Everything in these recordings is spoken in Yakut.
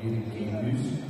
1, 2, 3.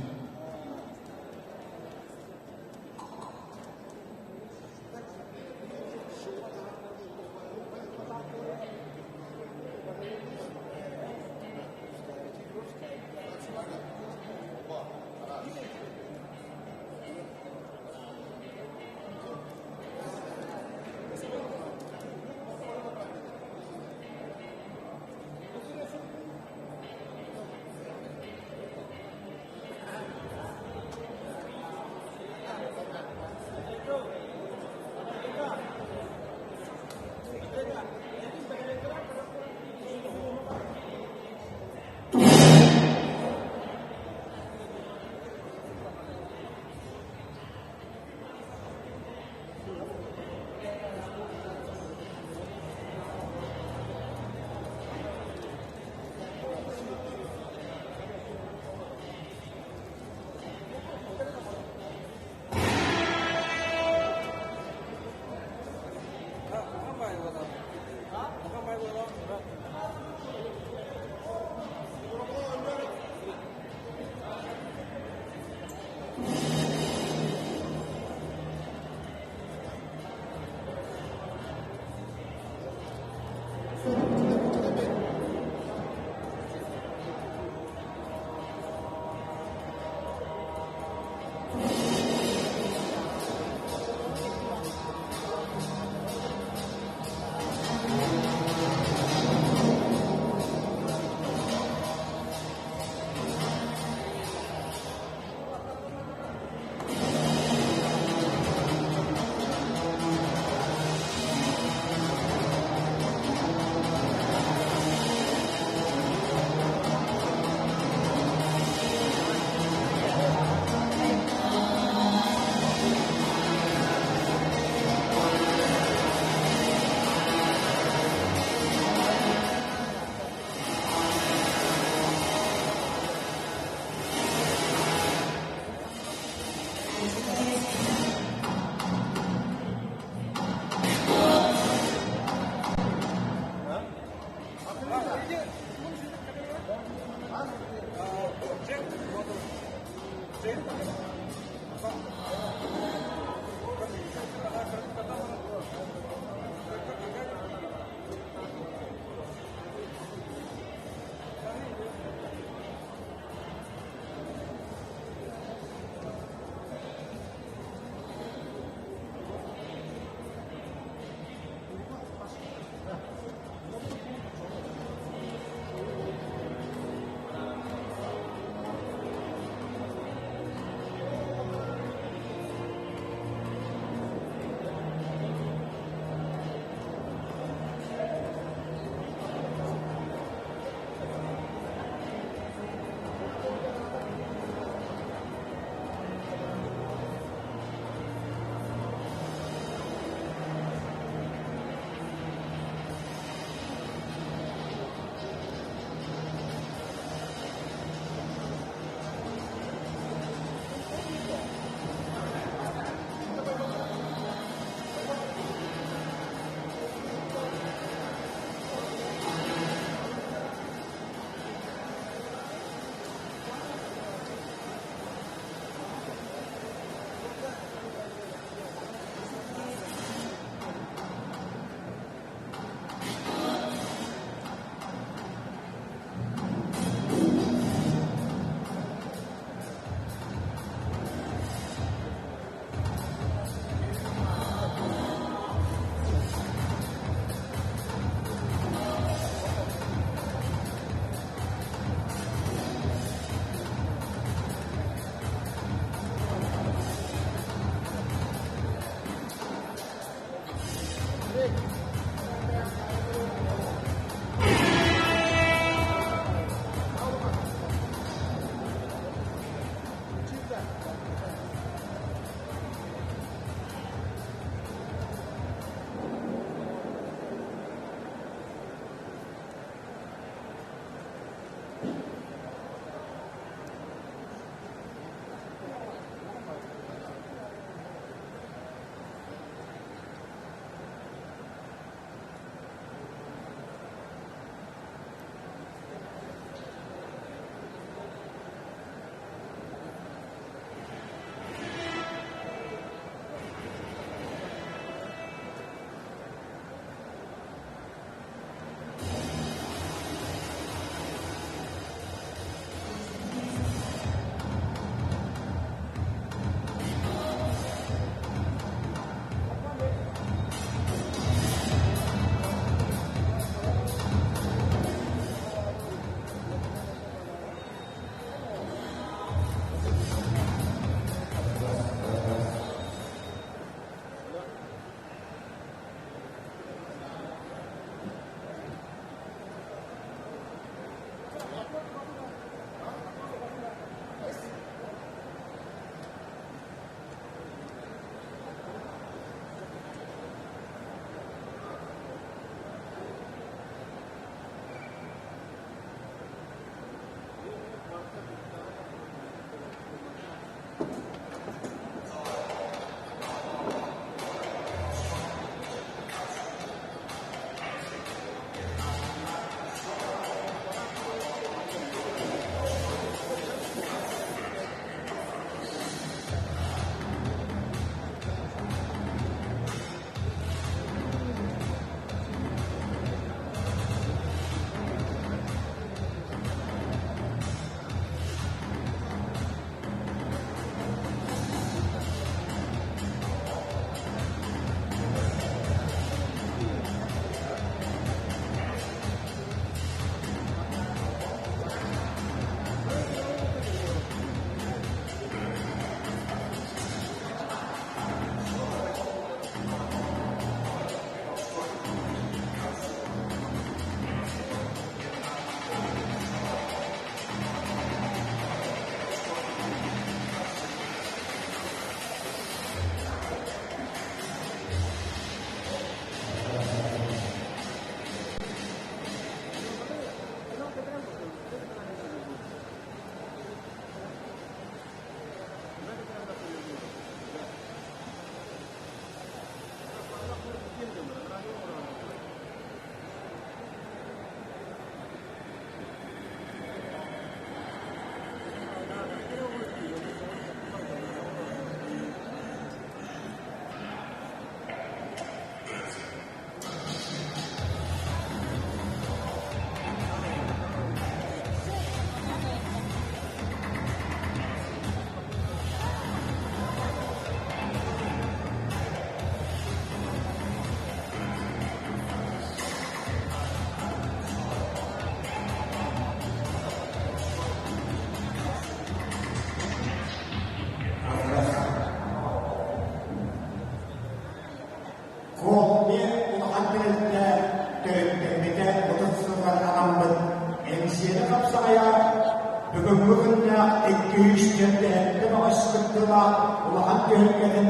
Бүгүҥҥү күннээх 200 чэрдэһэттэн оҕус кыттыылаах улахан түһүлгэтин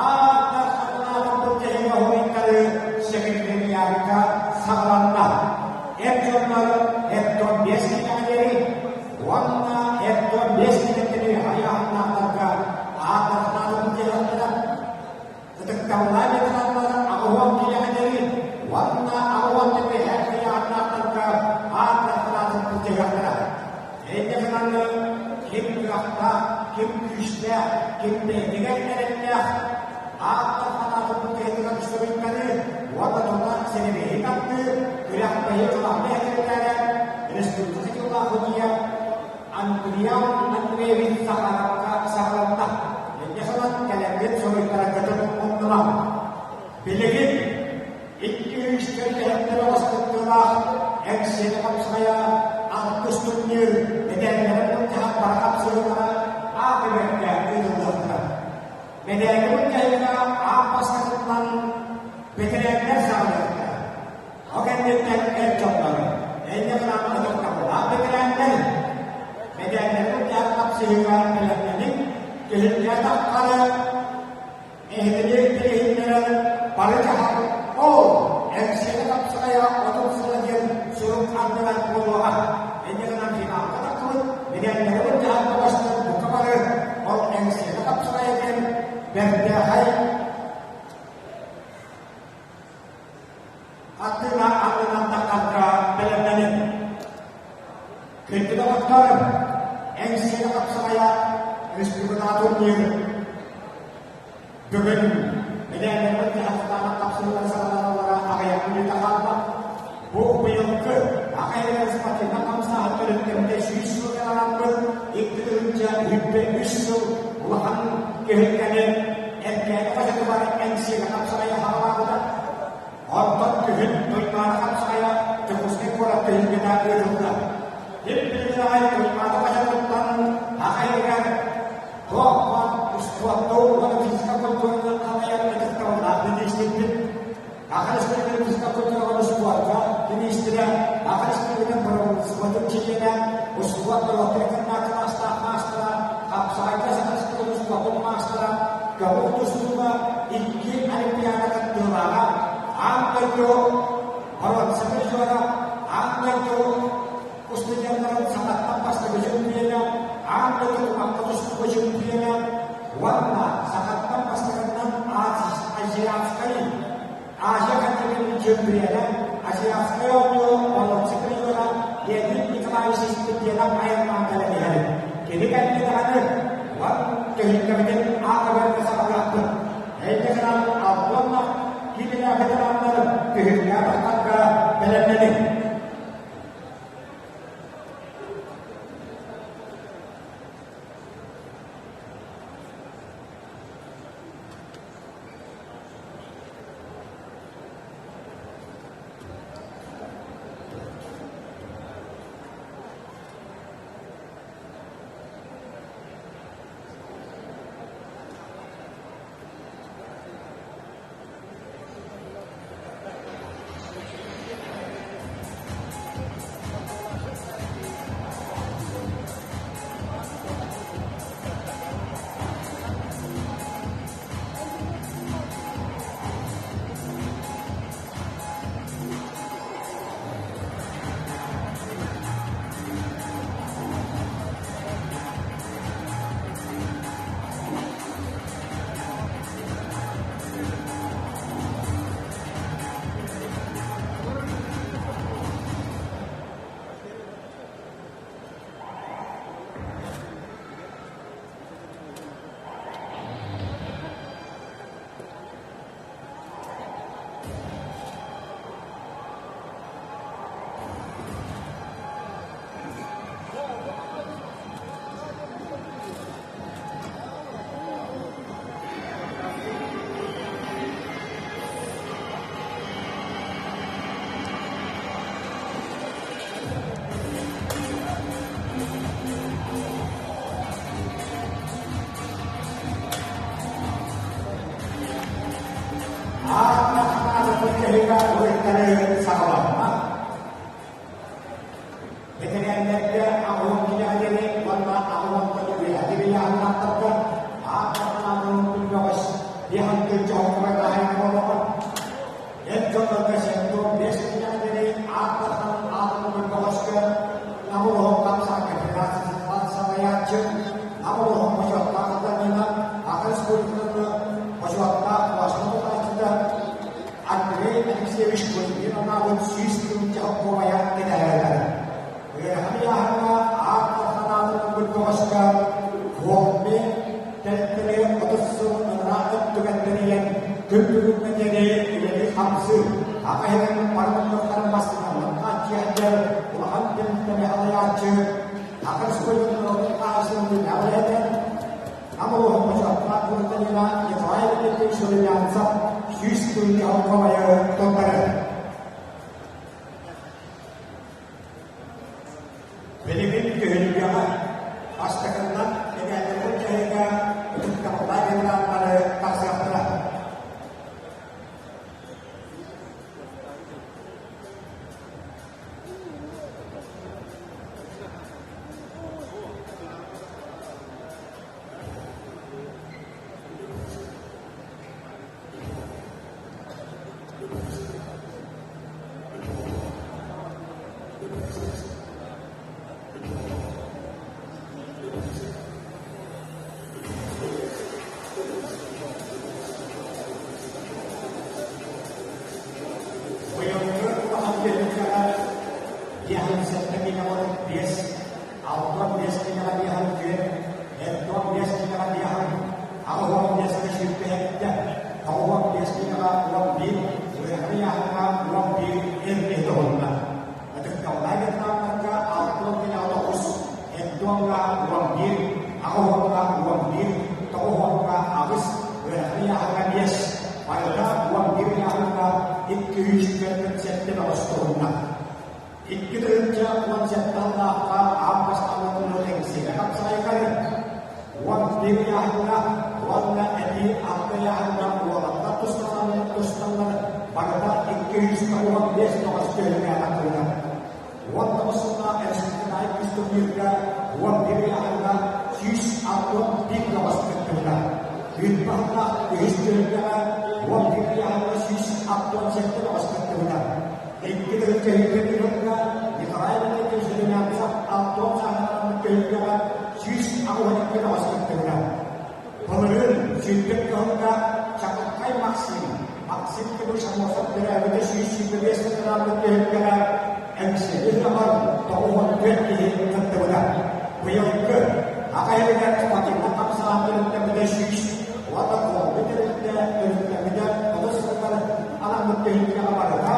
аар Дарханаатын былдьаһыга уһуйтарыы секретариакка саҕаланна. Эр дьоннор эрдон 5 киилэҕэ диэри уонна эрдон 5 киилэттэн айааһыннаахтарга Аар Дарханаатын былдьаһыахтара. Ытыктабыллаах ветераннар 80 киилэҕэ диэри уонна 80 түбэһэр ыйааһыннаахтарга Аар Дарханаатын былдьаһыахтара. Инньэ гынан ким кыахтаах, ким күүстээх, ким бэйэтигэр эрэллээх ааттар санаатын букетыгар суруйтарыы уонна тута сэрэбиэйи тардыы күрэхтэһии кылаабынай сэкирэтээрэ республика дьыллаах судьуйа Андриан Андреевич Захаровка саҕаланна. Инньэ гынан кэлэргин суруйтараргытын умнумаҥ. Билигин 200 кэллэһиттэр оҕостуктуулаах Эҥсиэли хапсаҕайа алтыс турнир мэтээллэрин былдьаһан бары хапсыһыылара аах эбэккэ ыытыллыахтара. Мэтээли былдьаһыыга аан бастакытынан бэтэрээннэр саҕалыахтара. Ол кэнниттэн эр дьоннор, инньэ гынан ытыктабыллаах бэтэрээннэр мэтээллэри былдьаһан хапсыһыыга бэлэмнэниҥ, түһүлгэ таххары Эһигини билиһиннэрэн бары дьаһал ол Эҥсиэли хапсаҕайа 30 сыла диэн сурук аннынан буолуоҕа. Инньэ гынан финалга таххыбыт, мэтээллэри былдьаһан баҕастар бука бары ол Эҥсиэли хапсаҕайа диэн бэртээхэй хартыына аннынан таххарга бэлэмнэнин. Күндү доҕоттор, Эҥсиэли хапсаҕайа республикатааҕы турнир Бүгүн мэтээллэрбит дьаһахтаах хапсыһыылар саҕаланаллара аҕыйах мүнүүтэ хаалла. Бу быйылгы Аҕа спортивнай хамсааһын төрүттэммитэ 100 сылга анараммыт 2023 сыл улахан түһүлгэни Эркээни хаһыатыгар Эҥсиэли хапсаҕайа саҕалаабыта. Онтон күһүн Туймаада хапсаҕайа Дьокуускай куорат түһүлгэтэ ыытылла. Ил билигин аҕай Туймаада хаһыатыттан аҕайыгар Туохха успуорду уонна физика культураны салайар ытыктабыллаах миниистирбит, Саха Республикатын физика культураҕа успуорка миниистирэ, Саха Республикатын бырабыыталыстыбатын чилиэнэ, успуорт норуоттарын кылаастаах маастара, хапсаҕайга Саха Республикатын успуордун маастара, көҥүл тустууга икки Олимпиада кыттыылааҕа, аан дойду боруонса призера, аан дойду устудьуоннарын сахаттан бастакы чөмпүйүөнэ, аан дойду кумахха тустууга чөмпүйүөнэ уонна сахаттан бастакыннан Азиатскай Азия континенын чөмпүйүөнэ, Азиатскай оонньуу боруонса призера Леонид Николаевич Степанов айаннаан кэлэн иһэр. Кини кэннэ даҕаны уон түһүлгэбитин аата саҕалыахпыт. Инньэ гынан уонна киинэлээх ветераннар түһүлгэ тахсарга бэлэмнэниҥ. Ааттаах уруйдары саҕаланна. Бэтэрээннэргэ аҕыйах киһи сылдьар улахан тэрилтэни салайааччы Саха Республикатын норуотун хаһаайыстыбатын үлэһитэ, Нам улууһун бочуоттаах гражданина Николай Дмитриевич Румянцев 100 тыһыынча солкуобайы туттарар. Билигин түһүлгэҕэ бастакыннан эбээннэрин дьаһайга ытыктабыллаах генераллары тахсыахтара. Быйылгы улахан түһүлгэҕэ 57 киилэҕэ 5, 65 киилэҕэ 54, 75 киилэҕэ 5, 85 киилэҕэ 27, 95 киилэҕэ 11, ыарахан ыйааһыҥҥа 11 эр киһи тоһунна. Ытыктабыллаах гражданнарга 60 киилэҕэ 9, 70-ҥа 11, 80-ҥа 11, 90-ҥа 8, ыарахан ыйааһыҥҥа 5, барыта 11 ыйааһыҥҥа 247 бөҕөс туһунна. 2017 сыллаахха аан бастаан Эҥсиэли хапсаҕайгар 11 ыйааһыҥҥа уонна эбии алта ыйааһыҥҥа уолаттар тустаннар барыта 295 тоҕус түһүлгэ атыылар. 19 сыллаах республиканай үс турнирга 11 ыйааһыҥҥа 161 тоҕус кыттыбыта. Үүт баһылаах үһүс түһүлгэҕэ 11 ыйааһыҥҥа 167 тоҕус кыттыбыта. Икки тыһыынча үһүгэр Николай Валерьевич Румянцев Алтон сааһынан түһүлгэҕэ 182 тоҕус кыттыбыта. Былырыын сүүрбэт кыһылга Чакыккай Максим, Максим Кириллович Аммосов төрөөбүтэ 125 сыллаахпыт түһүлгэҕэ Эҥсиэли ыһыаҕар 94 киһи кыттыбыта. Быйылгы Аҕа иһигэр спортивнай хамсааһын тэрилтэбитэ 100 уонна Куолбу тэрилтэ төрүттэммитэ 30 сылыгар анаммыт түһүлгэҕэ барыта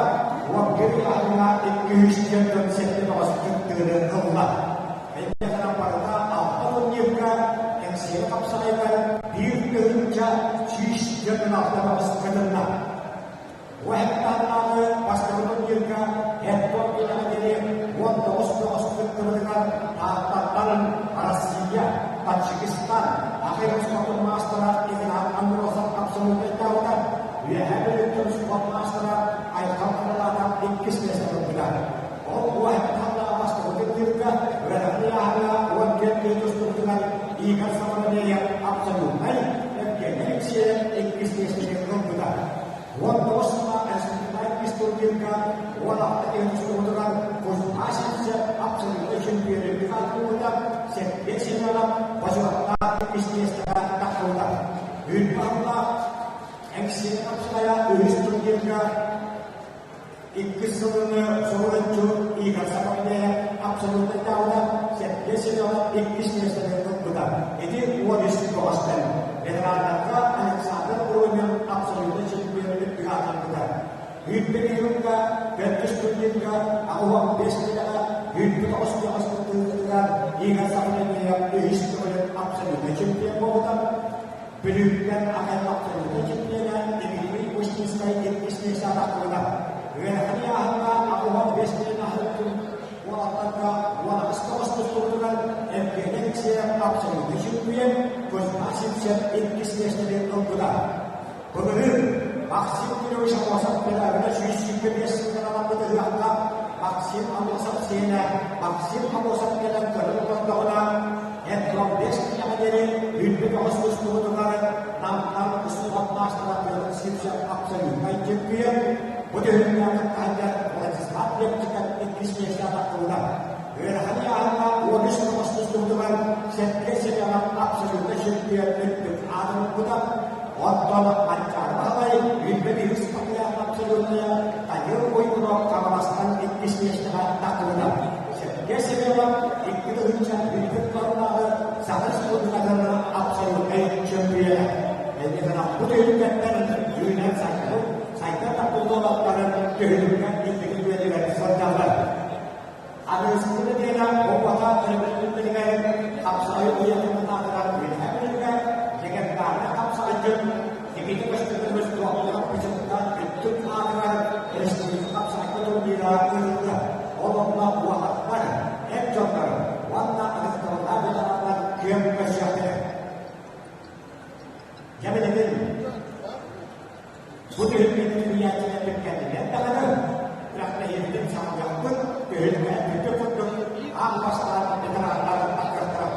11 ыйааһыҥҥа 247 бөҕөс кыттыыны ылла. Инньэ барыта алта турнирга Эҥсиэли хапсаҕайыгар 1146 бөҕөс кытынна. Бу гектардааҕы бастакы турнирга Эдгор Киэҥэ диэри 19 бөҕөс кыттыбытыгар Тааттаттан Россия, Таджикистан, Аҕай спортун маастара Игнат Андросов абсолютнайдаабыта, Үөһээ Бүлүүттэн спорт маастара Айхал Крылатов иккис миэстэ ылбыта. Ол бу гектардаах бастакы турнирга үөрэхтии ыйааһыҥҥа 14 киһи тустубутугар Игорь Соловьев абсолютнай, Евгений Алексеев иккис миэстэни ылбыта. 19 сыллаах республиканскай турнирга 16 киһи тустубутугар Кузьма Сивцев абсолютнай чемпионы ааттаммыта, Сергей Семенов бочуоттаах иккис миэстэҕэ тахсыбыта. Үүт баһыллаах Эҥсиэли хапсаҕайа үһүс турнирга иккис сылыны суруйааччы Игорь Сапардаев абсолютнайдаабыта, Сергей Семенов иккис миэстэни ылбыта. Ити 13 бөҕөстөн. Ветераннарга Александр Уронин абсолютнай чемпионы аатырбыта. Үүппэ киһиҥҥэ, төрдүс турнирга 85 киилэҕэ 109 бөҕөс кыттыытыгар Игорь Сапардаев үһүс төгүлүн абсолютнай чемпион буолбута. Бүлүүттэн аҕай абсолютнай чемпиона Дмитрий Устинскай иккис миэстэ тахсыбыта. Үөрэххэ ыйааһыҥҥа 85 киилэ аһылыктын уолаттарга 18 тоҕус тустубутугар Евгений Алексеев абсолютнай чемпион, Кузьма Сивцев иккис миэстэни ылбыта. Былырыын Максим Кирович Аммосов төрөөбүтэ 125 сылынан анаммыт ыһыахха Максим Аммосов сиэнэ Максим Аммосов кэлэн көрөн олордоҕуна, Эдгомбес киинэҕэ диэри үрдүк оҕус тустубутугар Намтан устубат маастара Петр Сивцев абсолютнай чемпион, бу түһүлгэҕэ кыттаһыгар Владислав Лепчиков иккис миэстэ тахсыбыта. Ыарахан ыйааһыҥҥа 13 оҕус тустубутугар Сергей Семенов абсолютнай чемпион үрдүк аатын ылбыта. Оттон Манчаары Баһылай Бүлбэ биһис патриарх абсолютная Данил Уйгунов Хаҥаластан иккис миэстэҕэ тахсыбыта. Сергей Семенов 2000 бүлбүт барылааҕы Саха Республикатын абсолютнай чөмпүйүөнэ. Инньэ бу түһүлгэттэн үүнэн сайдар сайдар тахпыллуолаттарын түһүлгэ инники күөнүгэр сылдьаллар. Бу түһүлгэни тэрийээччилэрбит кэннинэн даҕаны күрэхтэһиибитин саҕалыахпыт, түһүлгэ бүтүн курдук аан бастаан ветераннар таххыахтара.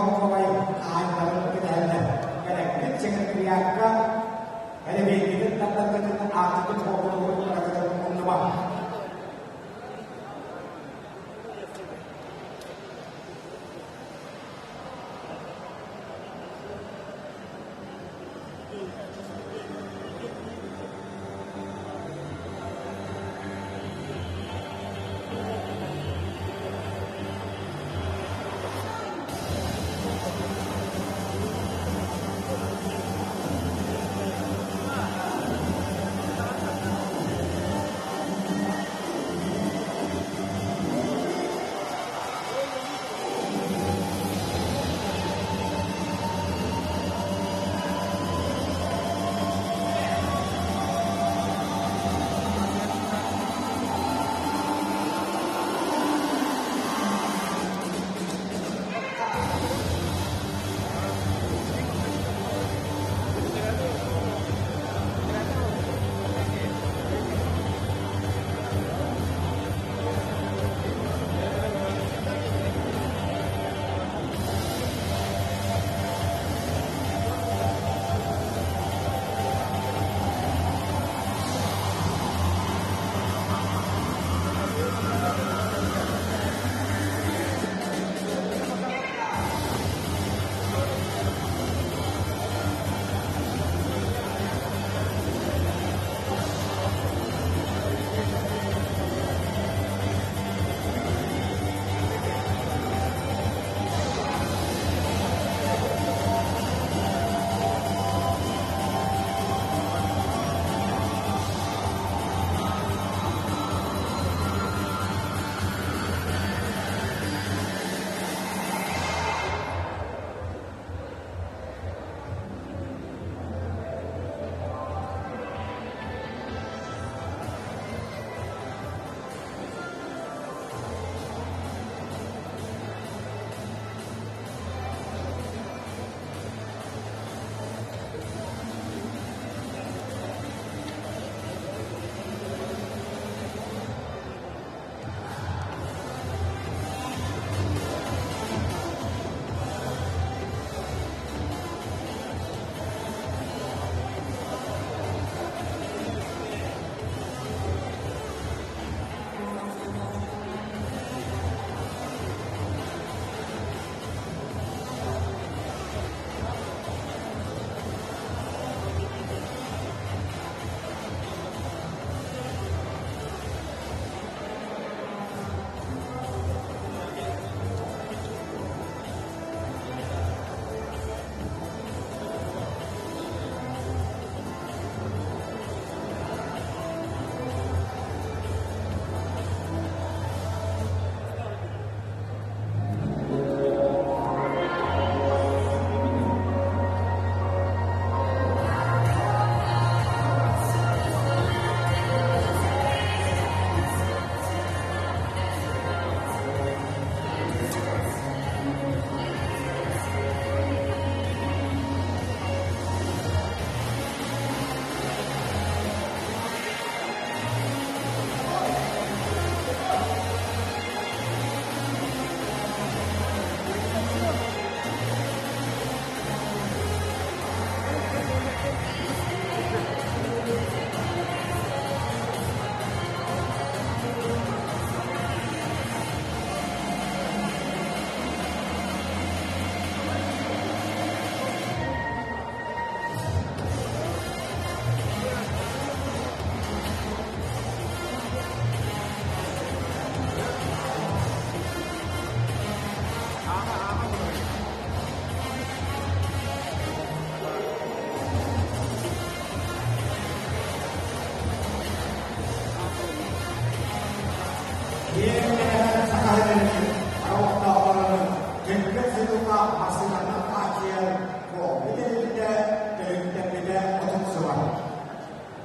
солкуобай хаһаайыннарын кэтэһэллэр. Кэлэҥҥит секретариакка бэрэбиэркэтин тардаргытын ааккытын холботугун умнумаҥ.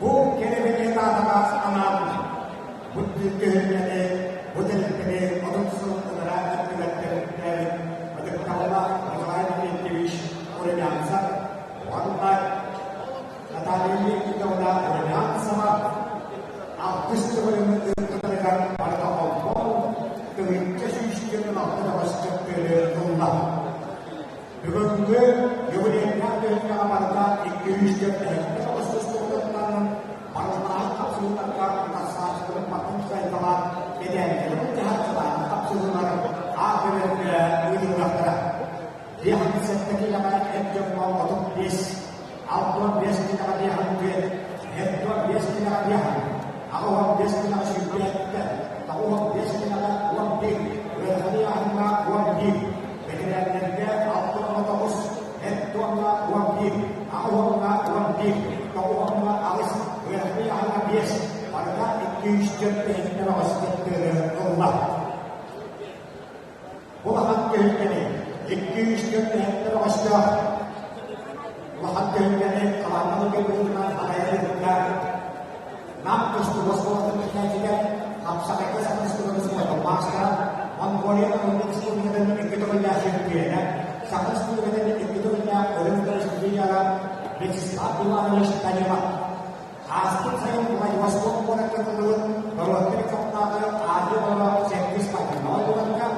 Бу кэрэ даатаҕа анаан бу түһүлгэни, бу тэрилтэни 30 сыл ынараа өттүгэр төрүттээбит ытыктабыллаах Николай Дмитриевич Румянцев уонна Наталья Никитовна Румянцева алтыс төгүлүн ыыппыттарыгар барыта холбоон, 1146 көстөккөлү ылла. сэттэ киилэҕэ эр дьоҥҥо 35, 65 киилэҕэ биэһэн түөрт, 75 киилэҕэ биэһэн, 85 киилэҕэ 27, 95 киилэҕэ 11, ыарахан ыйааһыҥҥа 11, бэтэрээннэргэ 69, эт туонна 11, аҕыс 11, 98, ыарахан ыйааһыҥҥа 5, барыта 204 иһиттэн аҕыс кыттыыны ылла. Улахан түһүлгэни 204 иһиттэн оҕостоох улахан түһүлгэни талааннары быһыытынан салайар ыытта Нам тустуу оскуолатын иитээччитэ, хапсаҕайга саха республикатын маастара, Монголия Народнай Республикатын икки төгүллээх чөмпүйүөнэ, Саха Республикатын икки төгүллээх Өрүс судьуйара Вячеслав Иванович Данилов. Ааспыт сайын Владивосток куоракка тыллыбыт норуоттар икки Азия оҕолоро сэттис спортивнай оонньууларга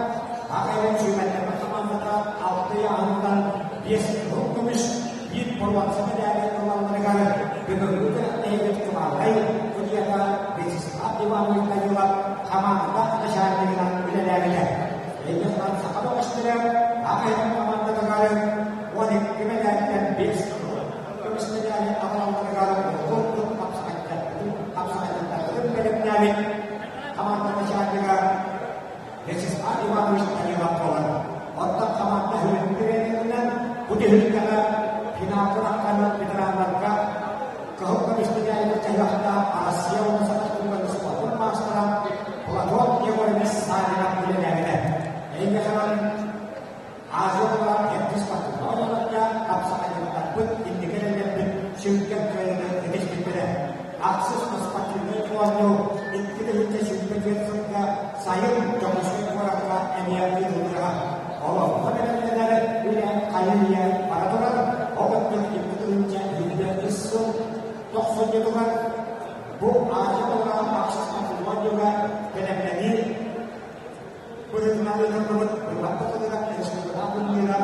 Ах Айан сүүмэрдэммит хамаандата алта ыйааһынтан биэс кыһыл көмүс, биир боруонса мэдээли ылалларыгар бүгүҥҥү күрэхтэһиибит кылаабынай судьуйата Вячеслав Иванович Данилов хамаанда начальнигынан үлэлээбитэ. Инньэ саха бөҕөстөрө Ах Айан хамаандатыгар 12 мэдээлтэн биэс кыһыл көмүс мэдээли аҕалалларыгар ордук хапсаҕайдартарын бэлэмнээбит хамаанда начальнига Вячеслав Иванович Данилов буолар. Оттон хамаанда сүрүн тренеринэн бу түһүлгэҕэ финалга тахсан ветераннарга кыһыл көмүс медалга чаһыахтаах Россия уонна Саха Республикатын спордун маастара Платон Егорович Савинов үлэлээбитэ. Эйиэхэ Азия оҕолоро эрдис спортивнай оонньууларга хапсаҕайдьыттарбыт инники эрэллэрбит сүҥкэн кыайыыны ситиспиттэрэ. Ахсыс спортивнай оонньуу 2024 сылга сайын Дьокуускай куоракка эмиэ ыытыллыаҕа. Олоххо бэлэмнэнэр үлэ хайы-үйэ бара турар. Ол өттүн 2023 сыл тохсунньутугар бу Азия оҕолоро ахсыс спортивнай оонньууга бэлэмнэнии Быһыытынан ыытыллыбыт быыбар тылыгар республика мунньугар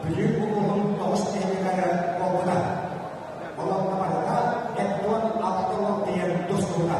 Бүлүү улууһун тоҕус нэһилиэгэр буолбута. Олорго барыта 76 тиийэн тустубута.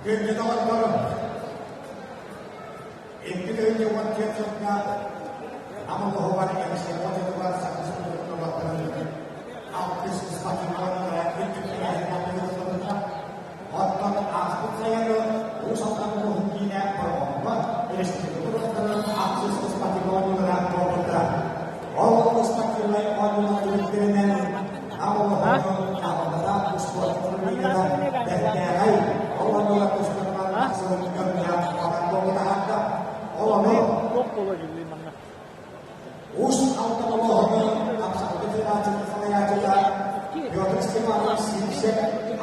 Күндү доҕотторум, 2014 сылга Нам улууһугар Эмсиэҕэ дьонугар Саха Республикатын алтыс спортивнай үрдүк тэрээһиннээхтик ыытыллыбыта. Оттон ааспыт сайыны Уус Алдан улууһун киинэ Бороҕоҥҥо республика уолаттарын ахсыс спортивнай оонньуулара буолбуттара. Ол спортивнай оонньуулар түмүктэринэн Нам улууһун дьаһалтата успуорт управлениета бэртээхэй ол оонньуулар тустарынан сылын көрүҥнээх балар буолбута. Ол ону Уус Алдан улууһун Хапсаҕайга федерациятын салайааччыта Петр Степанович Сивцев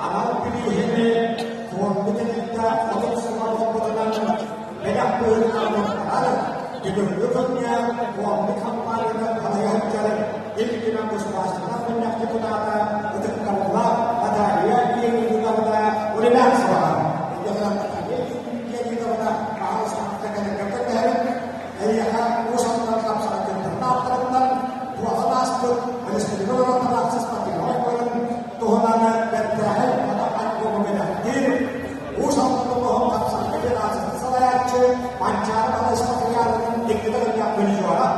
анал бирииһини фонда тэрилтэ 30 сыла буолбутунан бэлэх быһыытынан туттарар, бүгүҥҥү күҥҥэ фонда хампаанньаны салайа сылдьар Ил Түмэн Государственнай Мунньах депутата ытыктабыллаах Наталья Леонидовна Румянцеваҕа. Наталья Леонидовна аҕыс кэлэргэ көрдөһөрүн Эйиэхэ Уус Алдан хапсаҕайдьыттарын ааттарыттан туоһан ааспыт республика норуоттарын ахсыс спортивнай буоларын туһунан бэртээхэй анал альбому бэлэхтиир Уус Алдан улууһун хапсаҕайга федерациятын салайааччы Манчаары Балай спартакиадатын икки төгүллээх призера.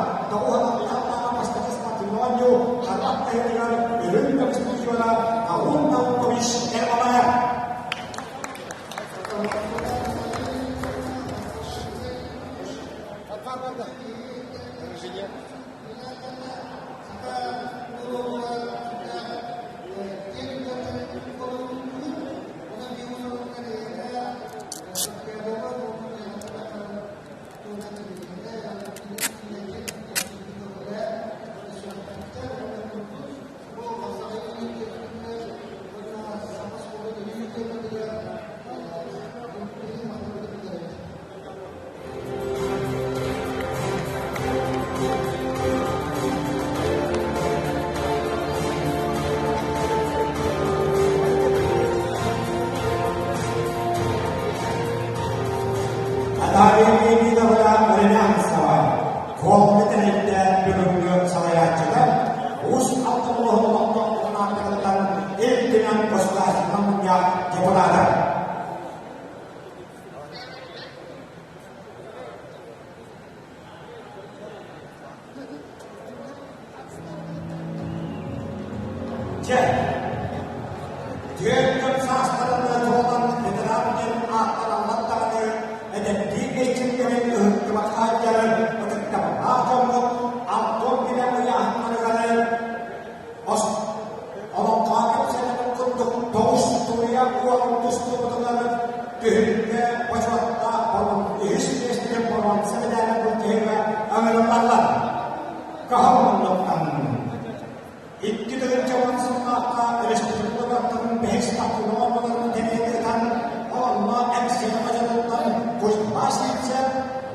Наталья Леонидовна Румянцева, Куолма тэрилтэ бүгүҥҥү салайааччыта, Уус Алдан улууһун олохтоохторун ааттарыттан Ил Түмэн Государственнай Мунньах депутата. Дьэ, түөрт күн саастарын туолан ветеран диэн ааттаналлар даҕаны, эдэрдии эрчимнэрин ыһыктыбакка сылдьар ытыктабыллаах дьоммут Антон Билэ ыйааһыннарыгар Олоҥхоҕо кэпсэнэрин курдук тоҕус туруйа уолун тустубутунан түһүлгэ бочуоттаах үһүс миэстэни боруонса мэдээлин былдьаһыыга ыҥырыллаллар. Кыһыл муннуктан 2010 сыллаахха өрөспүүбүлүкэ бэһис тахсыыны оҥорбутун кэриэтэ онно Эҥсиэли хочотуттан Кузьма Сивцев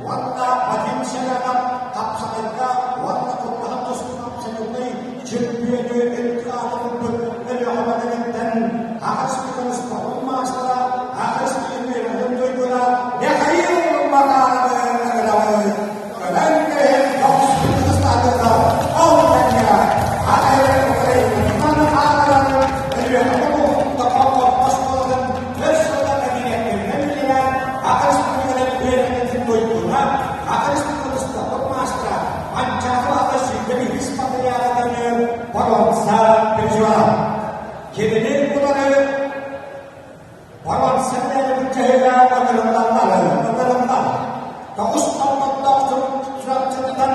уонна Вадим Семенов хапсаҕайга уонна куттаһан тустууга абсолютнай чөмпүйүөнү үрдүк аатын ылбыт Өлүөхүмэ Дэгиттэн аҕыс көмүс тоҕун маастара, аҕыс үөрэтин туйгуна Михаил Макаровы ыҥырабыт. Кэлэн кэлэн тоҕус кытыстаатыга ол кэмҥэ Аҕайы Украинаттан аатыран Өлүөхүмэ улууһун Токоокоп оскуолатын өр сыллар кабинеттэринэн үлэлээн Аҕыс күнүгэр үөрэтин туйгуна, аҕыс кытыстабыт маастара Манчаары аҕа сүүрбэ матырыйаалын боруонса призера. Кинини утары боруонса былдьаһыыга ыҥырыллаллар. Ыҥырыллар. Тоҕус томмоттоох Чурапчыттан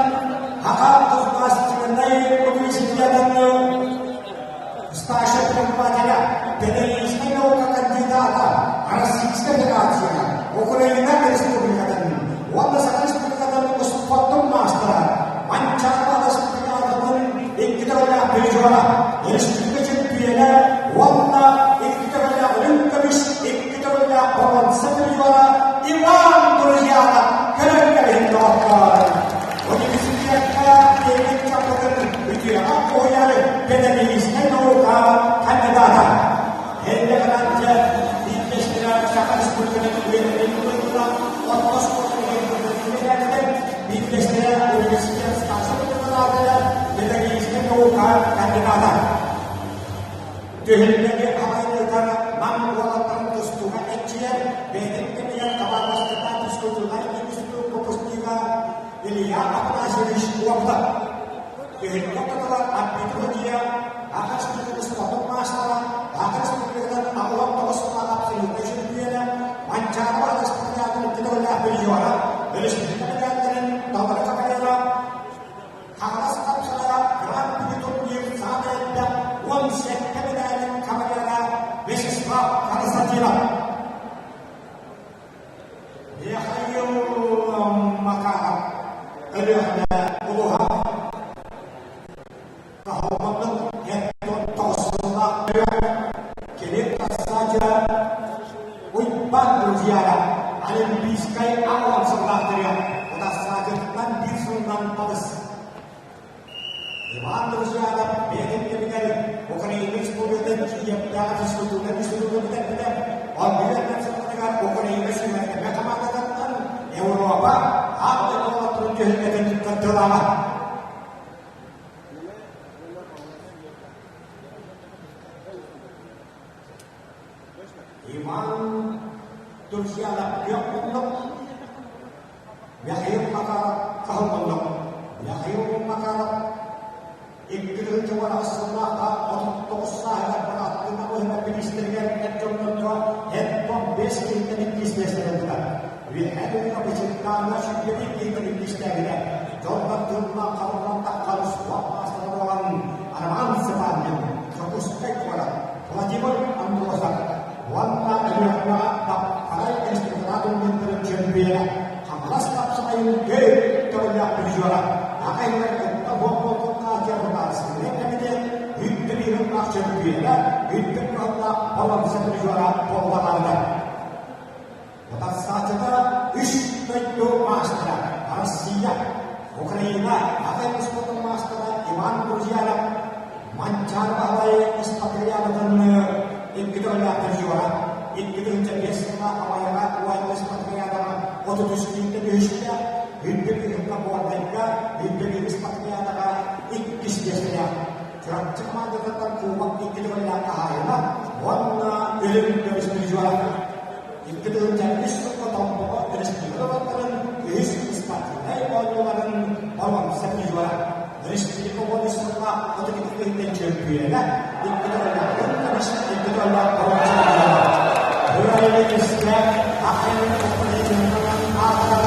Аха государственнай университетын старший преподавателя, педагогическай наука кандидата, Российская Федерация, Украина Республикатын уонна Саха Республикатын спортун маастара, Манчаары Республикатын икки төгүллээх призера, республика чемпиона уонна икки төгүллээх үрүҥ көмүс, икки төгүллээх боруонса призера Иван Друзьянов көрөн кэбиһин доҕоттоор! Университекка Ленин чаппытын үтүөҕэ уһуйар педагогическай наука кандидата. Эллэ Гранча биирдэстэрэ Саха Республикатын үөрэҕин туйгуна, орто оскуолатыгар үлэлээбитэ, биирдэстэрэ университет старшай преподавателэ, педагогическай наука кандидата. Түһүлгэни аҕайыытар Нам уолаттарын тустууга эрчийэр, бэйэтин кэмигэр табаарыстыба физкультурнай институт выпускнига Илья Афанасьевич Уопутов. Түһүлгэ ортотугар Арбита Хадия, Саха Республикатын спордун маастара, Саха Республикатын 89 сыллаах абсолютнай чөмпүйүөнэ, Манчаары Республикатын икки төгүллээх призера, өрөспүүбүлүкэ мэтээллэрин толору кавалера, Хаҥалас хапсаҕайа Гран-при турнир саамай элбэх 17 мэдээлин кавалера Вячеслав Константинов. Михаил Макаров Өлүөхүмэ улууһа Каһылманнык тоҕус кини тахсааччы Уйбаан Друзьяра Олимпийскай аҕалан сыллаахтарыгар утарсааччыттан биир сылынан балыс. Иван Друзьянов бэйэтин кэмигэр Украина Республикатын Киевтээҕи физкультурнай институтун бүтэрбитэ. Оннугар сылларыгар Украина сүүмэрдэммит хамаандатыттан Европа аан дойду уолаттарын түһүлгэтин кыттыылааҕа. Иван Друзьянов күөх муннук, Михаил Макаров кыһыл муннук. Михаил Макаров 2010 сыллаахха 39 сааһыгар бырааттыы маҕаһыына бириистэригэр эр дьоннорго эн 15 киһиттэн иккис миэстэлэммитэ. Үөһээ Бүлүүгэ Бычырдаана сүргэбит киһитэ иккистээбитэ. Дьонтон тыллаах хабыллан таххан суох маастара буолан Роман Степанин, Дьокуускай куорат, Владимир Андросов уонна Өлүөхүмэҕэ Таппарай институтун туҥнуттарын чөмпүйэнэ Хаҥалас тапсаҕайын көй көҕүлээх призера Аҕайыгар кытта буолбут Азия Татарская кэмитиэт Үрдүк биирымнаах чөмпүйэнэ Үрдүк кыһыллаах боруонса призера буолбатаҕына Утарсааччыта үс дойду маастара Россия, Украина аҕай спортун маастара Иван Друзьянов, Манчаары Баһылай Испатрианатын икки төгүллээх призера, 2005 сылга Абайаҕа Уайна Испатрианаҕа 33 киинтэ түһүстэ, Үрдүк Ыһыкка Горнайга Үрдүк Испатрианаҕа иккис миэстэлээх. Чурапчы хамаандатыттан кубок икки төгүллээх хаһаайына уонна үрүҥ көмүс призера. 2003 сылга Томпоҕо республика норуоттарын үһүс спортивнай оонньууларын боруонса призера. Республика 13 сылга 32 киһиттэн чөмпүйүөнэ, икки төгүллээх үрүҥ көмүс, икки төгүллээх боруонса призера. Бүрэлиискэ Ахайын Управлениетынан аатырар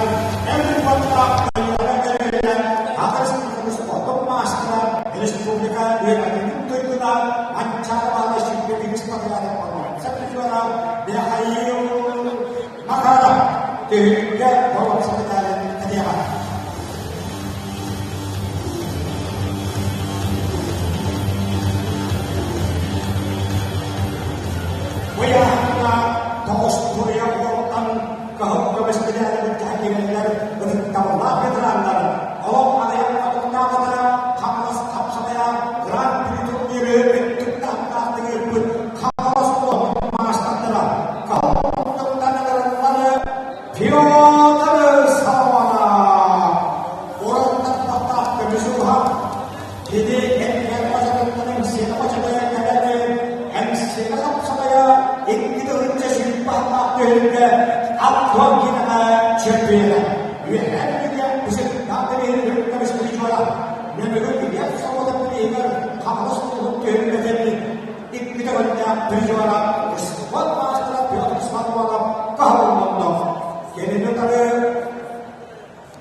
эр уоттаах көрүллэн Саха Республикатын спордун маастара, республика үөрэҕин туйгуна Манчаары Баһылай Сүүрбэ спартакиада боруонса призера Михаил Макаров түһүлгэ боруонса медалын кэтиэҕэ. Ыйааһыҥҥа тоҕус туруйа уолтан кыһыл көмүс медали былдьаһан киирэллэр ытыктабыллаах ветераннар олох аҕыйах хонуктааҕыта Хаҥалас хапсаҕайа Гран-при турниры үрдүк таһымнаахтык ыыппыт Хаҥалас улууһун маастардара кыһыл муннуктан ыҥырыллары Петр Соломонов уран тарбахтаах көмүс ууһа Кини эркээни хочотуттан Эҥсиэли хочотугар кэлэн Эҥсиэли хапсаҕайа 2020 аһыллаах түһүлгэ Антон киинэҕэ чөмпүйүөнэ. Үөһээ Бүлүүгэ Бысыктаах Дэниһин үрүҥ призера Нөмүгү Килиэп собуотун бирииһигэр Хаҥалас улууһун түһүлгэтин икки төгүллээх призера спорт маастара Петр Соломонов кыһыл муннук. Кинини утары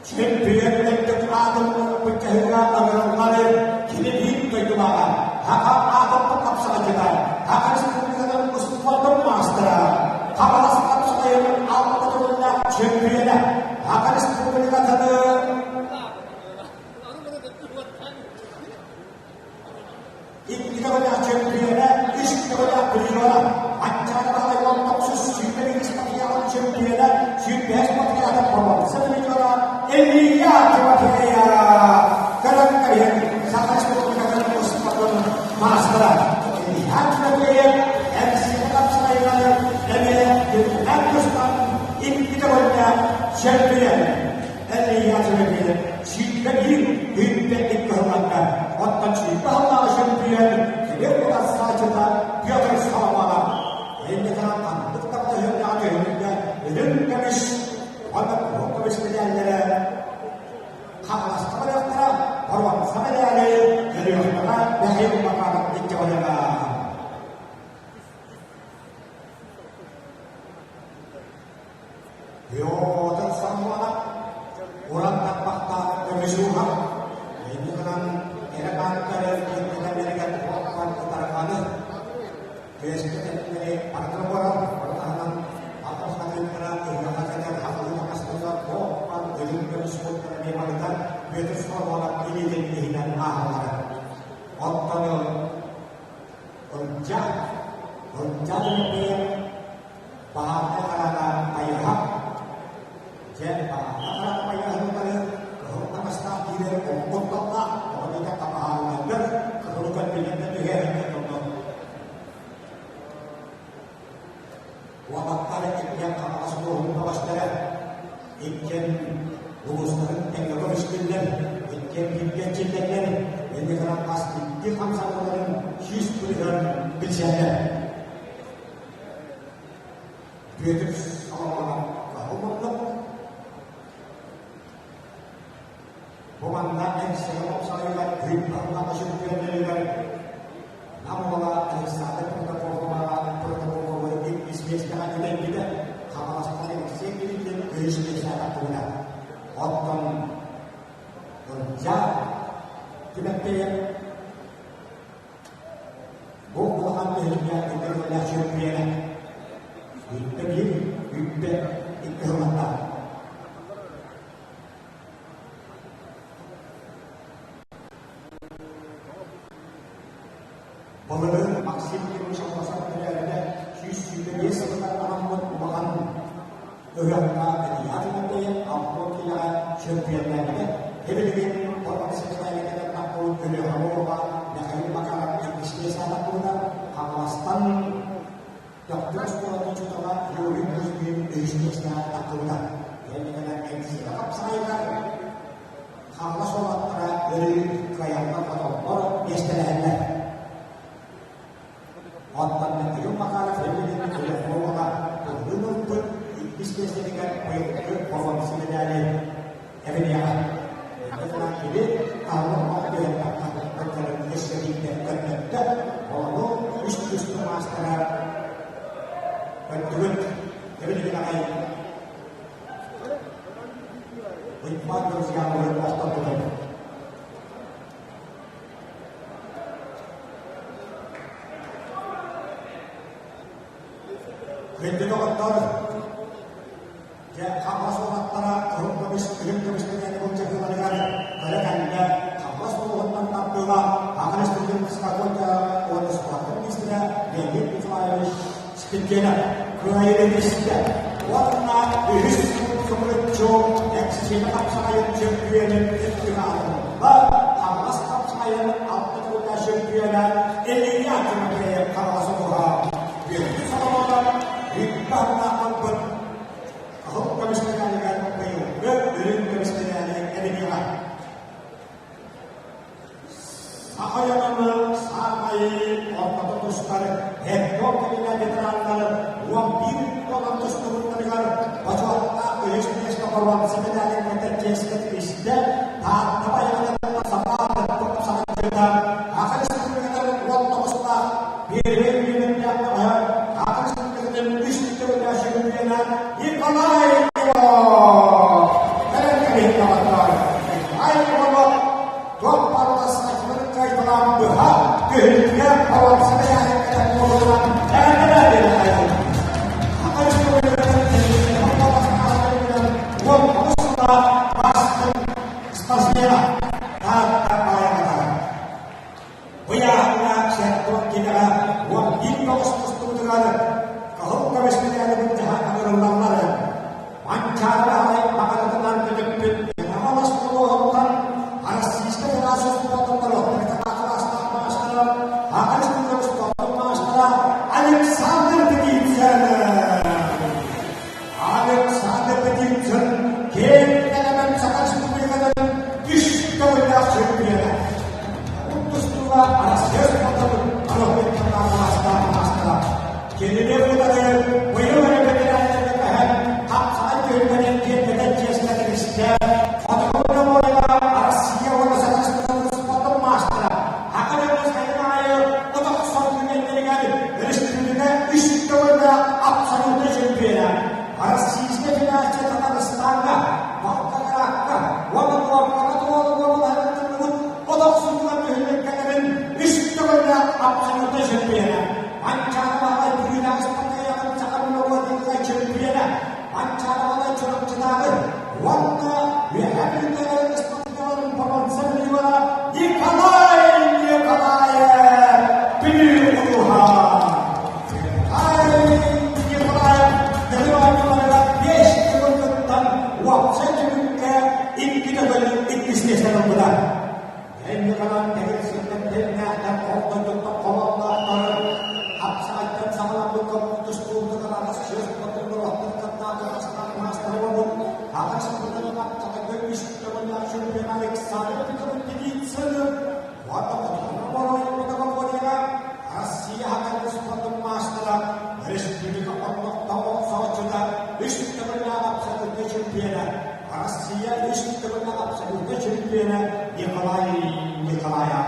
Чөмпүйүөннэрдик аатын быччаһыыга ыҥырыллары кини биир дойдулааҕа, Саха аатырбыт хапсаҕайдьыта, Саха Республикатын успуордун маастара, Хаҥалас хапсаҕайын алта төгүллээх чөмпүйүөнэ, Саха Республикатын Икки төгүллээх чөмпүйүөнэ, үс төгүллээх призера, Манчаары Баһылай 19 21 спартакиадатын чөмпүйүөнэ, 25 спартакиада боруонса призера Илья Тимофеев көрөн кэбиһэн Саха Республикатын успуордун маастара Илья Тимофеев МС хапсаҕайыгар эмиэ Юннат тустан икки төгүллээх чөмпүйүөн. Илья Тимофеев 21 102 сылларга оттон 20 сыллааҕы чөмпүйүөн Кирилл утарсааччыта Петр Соломонов инникитин ханнык да балаһыанньаҕа түһүлгэ үрүҥ көмүс уонна куһун көмүс мэдээллэрэ Хаҥаласка барыахтара, боруонса мэдээли Өлүөхүмэҕэ Михаил Макаров илдьэ барыаҕа. Петр Самуонап уран тарбахтаах көмүс ууһа, инньэ гынан эрэ баантары киирдэлэригэр уоппар ытарҕаны, түөскэ тэтимнэри барытын буолар, ону таһынан атын хатыыттара ыһыаха кэтэр хатылыы таҥастарыгар уоппар үрүҥ көмүс куттара эмиэ барыта Петр Соломонов илиитин иһинэн ааһаллара. Оттон Ылдьаа, Ылдьаа Дмитриев Баһаарга хараана хайыһа, дьэ баһаарга хараана хайыһалары кыһыл таҥастаах киирэр омук кутталлаах, тоҕо диэтэххэ баһаарынайдар кыһылы көрбүтүнэн түһээһиҥҥэ турдун. Уолаттар иккиэн Хаҥалас улууһун бөҕөстөрө, иккиэн улуустарын тэҥҥэ көрүстүллэр, иккиэн бииргэ эрчиллэллэр, инньэ гынан хас биирдии хамсаныыларын 100% билсэллэр. Бүөтүр Соломонов кыһыл муннук. Бу манна Эҥсиэли уопсайыгар Күн чөмпүйүөннэригэр Нам уола Александр Протопоповаҕа Протопоповы иккис миэстэҕэ кэлэрбитэ. Хаҥаластан Алексей Кириллин үһүс миэстэҕэ тахсыбыта. Оттон Ылдьаа Тимэппиэйэп бу улахан түһүлгэ икки чөмпүйүөнэ. 21, 22 сыллардаах. Былырыын Максим Кимович Алласов төрөөбүтэ 125 сылыгар анаммыт улахан ыһыахха Илья Тимофеев Антон Килэҕэ чөмпүйүөннээбитэ. Эбилигин Томаксикалайга таххыбыт Өлүөхүмэ уола Михаил Макаров иккис саатаппыта Хаҥаластан Төхтүр оскуолатын учуутала Юрий Кузьмин үһүс миэстэҕэ таххыбыта. Кэнникинэ Энсиэгэ хапсаҕайыгар Хаҥалас уолаттара өрүү кыайаллар-хотоллор, миэстэлэһэллэр. Оттон Михаил Макаров эбилигин Өлүөхүмэ уола тыллыын ылбыт иккис миэстэтигэр быйылгы боруонса мэдээли эбиниэҕэ. Инньэ кини таһымын ох түһэн таххаттарын өссө биирдэ көрдөрдө. Ону үс тустуу маастара көрдүгүт. Эбилигин аҕай Уйбаан Друзьяммытын охторбутум. Күндү доҕоттор, дьэ Хаҥалас уолаттара кыһыл көмүс, үрүҥ көмүс мэтээли былдьаһыыларыгар көрө кэллэ. Хаҥалас улууһуттан тардыыла Саха Республикатын физкультура уонна спорта министрэ Леонид Николаевич Спирдиэнэп кыайыыны истэ уонна үһүс субуруччу эксиэнэ хапсаҕайын чөмпүйүөнүн үрдүк аатырда Хаҥалас хапсаҕайын алта төгүллээх чөмпүйүөнэ Илья Тимофеев Хаҥалас улууһа Бүөтүр Соломонов Үүппэ ылбыт Кыһыл көмүс мэтээлигэр быйылгы үрүҥ көмүс мэтээли эбиниэҕэ. Саха дьонун саамай ортото тустар Эдгор кэлинэ ветераннар 11 буолан тустубуттарыгар бочуоттаах үһүс миэстэ боруонса мэтээлин кытта чиэскэ тигистэ Таатта байҕаларыттан сапаатык саҕалыыта Саха Республикатын 19-таах первый нүөмэрдээх бөҕөһө Саха Республикатын үс төгүллээх чемпиона Николай Иванов кэлэн кэбиһин доҕоттоор Николай Иванов туох барыта сахалар кыайталаан быһа түһүлгэ боруонса мэтээлин кэлэн буолуонан эҕэрдэлээн биэрэн Саха Республикатын 19 сыллаах бастыҥ спортсмена Таатта Баайаҕата. Быйааһыҥҥа Сертон кинигэ 11 тоҕус тустубутугар Кыһыл көмүс мэтээли былдьаһа ыҥырыллаллар. Манчаары аҕай баҕарытынан көтүппүт Хаҥалас улууһуттан Российскай Федерация спордун норуоттар кылаастаах маастара, Саха Республикатын спордун маастара Александр Петицын. Александр Петицын киэҥ нэлэмэн Саха Республикатын үс төгүллээх чемпиона. Тустууга Россия спордун норуоттар кылаастаах маастара. Кинини утары быйыл эрэ бэтэрээннэргэ көһөн, хапсаҕай түһүлгэнэн киэргэтэн чиэскэ тигистэ. Хотугу Приморьеҕа Россия уонна Саха Республикатын спордун маастара Саха дьоно сайын аайы от охсон түгэннэригэр өрөспүүбүлүкэ үс төгүллээх абсолютнай чемпиона Российскай Федерация Татарстаҥҥа, Волгоградка уонна Туоркаҕа туруору буолан от охсуутугар түһүлгэлэрин үс төгүллээх абсолютнай чемпиона Манчаары Баһылай Бүлүүнээҕи спартакиадан саха норуотун чемпиона Манчаары Баһылай Чурапчытааҕы уонна Үөһээ Бүлүүтээҕи спартакиаларын боруонса призера Николай Николаев Бүлүү улууһа. Николай Николаев Дыгын оонньууларыгар биэс төгүл кыттан уопсай түмүккэ икки төгүл иккис миэстэни ылбыта. Энниканан кэлин сылтан тэҥнээхтэр ордордуттан холонноохтор хапсаҕайтан саҕаламмыт тустууга Арассыыйа Россия үс төгүллээх абсолютнай чемпиона Николай Николаев.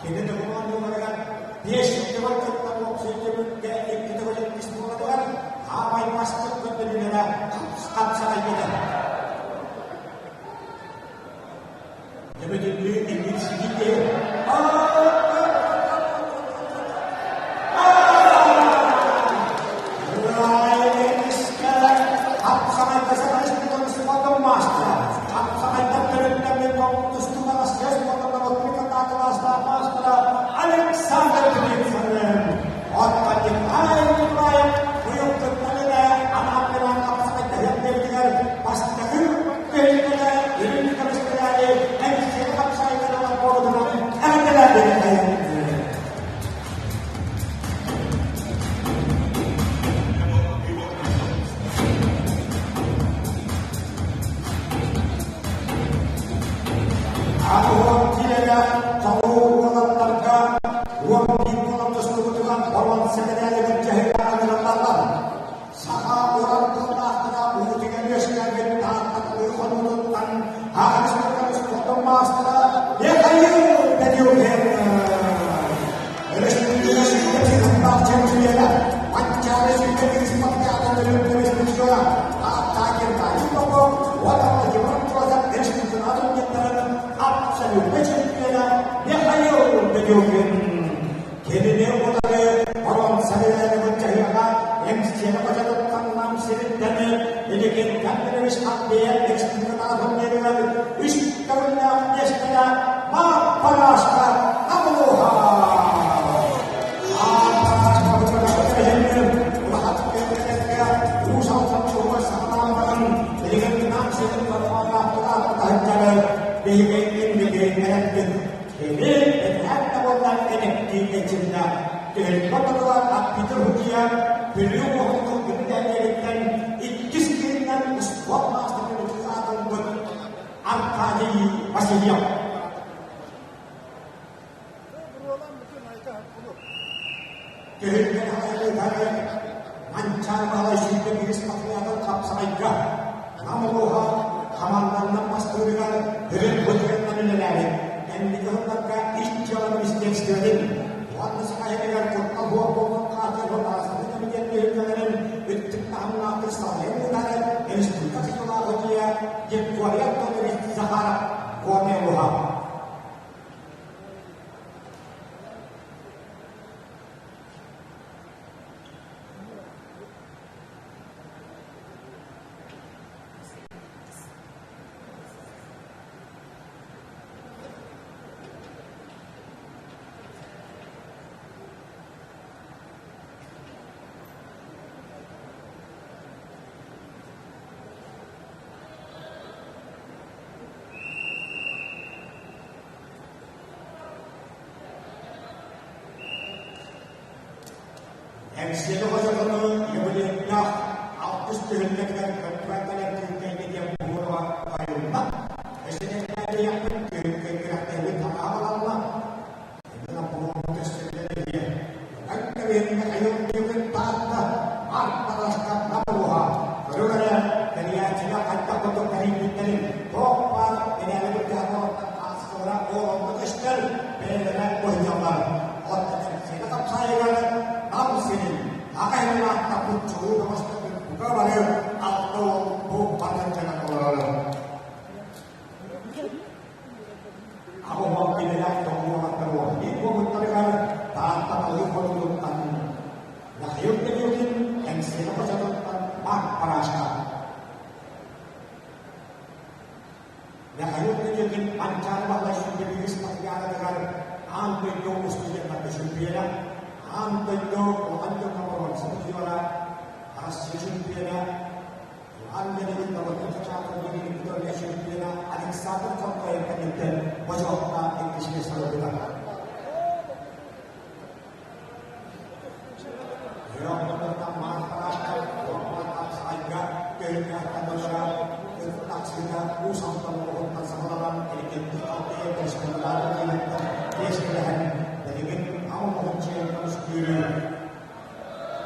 Кини докумуоннарыгар биэс төгүл кыттан уопсай түмүккэ икки төгүл иккис буоларыгар хаамай бастык көрдөрүүлэрэ. Төбөтүннүү эмиир сидии киһи Александр Дмитриевич Оттон Николай Николаев быйыл кыттан анаан хапсаҕайдаһыан бастакы түһүлгэлэ үрүҥ көмүскэлээри Эҥсиэли хапсаҕайдарынан буолуутунан эҕэрдэлээбит. Аҕыһын киилэлэ соҕуруу уолаттарга 11 буолан тустубутугар боруонса мэтээлигэр дьаһыыга ыҥырыллаллар. Саха уран тыллаахтара уутуйан үөскээбит Тааттаттыы хонуутуттан Аҕыстарга спортун маастара Михаил Петюхин Өрөспүүбүлүкэ сүүрбэ чемпиона, Манчаары сүүрбэ спартакиада төрүт призера Ааттаакин Попов уонна Владимир Прозов республикатын диэттэрин абсолютнай чемпиона Михаил Петюхин. Кинини утары боруонса билээри дьаһыаҕа Эҥсиэли хочотуттан Нам сириттэн Илигин Кандрович Андреев республикатын диэригэр үс көрүҥнээх миэстэлэ Марк Парашка Намылуха. Биһиги инники эрэлбит Кини этээт да буоллар энэктии эчиннэ. Түһүлгэ ортотугар Питер Худия Бүлүү уоһун күннээриттэн иккис киһиннэн успуорт маастарын аатырбыт Аркадий Васильев. Түһүлгэ таһаарыытары Манчаары Баһылай 21 спартакиадын хапсаҕайга Нам улууһа хамаанданнан бастыырыгар сүрүн быһыытынан үлэлээбит. Кэнники сылларга Ис дьыала министерствотын уонна Саха сиригэр куттал суох буолбут хааччахы Арассыыйа кэмитиэт түһүлгэлэрин үрдүк таһымнаахтык салайан ыытары республика тутулаах судьуйа Григорий Антонович Захаров Горнай улууһа. Эҥсиэли хочотону юбилейдаах алтыс түһүлгэтигэр көппүт кэлэр күүкэйгэ диэн буһуоруга ойулла. Өссө күһүҥҥү күрэхтэһии таҥааланна. Итинэн буһуору көстүбүтэ иһиэ. Өҥ айылгыгын таатта Марк-Парашка Намылуха көрүҥ эрэ тэрийээччилэр хайдах курдук тэрийбиттэрин туох баар бирээлэбит дьаһалларыттан хаачыстыбалара оҕолорго көстөр бэйэлэрэ быһыйаллар. Оттон Эҥсиэли хапсаайыгар Нам сирин аҕай-ылааттаппыт чулуу бөҕөстөрбүт бука бары 60 бу батанчанан олорор. Аҕа киилэлээх тоҥуолаттар уоһунньук буолбуттарыгар Таатта балык хотугуттан Михаил Петюхин Эҥсиэли хочотуттан Марк Парашка. Михаил Петюхин Манчаары Баһылай сүүрбэ спартакиадатыгар аан дойду устудьуоннарга чемпиона, аан дойду улахан дьоҥҥо боруонса призера, Россия чемпиона, Александр Чонтоев кэнниттэн бочуоттаах иккис миэстэ ылбыта.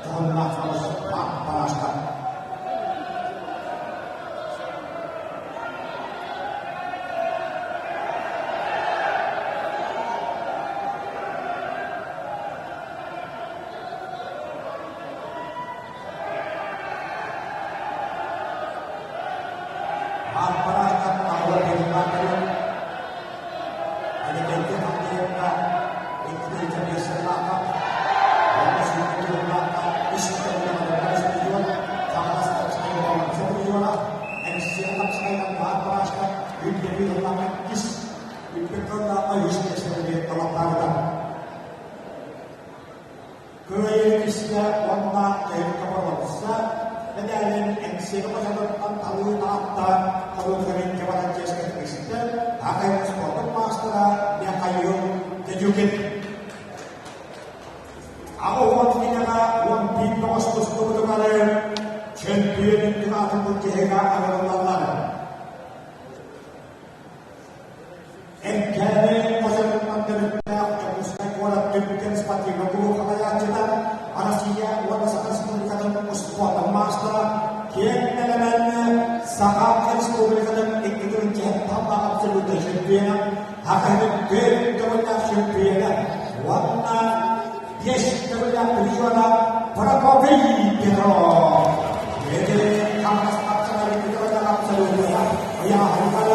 Дьоһуннаах соҕус баастар. Эҥсиэли хочотуттан талыы Таатта хоруотугар илдьэ баран чиэскэ тигистэ, Аҕай спордун маастара Михаил Дедюкин. 80 киилэҕэ 11 бөҕөс тустубутугар чөмпүйүөн үрдүк аатын былдьаһыыга аҕырыллаллар. Эҥкээни хочотуттан төрүттээх Дьокуускай куорат Түмүккэн спортивнай кулууп салайааччыта, Россия уонна Саха Республикатын успуордун маастара, киэҥ нэлэмэн Саха Республикатын икки тыһыынча таллаах абсолютнай чемпиона, Саха сирин түөрт төгүллээх чемпиона уонна биэс төгүллээх призера Прокопий Петров. Ити хаҥас хапсаҕай икки төгүллээх абсолютнай ыйааһыныгар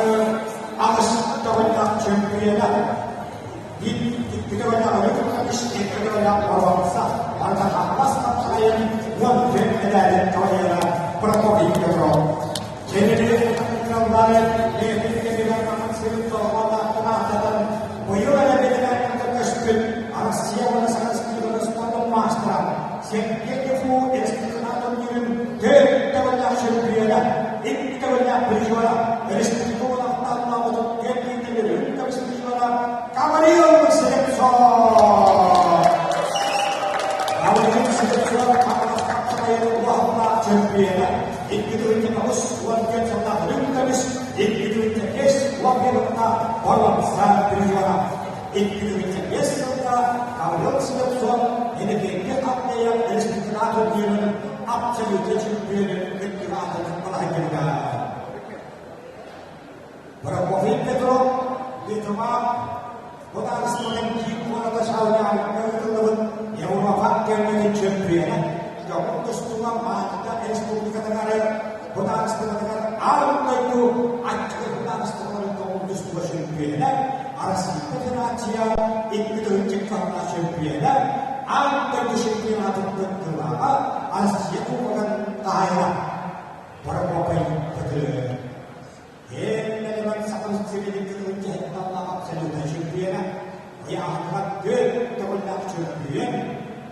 аҕыс төгүллээх чемпиона икки төгүллээх өрүт икки төгүллээх боруонса барыта хаҥас хапсаҕайын 14 медалин кавалера Прокопий Петров. Кинини кыаллары бэйэтин кэмигэр Саха сирин тоһоҕолоохтук ааттатан, быйыл эрэ бэтэрээннэргэ көспүт Россия уонна Саха Республикатын спордун маастара Сергей КФУ республикатааҕы турнирын төрт төгүллээх чемпиона, икки төгүллээх призера, республика уолаттаах 34 кииннэн үрүҥ көмүс призера Гаврил Слепцов! Гаврил Слепцов Хаҥалас улахан чемпиона, 2094 сыллаах үрүҥ көмүс, 2005 уонна боруонса призера. 2005 сылга Гаврил Слепцов Энергетика Аттайа республикаҕа турнирын абсолютнай чемпионун үрдүк аатын ылаһыйбыта. Прокопий Петров Литва Судаарыстыбатын киин куората Шауляҥҥа ыытыллыбыт Европа кэмҥэ чөмпүйүөнэ, дьоҕур тустууга Мальта Республикатыгар судаарыстыбатыгар аан дойду аччыгый судаарыстыбаларын көҥүл тустууга чөмпүйүөнэ, Россия Федерация 2000 кыллаах чөмпүйүөнэ, аан дойду чемпионатын кыттыылааҕа, Россия Кубогын хаһаайына Прокопий Петров. Киэҥ Саха сирин кытылын абсолютнай чөмпүйүөнэ, ыйааһыныгар түөрт төгүллээх чөмпүйүөн,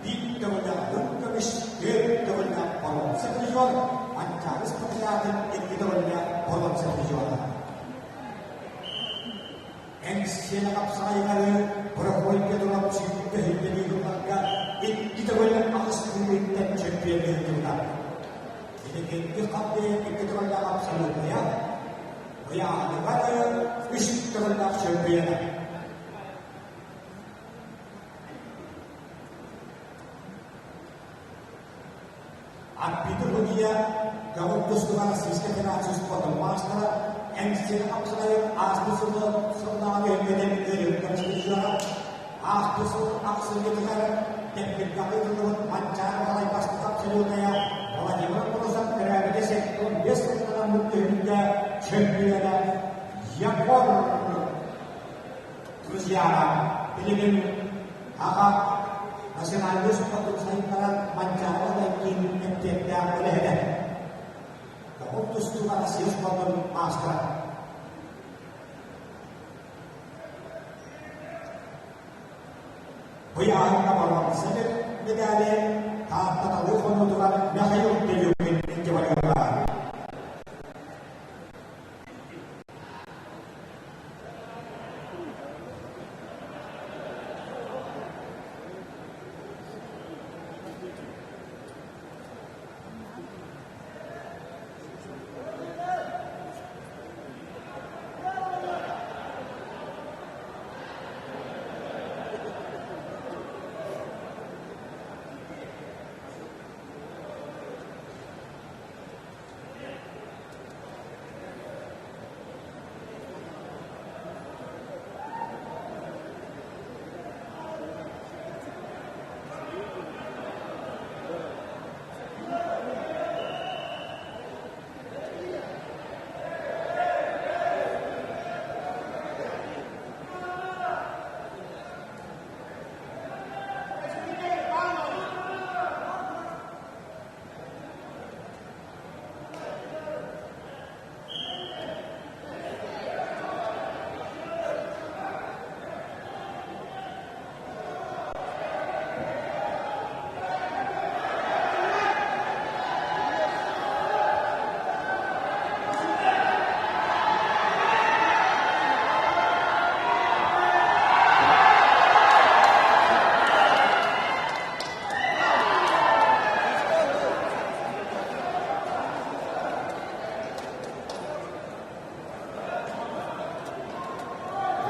биир төгүллээх үрүҥ көмүс, түөрт төгүллээх боруонса призер, Манчаары спартакиадатын икки төгүллээх боруонса призера. Эҥсиэли хапсаҕайгары Прокопий Петров сүүрбэ иһиллэрии ылларга икки төгүл аҕыс күүһүттэн чөмпүйүөн ыһыллыбыта. Итинник хаппыйа икки төгүллээх абсолютнайа, ыйааһыныгар үс төгүллээх чөмпүйүөнэ. Арбитр судья көҥүл тустууга Российскай Федерация спордун маастара Эҥсиэли хапсаҕайын ааспыт сылы сыллааҕы түһүлгэтин ыарыыттан судьуйара Ааспыт сыл ахсынньытыгар Тэппиргэҕэ ыытыллыбыт Манчаары Баһылай бастакы абсолютная Владимир Морозов төрөөбүтэ 75 сылланаммыт түһүлгэ чөмпүйүөнэ Егор Друзьяра билигин аҕа национальнай спордун сайыннарар Манчаары Баһылай киин эппиэттээх үлэһитэ. Тоҕус тустууга Россия спордун маастара. Ыйааһыҥҥа боруонса медали Тааттаталыы хонуутугар Михаил Пелюгин илдьэ барыаҕа.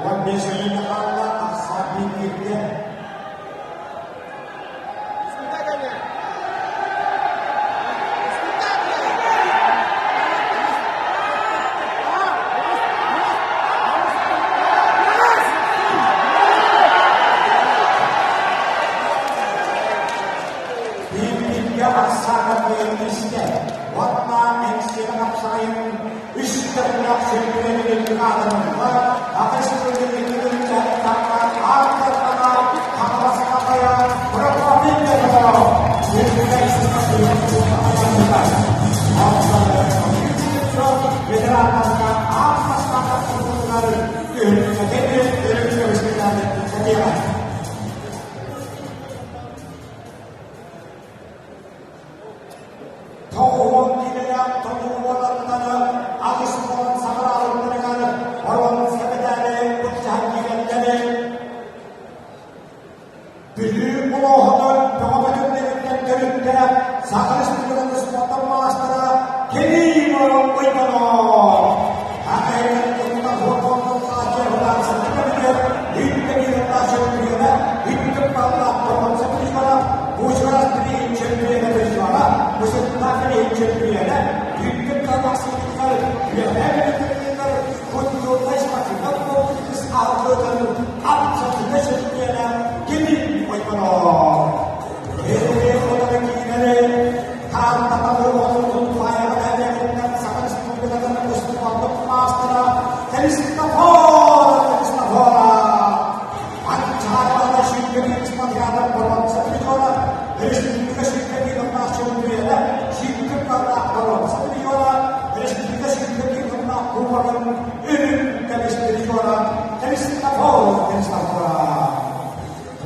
15 минут хаалла ахсаан бииргэ. Бииргэ ахсаана биэрбистэ уонна Эҥсиэли хапсаҕайын үс көрүҥнээх сүүрдүнэн аатырдылар. Аҕыс көрүҥүн ааттарбана Хаҥаласка Прокопий Петров ветераннарга аан бастаан тахсыбытыгар түһүлгэтин өрүк көмүскэлээбит Тоҕуһун киилэлээх тутуу уолаттары аҕыс буолан саҕалаабыттарыгар боруонса мэтээли былдьаһан киирэллэри Бүлүү улууһунан бөҕө-бөтүннэриттэн төрүттээх Саха Республикатын спортун маастара Кирилл Уйбанов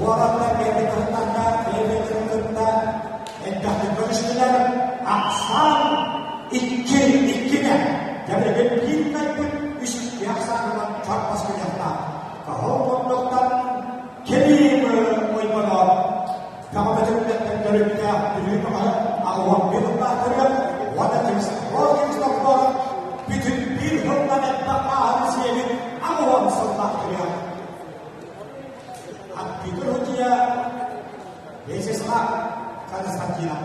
Уолаттар бэйэтэ кыһыннарга бэйэ-бэйэлэрин кытта элбэхтик көрүстүлэр. Ахсаан икки иккинэ. Дьэ биир кайбыт үс икки ахсаанынан чорбос гыныахтаах. Каһыл муннуктан кэлии ойбоно бөҕөбөтүттэн төрүттээх Бүлүү бөҕөһө 81 ыллаахтарыгар уонна Христофор Христофор бүтүн биир сылтан элбэх ааһан сиэбит 80 сыллаахтарыгар Компьютер утуйа Вячеслав Константинов.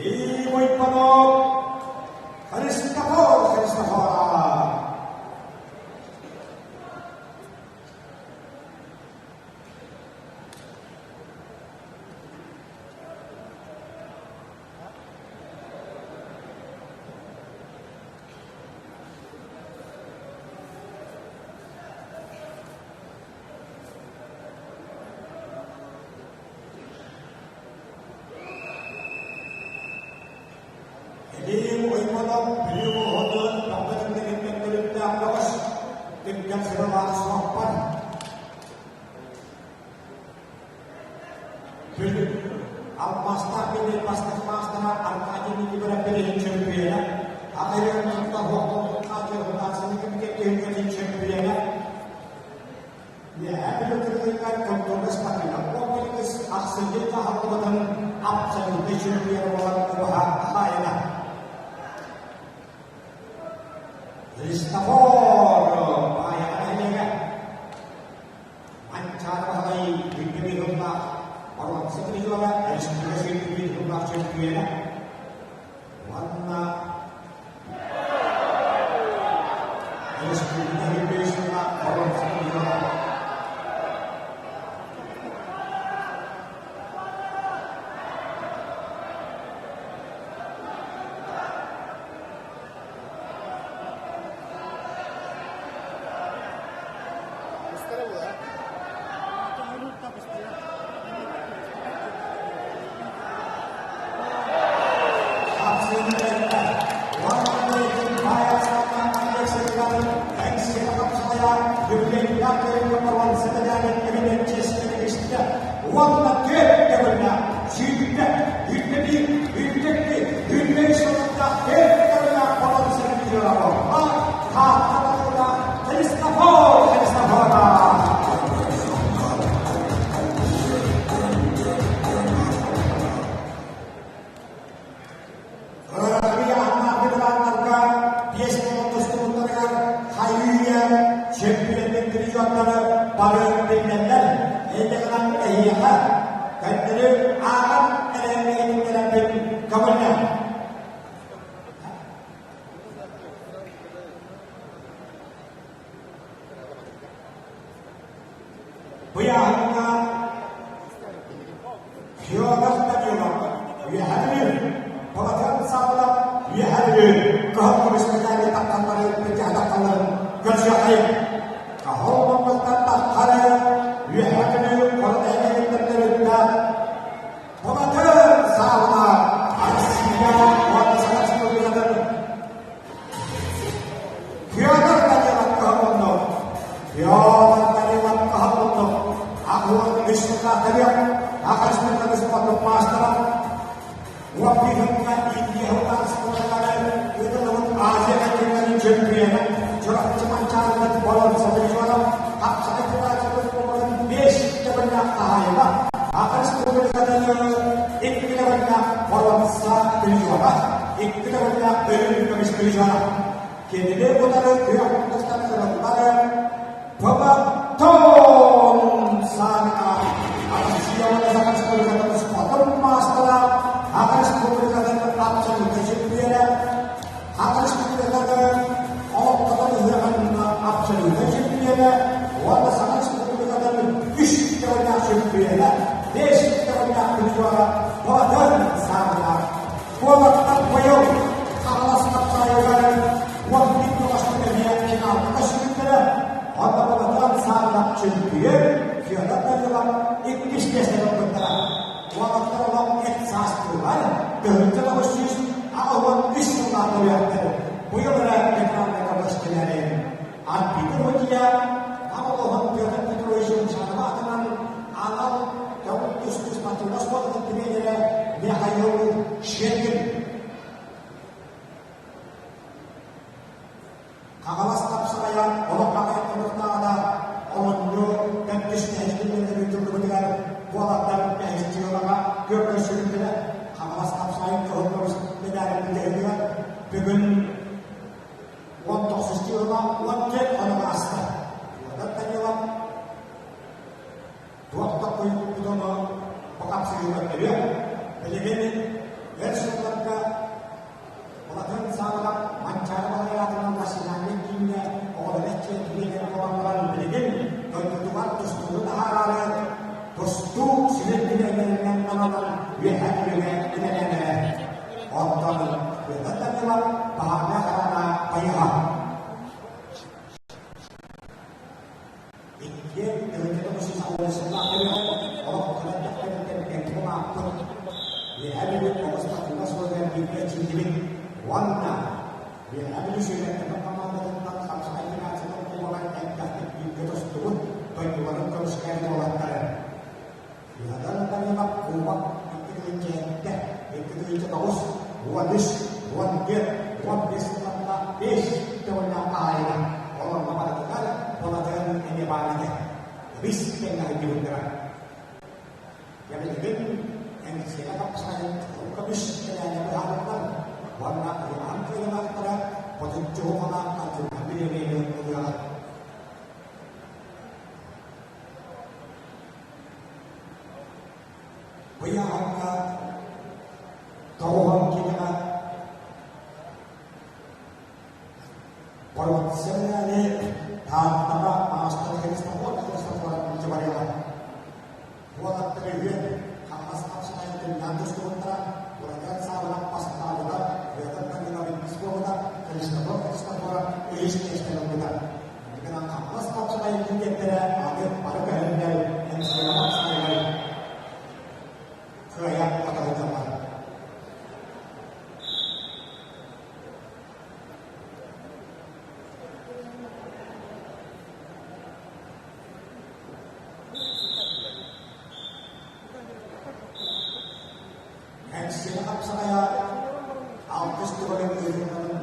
И мой панок Христофор Христофоров. Илиим уйманан бүлүү оһотун баппытын төрүттээх бөҕөс түргэн сыралаах суоппар Алмаастаах билии бастакы маастара Аркадий Никифоров билигин чөмпүйүөнэ, Аҕыйах тутта Хаачырҕаасыны кэмигэр түһүлгэтин чөмпүйүөнэ, Үөһээ Бүлүү кыргыытыгар культурнай спортивнай комплекс ахсынньы таһыллыбытын абсолютнай чөмпүйүөн буолан убаһа хаайына. Христофор Баайаҕа нэһилиэгэ Манчаары Баһылай бүттүбүй сыллаах боруонса призера, республика сүүрдүбүй сыллаах чөмпүйүөнэ уонна республика сүүрдүбүй сыллаах боруонса призера. Уонна түөрт төгүллээх сүүрбэ, үрдэ үрдүккү, үрдүк сылыктаах түөрт төгүллээх болон сэргиирэ буолла. Таатта тылына Христофор Христофоров. ааҕан эрэн көҥүллээх. Быйааһыҥҥа Федор Данилов Үөһээ Бүлүү, Балатыан Саабылап Үөһээ Бүлүү кыһыл көмүс мэтээли таххалларын илдьэ таххалларын көрсүөххэйиҥ. Каһыл маммыттан таххары Үөһээ Бүлүү Хоро нэһилиэгиттэн төрүттээх Балатыан Саабылап Россия уонна Саха Республикатын Федор Данилов кыһыл Федор Данилов кыһыл 83 сыллаах Аха Республикатын спордун маастара 11 Индия спортсменнары ыытыллыбыт Азия континенын чемпиона Чурапчы Манчаарытын боруонса призера Хапсаҕай федерациятын кубогын 5 төгүллээх хаһаайына Аха Республикатын икки төгүллээх боруонса призера икки төгүллээх өрүн көмүс призера Кинини утары күөх мундустан ылыллар Паватон Саамина Россия уонна Саха Республикатын спортун маастара, Саха Республикатын абсолютнай чемпиона, Саха Республикатын олохтотон ыһыаҕын абсолютнай чемпиона уонна Саха Республикатын үс төгүллээх чемпиона, биэс төгүллээх призера Паватон Саамина Куолаттан быйыл Хаҥалас Хапсаайыгар 11 көҕөстөн эмиэ финалга көстүбүттэрэ. Онно Былатыан Сааннап чөмпүйүөн, Федор Данилов иккис миэстэни ылбыттара. Уолаттар олох эт саастыылар, 1983 сыллаах төрүөхтэр. Быйыл эрэ федеральнайга көстүлэри. Арбитр Рудия Нам олоһун Петр Петрович Юмшанова атынан анал көҥүл тустуу спортивнай оскуолатын тренерэ Михаил Щербин. Хаҥалас тапсаҕайа олох аҕыйах хонуктааҕына олунньу төрдүс нэһилиэнньэлэрин ыытыллыбытыгар уолаттар бэһис дьыалаҕа күөн көрсүбүттэрэ. Хаҥалас тапсаҕайын кыһыл көмүс медалын бүтэһигэр бүгүн 19 дьыала 14 хонук ааста. Федор Данилов туох да куйбутуну бу хапсыһыыга көрүө. Билигин өр сылларга Улахан Саалаҕа Манчаары Баһылай аатынан национальнай кииҥҥэ оҕолору эрчийэн тренер буолан баран билигин дойдутугар тустууну таһаараары тустуу сүрүн тренеринэн ананан Үөһээ Бүлүүгэ үлэлээн эрэр. Онтон Федор Данилов баһаарга хараҥа байыһа. Иккиэн 1990 сыллаах олох кыра эрдэхтэриттэн эргэ улааппыт, Үөһээ Бүлүү оҕо спортивнай оскуолатыгар бииргэ эрчиллибит уонна Үөһээ Бүлүү сүүмэрдэммит хамаандатыттан хапсаҕай федерациятын кубогар элбэхтик бииргэ тустубут дойдуларын көмүскээбит уолаттары. Федор Данилов кубок 2007, 2009, 13, 14, 15 сылларга 5 төгүллээх хаһаайына. Олорго барытыгар Былатыан эмиэ баар этэ. Үс тэҥҥэ сылдьыбыттара. Дьэ билигин Эҥсиэли хапсаҕайын кыһыл көмүс кэлээнэ быһаарыллар уонна улахан кыайыылаахтара ботуччу уһуналаах хартыына бириэмийэни ылыаҕа. Быйаҥҥа тоҕуһан кинигэ Боруонсэлээри Тааттаҕа маастар Христофор Христофоров илдьэ барыаҕа. Уолаттар үһүөн Хаҥалас хапсаҕайын тыллаан тустубуттара, Ураган Саабынап бастаабыта, Петр Данилов иккис буолбута, Христофор Христофоров үһүс миэстэни ылбыта. Гынан Хаҥалас хапсаҕайын килиэттэрэ аны бары көһөннөр Эҥсиэли хапсаҕайыгар кыайан хатылыталлар. Эҥсиэли хапсаҕайа алтыс төгүлүн ыытылларын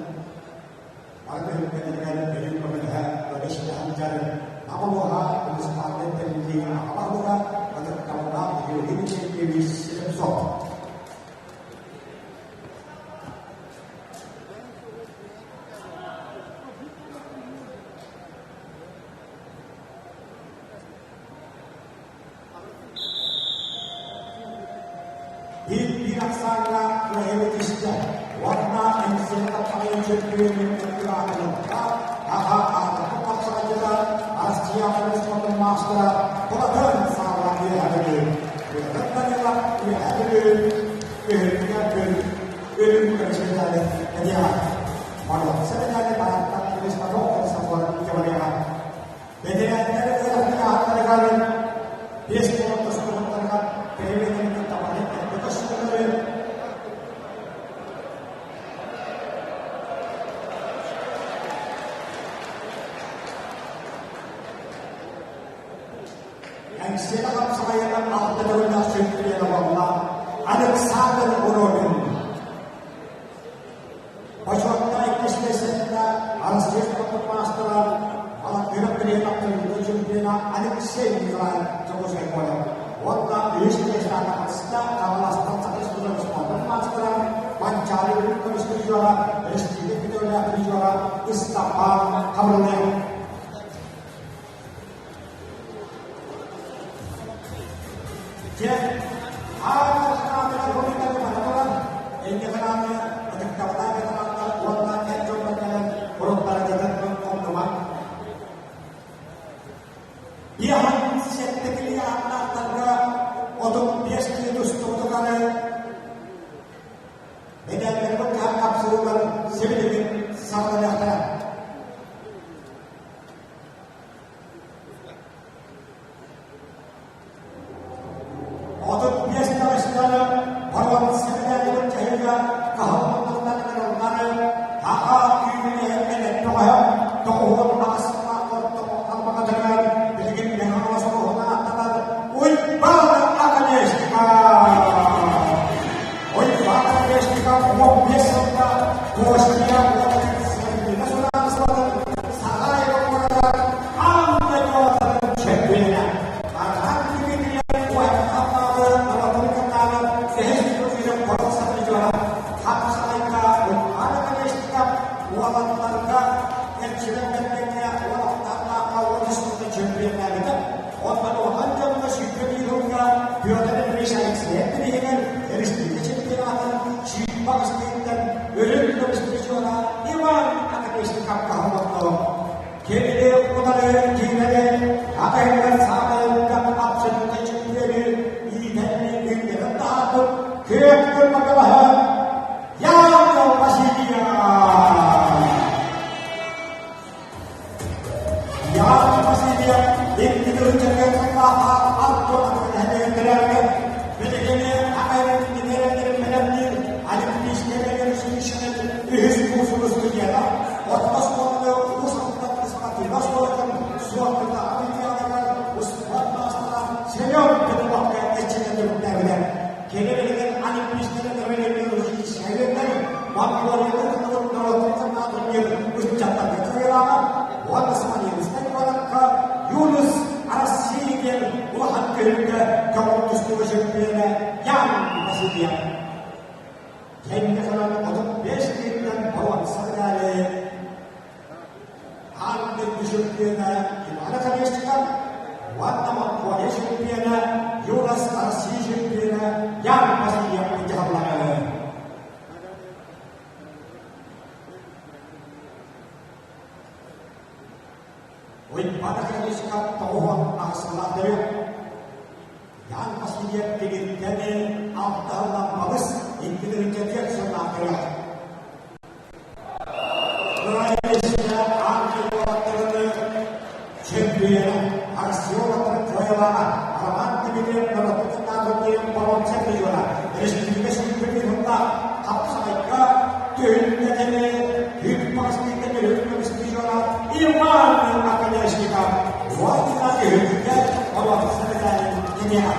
бары түһүлгэлэригэр өрүү көмөлөһө, көмүскэһэ сылдьар Нам улууһа муниципальнай тэриллии аҕа баһылыга ытыктабыллаах Георгий Дмитриевич Слепцов. Биир ахсааҥҥа кыайыы түстэ уонна Эҥсиэли хапсаҕайын чөмпүйүөнүн кыттыылаахтарыгар Аха аатырбыт хапсаҕайдьыта Россия спордун маастара Былатыан Саалаах Үөһээ Бүлүү Петр Данилов Үөһээ Бүлүү Үһүҥҥэ күн үрүҥ көмүс медали этиэҕэ. Боруонса медали Тааттан Христофор Христофор Иванова. Бэтэрээннэр ыарахан ааттарыгар биэс куорат тустууктарыгар бэйэ-бэйэлэрин табаны эрдэ көстөллөрү Эҥсиэли хапсаҕайынан алта төгүллээх чөмпүйүөнэ буолла Александр Уровин. Бочуоттаах иккис миэстэтинэ Арассыыйа спордун маастара Балакыров Приятов чемпиона Алексей Николаев Дьокуускай куорат уонна үһүс миэстэҕэ таҕыста Хаҥаластан Саха спордун маастара Манчаары үрүҥ көмүс призера Республика күтүөлээх призера Ыстапаан Хабырылыев. Дьэ, аан бастаан бу бара туран, инньэ ытыктабылаах ветераннар уонна эр дьоннор кэлэн уруттарыгытын хомнумаҥ. Биэһэн сэттэ килиэ ааттаахтарга 35 киһи тустубутугары медалларбыт хаһан хапсыылар сибилигин саҕаланыахтара. 35 таҕыстары боруонсалаабыт дьаһыыга кыһаллыбытынан ыҥырыллары аҕа күүһүнэһэртэн эппэҕэһэ 98 орто албакатыгар билигин Михайлов оһуна аттанар Уйбаан Академика Уйбаан Академика 15 сылга Босния уонна Сербия судаарыстыбатын Сараево куоратыгар аан дойду чемпиона Арҕаа Дмитриев уһайбахтааҕы норуотун кытаанах үһүс турнирын боруонса призера хапсаҕайга Уйбаан Академика уолаттарга эрчимэн бэргэҥҥэ уолаттардаахха уон үс сылга чемпионнаабыта. Онтон улахан дьоҥҥо 21 сылга Петр Ильич Алексеев бирииһигэр республика чемпионатын сүүрбэ бастыҥтан үрүҥ көмүс призера Иван Академиков олордо. Кинини утары киинэни атыһыгар саамай элбэх абсолютнай чемпиону иитэн үүннэрэн таһаарбыт күөх кырмакалаһа Яков Васильев! Яков Васильев икки тылын сыллаахха Антон нэһилиэктэргэ билигини Америка инженердэрин бэлэмниир Олимпийскай училищены үһүс курсун студента орто оскуоланы улуус аттынан спортивнай оскуолатын суоттатааҕы олимпиадатыгар успуорт маастара Семен Петровка эрчиллэн түмүктээбитэ. Кини билигин Олимпийскай училищелэрин Монголияны кытта норуотун турнир ыччаттарга кыайыылааҕа уонна Смоленскай куоракка Юнус Россия диэн улахан күһүҥҥэ көҥүл тустууга чөмпүйүөнэ Ян Васильев. Кэнники санаан 35 киһиттэн боруонса медали аан дойду чемпиона Ивана Колесников уонна Монголия чемпиона Юнас Россия чемпиона Ян Васильев дьаһаллара. Уйбаан Академическай тоҕуһуон аҕысылаах төрүт Ян Васильев тигирдэни алтыһыллан балыс икки сыллаах төрүт. Украина аан дойду уолаттарын чемпиона, Россия уолаттарын кыайыылааҕа Роман Дмитриев норуотун наадырдыйан боруонса призера, республика чемпионатында хапсаҕайга түһүлгэтини күн бастыҥка төрүт көмүс призера Иван Оконешников уонна түһүлгэ боруонса медалин киниэхэ.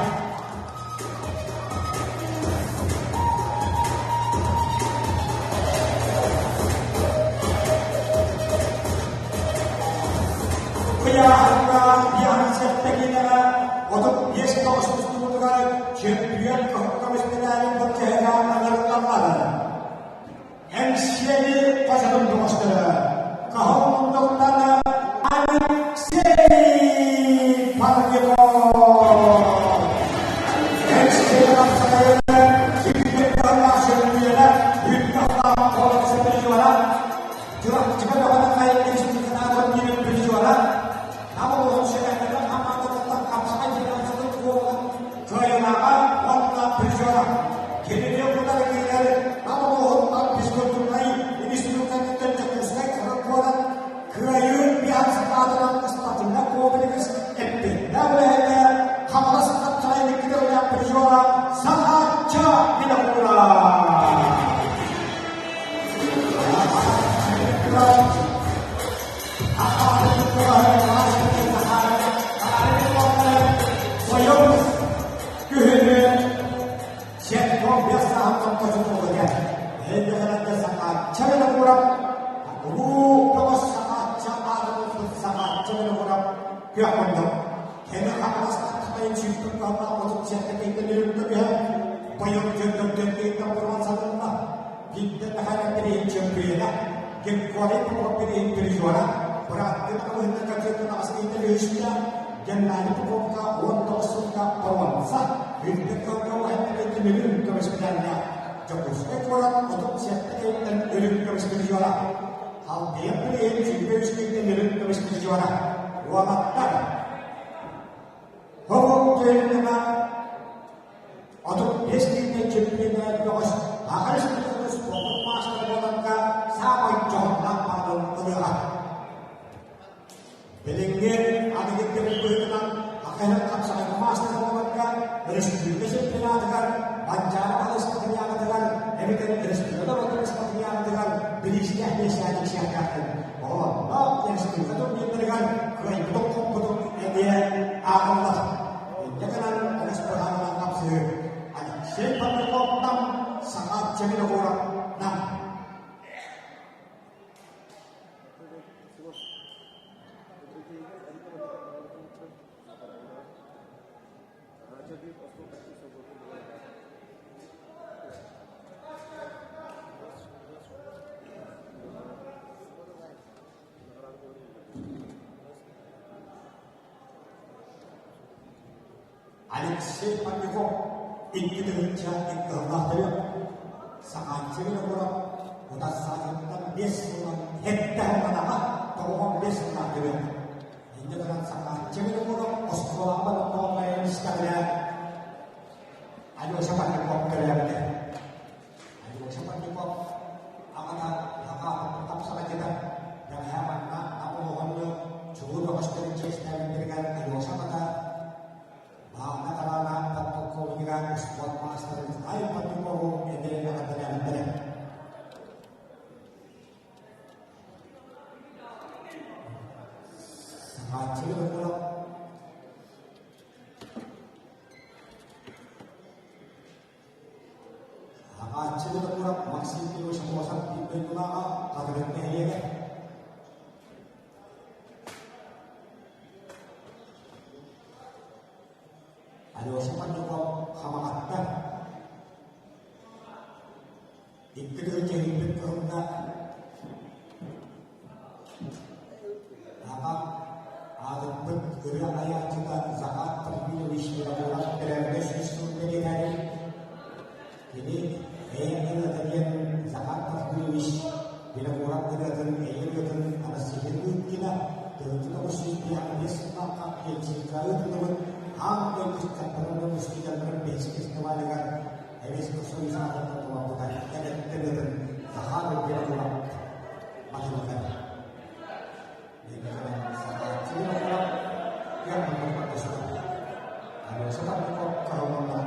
Ыйааһыҥҥа 57 киилэҕэ 35 тоҕус тустубутугар чемпион кыһыл көмүс медалин былдьаһыга ыҥырыллаллар. Эҥсиэли хочотун бөҕөстөрө Кыһыл муннуктан Алексей Парников! Эҥсиэли хапсаҕайын Кинини утары киирэр Нам улууһуттан физкультурнай институттан Дьокуускай куорат Кыайыы биһан сатаатынан спортивнай комплекс эппиэттээх үлэһитэ Хаҥалас хапсаҕай Никита призера Сахаачча Винокура. Күһүнү Сетко саһантан точуллуга Элбэхэлэргэ саҥаачча Винокуров, улуу көҕүс саҥаачча аатырбыт саҥаачча Винокуров күөх муннук. Кини Хаҥаластан Хатайын сүүртүн кыһаллаах 37 киһиттэн үрүҥ көмүһэ быйыл дьөргөттөн киһиттэн буруон сатанна. Биирдэ Михаил Андреевич чөмпүйүөнэ, Григорий Попов билигин призера, бырааттыы маҕаһыыннар качеттан аҕыс киһиттэн үһүстээх, Геннадий Поповка 19 сылга боруонса, үрдүк кылга уһаннарыытын үрүҥ көмүс медаллаах, Дьокуускай куорат 37 киһиттэн үрүҥ көмүс призера, Халбыйар билигин 23 киһиттэн үрүҥ көмүс призера, уолаттар Хомук түһүлгэҕэ 35 киһиттэн чөмпүйүөнэ бөҕөс Саха Республикатын спордун маастара буоларга саамай дьоһуннаах баалын ылыаҕа. Билиҥҥи аныгы кэм быһыытынан АХР хапсаҕайга маастара буоларга өрөспүүбүлүкэ чемпионатыгар, Манчаары баһылай спартакиадатыгар эбэтэр өрөспүүбүлүкэ норуоттарын спартакиадатыгар бириистээх миэстэни сиэхтээххин. Оҕолордоох республика турнирдарыгар кыайбытыҥ-хоппутуҥ эмиэ ааҕыллар. Инньэ гынан олус быһаарылаах хапсыһыы Алексей Павликов Нам, Саха Чеминогоров Нам. Алексей Павликов 2002 ыһыллаах төрүт Сахааччы Винокуров утарсааччыттан биэс сылынан сэттэ сылланаҕа 95 сыллаах төрүт. Инньэ гынан Сахааччы Винокуров оскуолаҕа баран байан истэҕинэ Алеша Павликов төрөөбүтэ. Алеша Павликов аҕата аҕа тапсаҕа бэҕэһээ манна Нам улуһун чулуу бөҕөстөрүн чиэстээбиттэригэр Алеша аҕата Баана Хараана подполковнига спорт маастарын Николай Павликову эдэр эҕэрдэлээбиттэрэ. Саҥааччы Винокуров Аҕааччы Винокуров Максим Кириллович Аммосов биир дойдулааҕа Хатырык нэһилиэгэ. Алеша Павликов Хамаҕатта икки тыһыынча дьэһийбит кыһылга аҕам аатырбыт ырыа айааччыта Захар Трофимович Винокуров төрөөбүтэ 100 сыл бэлиэтээбит. Кини Эйэ ырыата диэн Захар Трофимович Винокуров ырыатын Эйэ ырыатын Анастасия Лыткина 1955 сыллаахха Хельсинкига ыытыллыбыт аан дойду ыччаттарын устудьуоннарын бэһис фестивалыгар Советскай Союз аатыттан толорбута эбэттэн ырыатын Захар Винокуров матыыбыгар. Сахааччы Винокуров күөх муннук көстөр. Алеша Топников кыһылланна.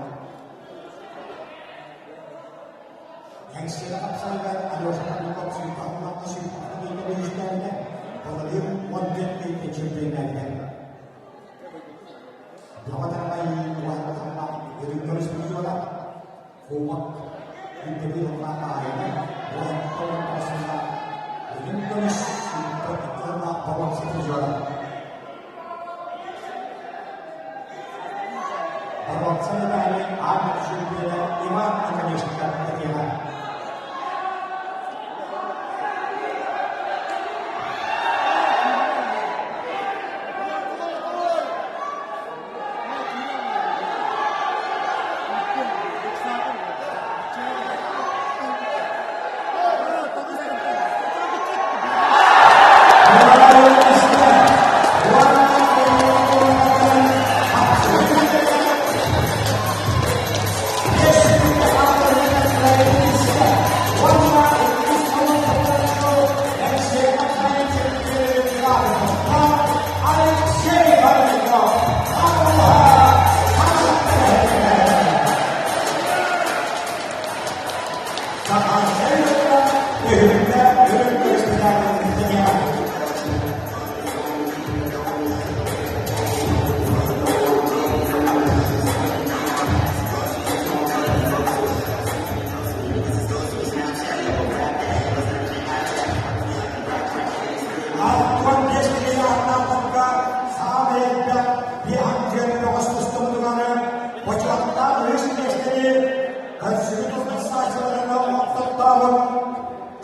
Эҥсиэли хапсарыгар Алеша Топников сүүрбэҕэ сүүрбэҕэ киһитэ бэһистээбитэ, Владимир 14 киһитэ чемпионнээбитэ. Бөҕө тарамай уһанна үрүҥ көмүс призера, кубок үрдэбил уонна хаһаайына уһанна сылла үрүҥ көмүс сүүрбэ боруонса призера. Боруонса медали аан чемпиона Иван Наконечников Татьяна. Сахааччай кытта өһүлгэ өрүт көрүстэлээбитин 65 киһи ааттаахтарга саамай элбэх биэһантыан бөҕөс тустубутугары бочуоттаах үһүс миэстэни көрсүбүт устарсааччыларынан оттоттообут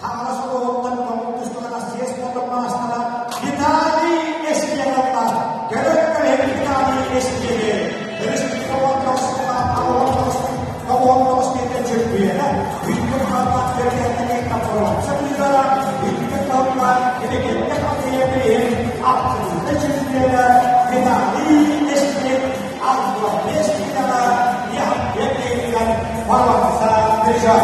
Хаҥалас улууһуттан көҥүл тустууга Россия спордун маастара Виталий Эстеновтан төрөт көлөһүн Виталий Эстеви өрөспүүбүлүкэ 19 киһитэ чөмпүйүөнэ Бүттүн хаалбат төрүттэртэн боруонса быыбара Бүттүн таһымҥа Кэбикэннэ Халдея билиһин абсолютнай чөмпүйүөнэ Виталий Эстев 65 киилэҕэ Яхтен киһитигэр боруонса призер.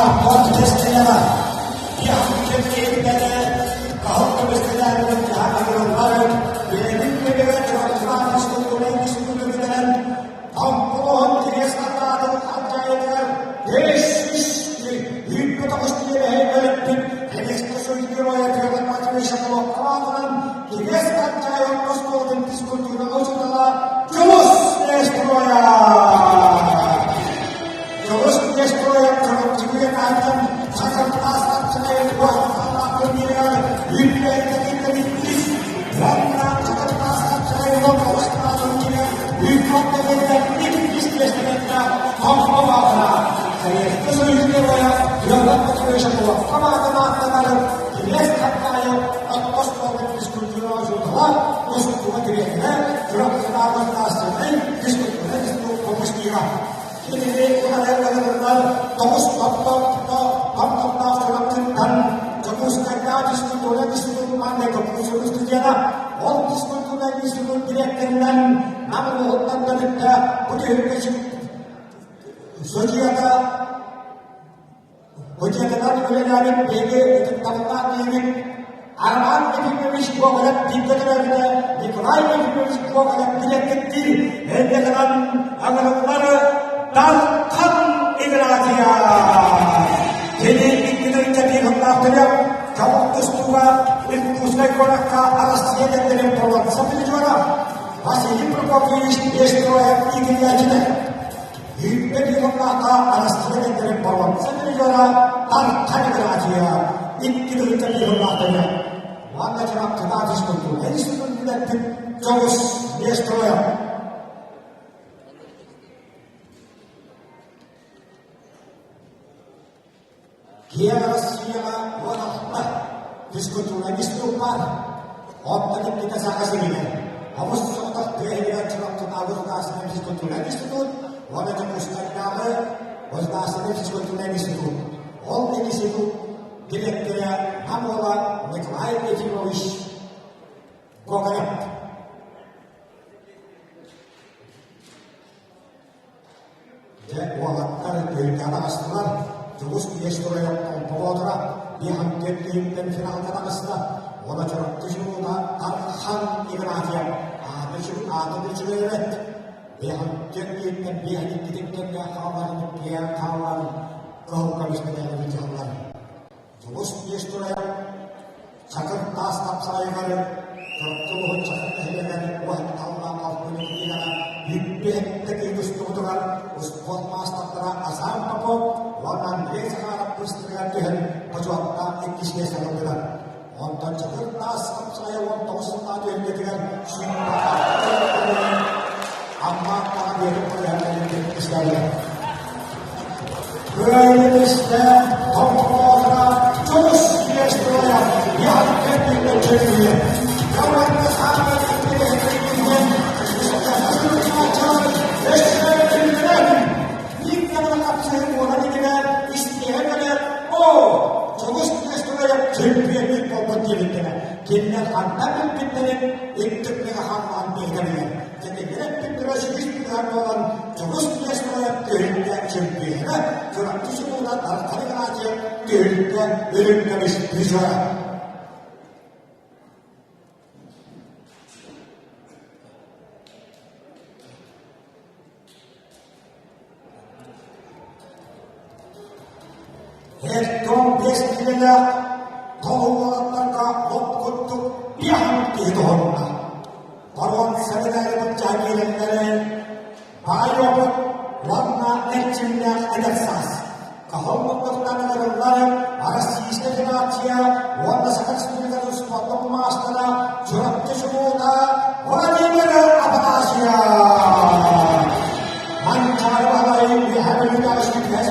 Албан тестелера Каһыл көмүскэлээбит дьаһаллар бэйэтин кэмигэр Чурапчылаах физкультурнай институтун бүтэрэн Томполоһун кириэс хатаатын алдьайытыгар 539 тиэрэһи өлөппүт Кириэскэ суруйдуруойа Федор Матвеевич Шоколовкалаатынан Кириэс Алдьайын оскуолатын физкультура учуутала Дьулус Нестроя! Дьулус Нестроя Чурапчыга таһынан Сакыртаас Апчанайын уохтаах турнирыгар үппэйдэтин иккис уонна Чакыртаас Апчанайын тоҕустаах турнирыгар үппэйдэтин иккис миэстэлэргэ Томпо Советскай Союз Геройа Федор Петрович Шоколовка маатанар Кириэс Хаппаайы оскуолатын физкультура учуутала, устуба дириэктэрэ, Чурапчытааҕы государственнай физкультура институт выпускнига. Кинини уларыйар тоҕус топтоох Чурапчыттан Дьокуускайдааҕы физкультура институтун маҥнайгы студена, ол физкультура институт дириэктэринэн Нам улууһуттан төрүттээх бу түһүлгэ судьуйата Быдьыатынан үлэлээбит биһиги ытыктабыллаах киһибит Роман Ефимович Гоголев бииргэ төрөөбүтэ Николай Ефимович Гоголев дириэктэрдиир энньэҕинэн аҥырыллар Дархан Игнатьев. Кини икки тыһыынча сыллаах төрүөх Чоҕур тустууга Иркутскай куоракка Арассыыйа тендерин боруонса призера Василий Прокопьевич Нестеров иитиллээччитэ. Үүппэ дьыллаахха Арассыыйа тендерин боруонса призера Дархан Игнатьев 2 тыһыынча сыллаах төрүөх уонна Чурапчытаах физкультура институтун бүтэрбит Дьоҕус Нестеров. Киэҥ Россияҕа 16 физкультуралист баар. Оттон иккитэ Саха сиригэр. Хомус соҕотох тыа иһигэр Чурапчытааҕы государственнай физкультурнай институт уонна Дьокуускайдааҕы государственнай физкультурнай институт. Ол институт дириэктэрэ Нам уола Николай Ефимович Гоголев. Дьэ, уолаттар түһүлгэҕэ таҕыстылар, Дьулус Нестеров Томпо Боотура биэһэн түһүктэн финалга таҕыста. Уола Чурапчы чулуута Дархан Игнатьев ааты аатын үчүгэй эбит. Биэһэн түөрт биэһэн иккитин кэмҥэ хаалларын киэҥ хаалларын кыһыл көмүс мэтээли былдьаһаллар. Дьулус Нестеров Чакыр таас тапсаҕайыгар Чурапчы улууһун Чакыр нэһилиэгэр уһатталлаах алтынньы нэдиэлэҕэ бүппэттэ киһи тустубутугар успуорт маастардара Азам Попов уонна Андрей Захаров быыстарыгар түһэн бочуоттаах иккис миэстэ ыллылар. Онтон Чакыр таас хапсаҕайа 19 сыллаах түһүлгэтигэр сүүрбэ Амма Аттаҕа биэрин көрүһэллэрин иккистээтилэр. Кыайыы Томпоотура Дьулус Нестеров Яхтен чөкүйэ. Команда саамай интэриэһинэн Кинилэр хантан билбиттэрин иттикнигэ хамнаан биһигэлэр. Кинилэр эппиттэрэ сүгүс быһар буолан, дьулус Нестеров түһүлгэ чемпиона Чурапчы чулуута Дархан Игнатьев түһүлгэ үрүҥ көмүс призера. Эртон биэс киилэлээх толуу уолаттарга лоп курдук биэһин киһи тоһунна. Барон сэминээри быччаан киирэннэрин баай опыт уонна эрчимнээх эдэр саас. Каһыл муннуктан ыҥырыллар Российскай Федерация уонна Саха Республикатын спордун маастара Чурапчы чулуута Владимир Афанасьев! Манчаары Баһылай Үөһээ Бүлүүтээҕи сүүрбэс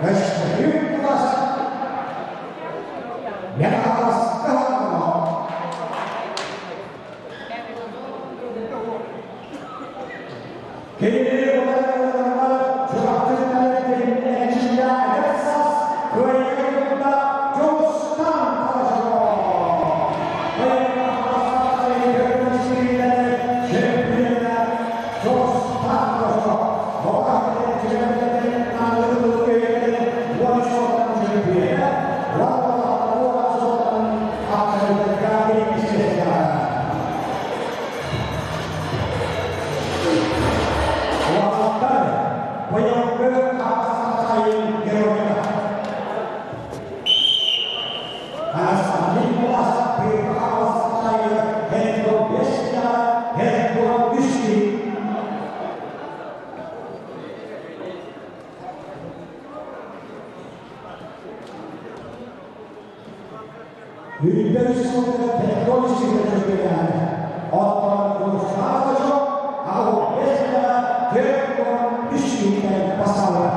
Өстөһүү кулас Мехаласка Кинини утарыларыгар Чурапчыттан эрчиллэ эдэр саас кыайыыга кытта Дьулустан Калашников. Дьулустан Калашников. Улааттар быйылгы Хапсаҕайын геройа Константин Влас Хапсаҕайы Хердо Хердо үс Үүннэр сылга педагогическай түмүктэнэ. Оттон Руслан 85 43 күнтэн басталлар.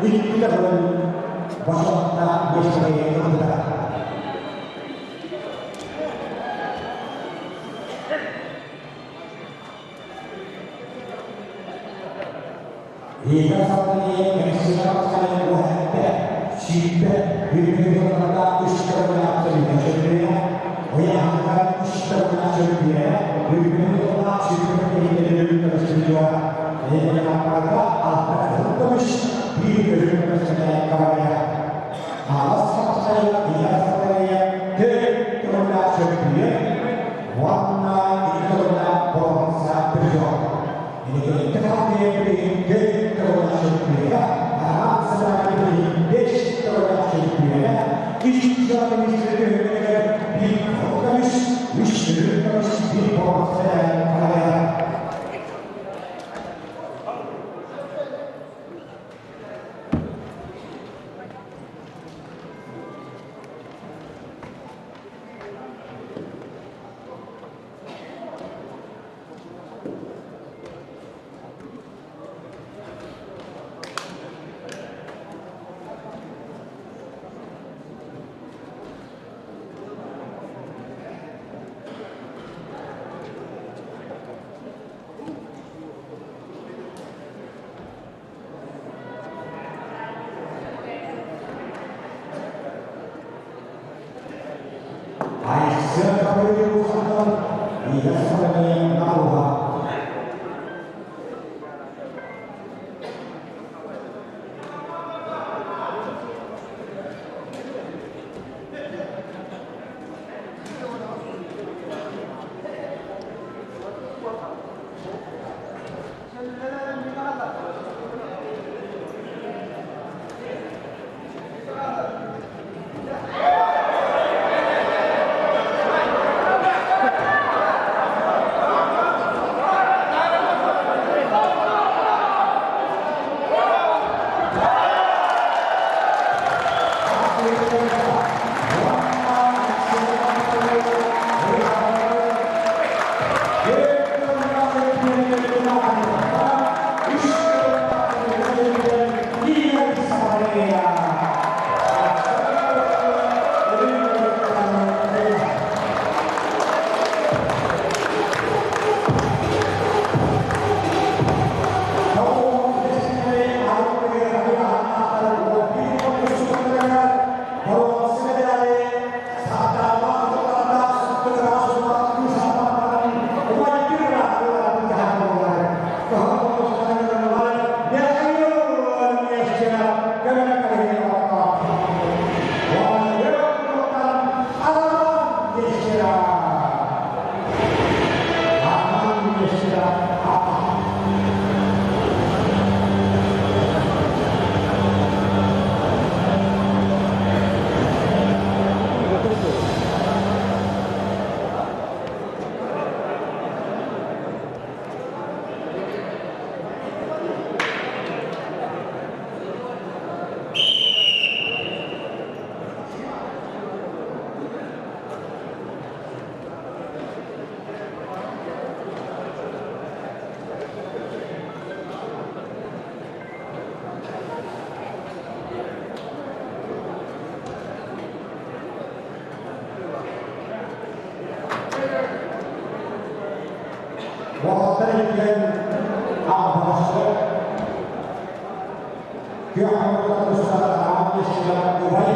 Икки төгүл бочуоттаах миэстэни ылбыта. Игорь Салтанеев Александр уһэттэ, сүүрбэ, бүрүбүрү үс төгүлээх чөлүгэр чөлүгүнэ, ыйааһыныгар үс төгүлээх чөлүгүнэ, бүрүбүрү сүүрбэ киһини көмүскүүрэ, Ленинаппарга алта кыһыл көмүс, биир үрүҥ көмүскэнэ кавалера. Хаҥалас Хапсайа Игорь Салтанеев төрт төгүлээх чөлүгүнэ уонна икки төгүлээх боруонса призер. Инникиликкэ халбыйа билигин төрт чөмпүйүөнэ, Араан Сыраайы билигин бэс чөмпүйүөнэ, ис дьыала министрэ түһүлгэтигэр биир кыһыл көмүс, үс үрүҥ көмүс, биир боруонса салайар. Айсен Гавриловтан Игорь Соловьев Наруга. Уолаттар иккиэн аҕабаҕасы күөх устар араан устар убай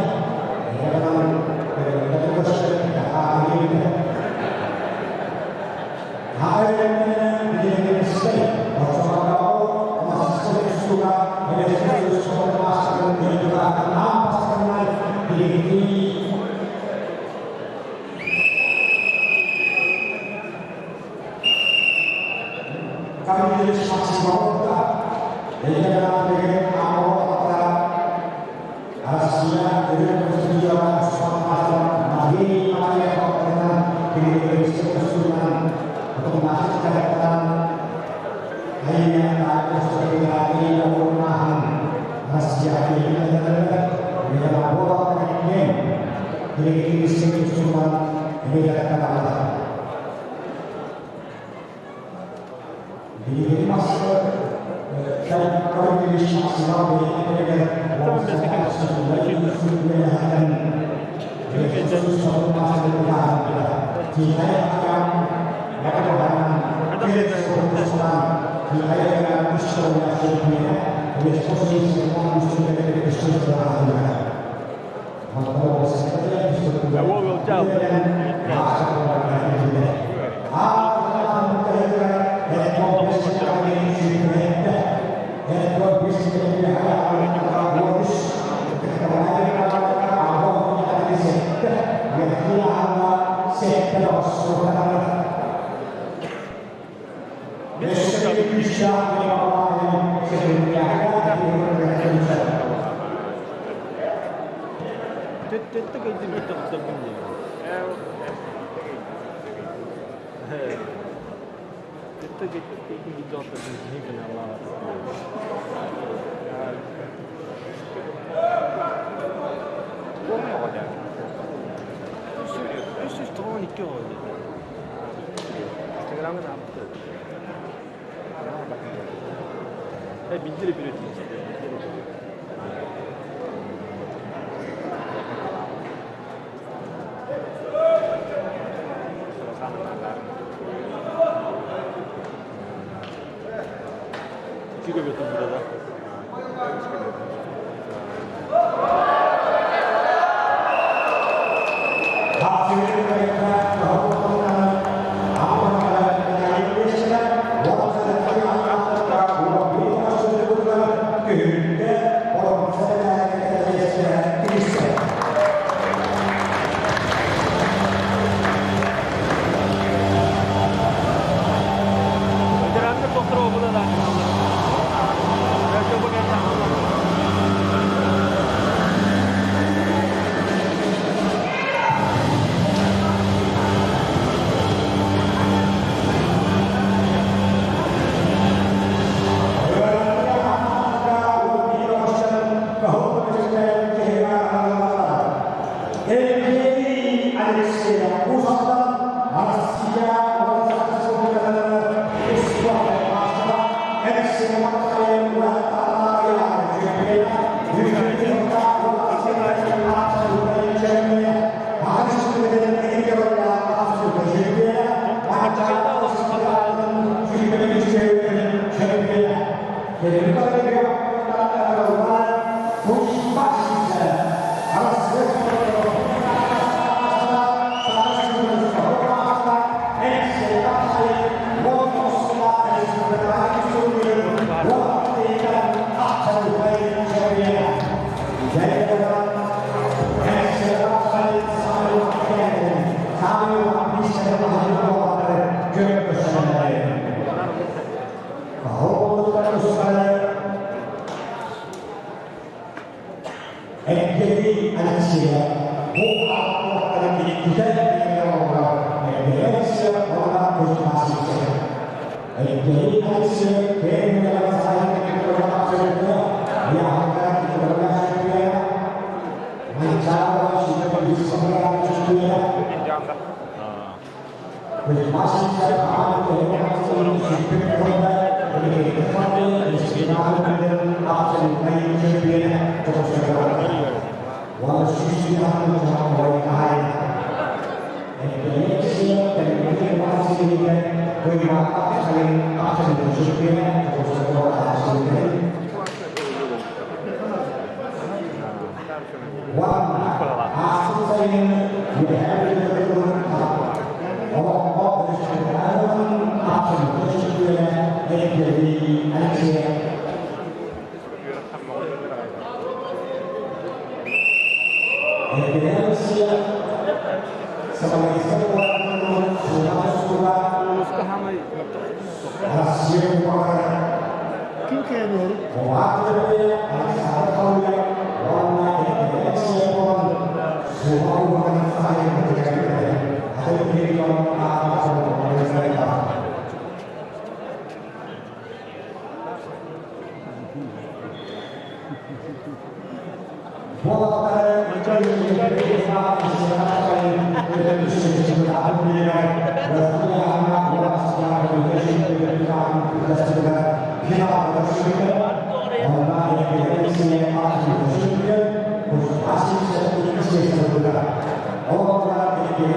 Ким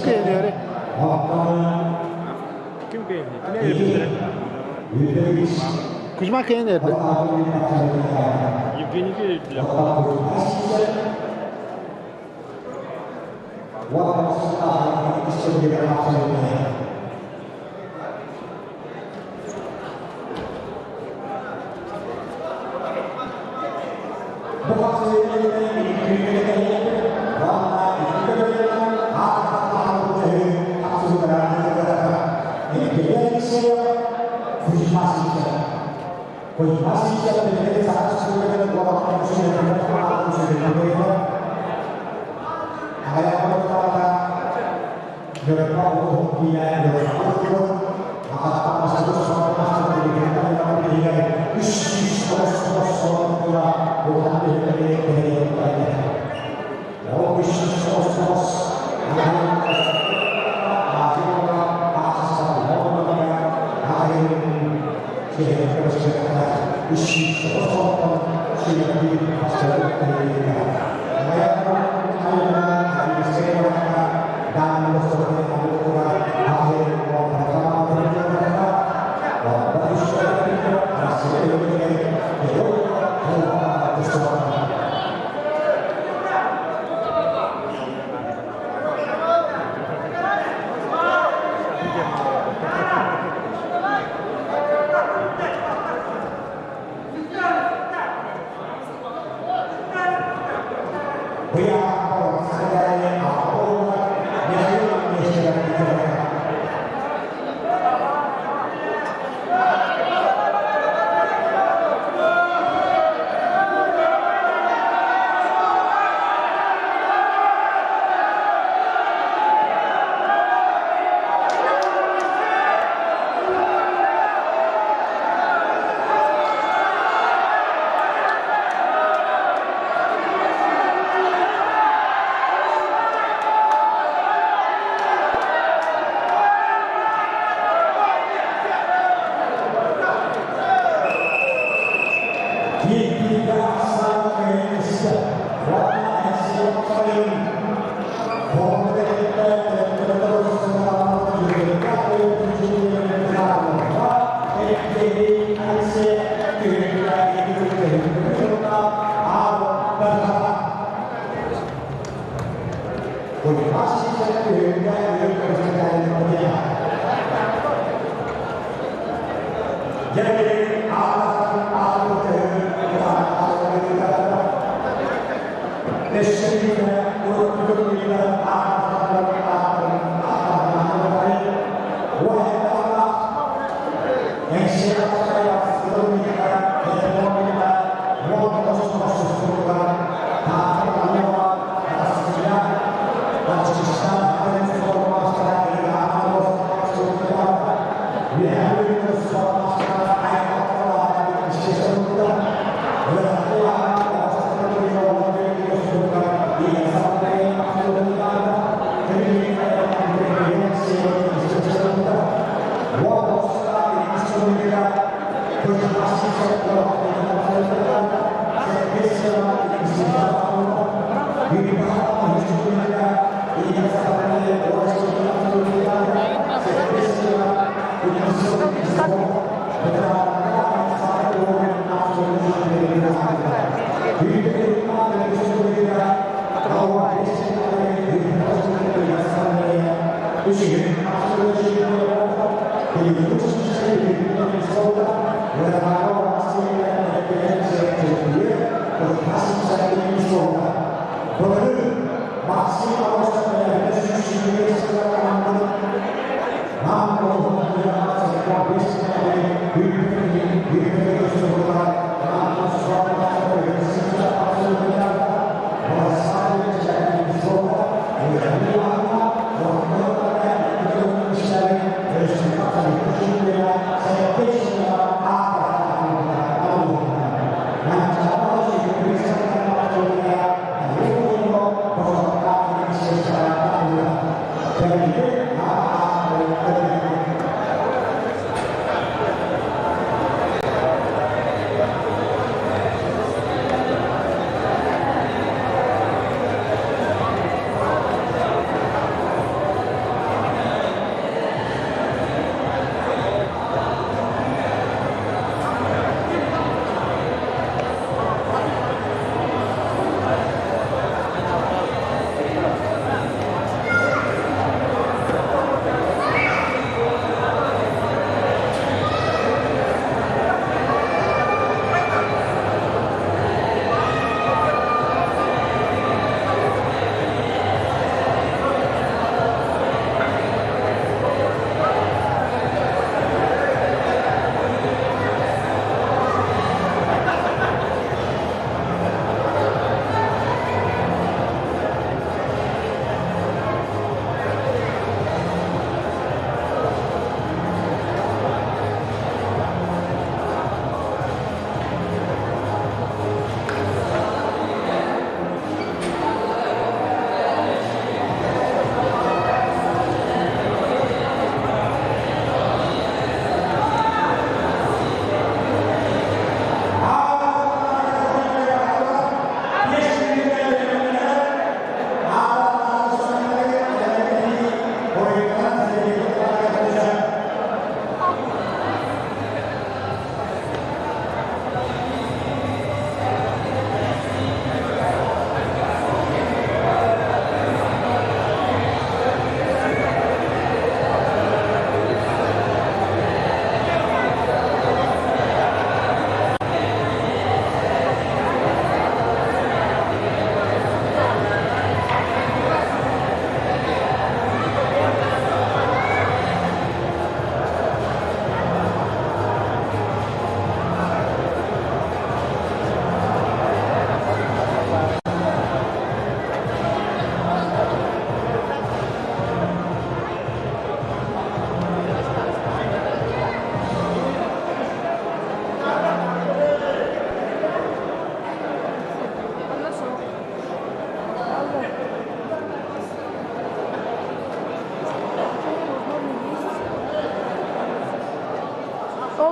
кыайан Ким кыайан? Ким эрдэ? Кузьма кыайан эрдэ. Евгений кыайан.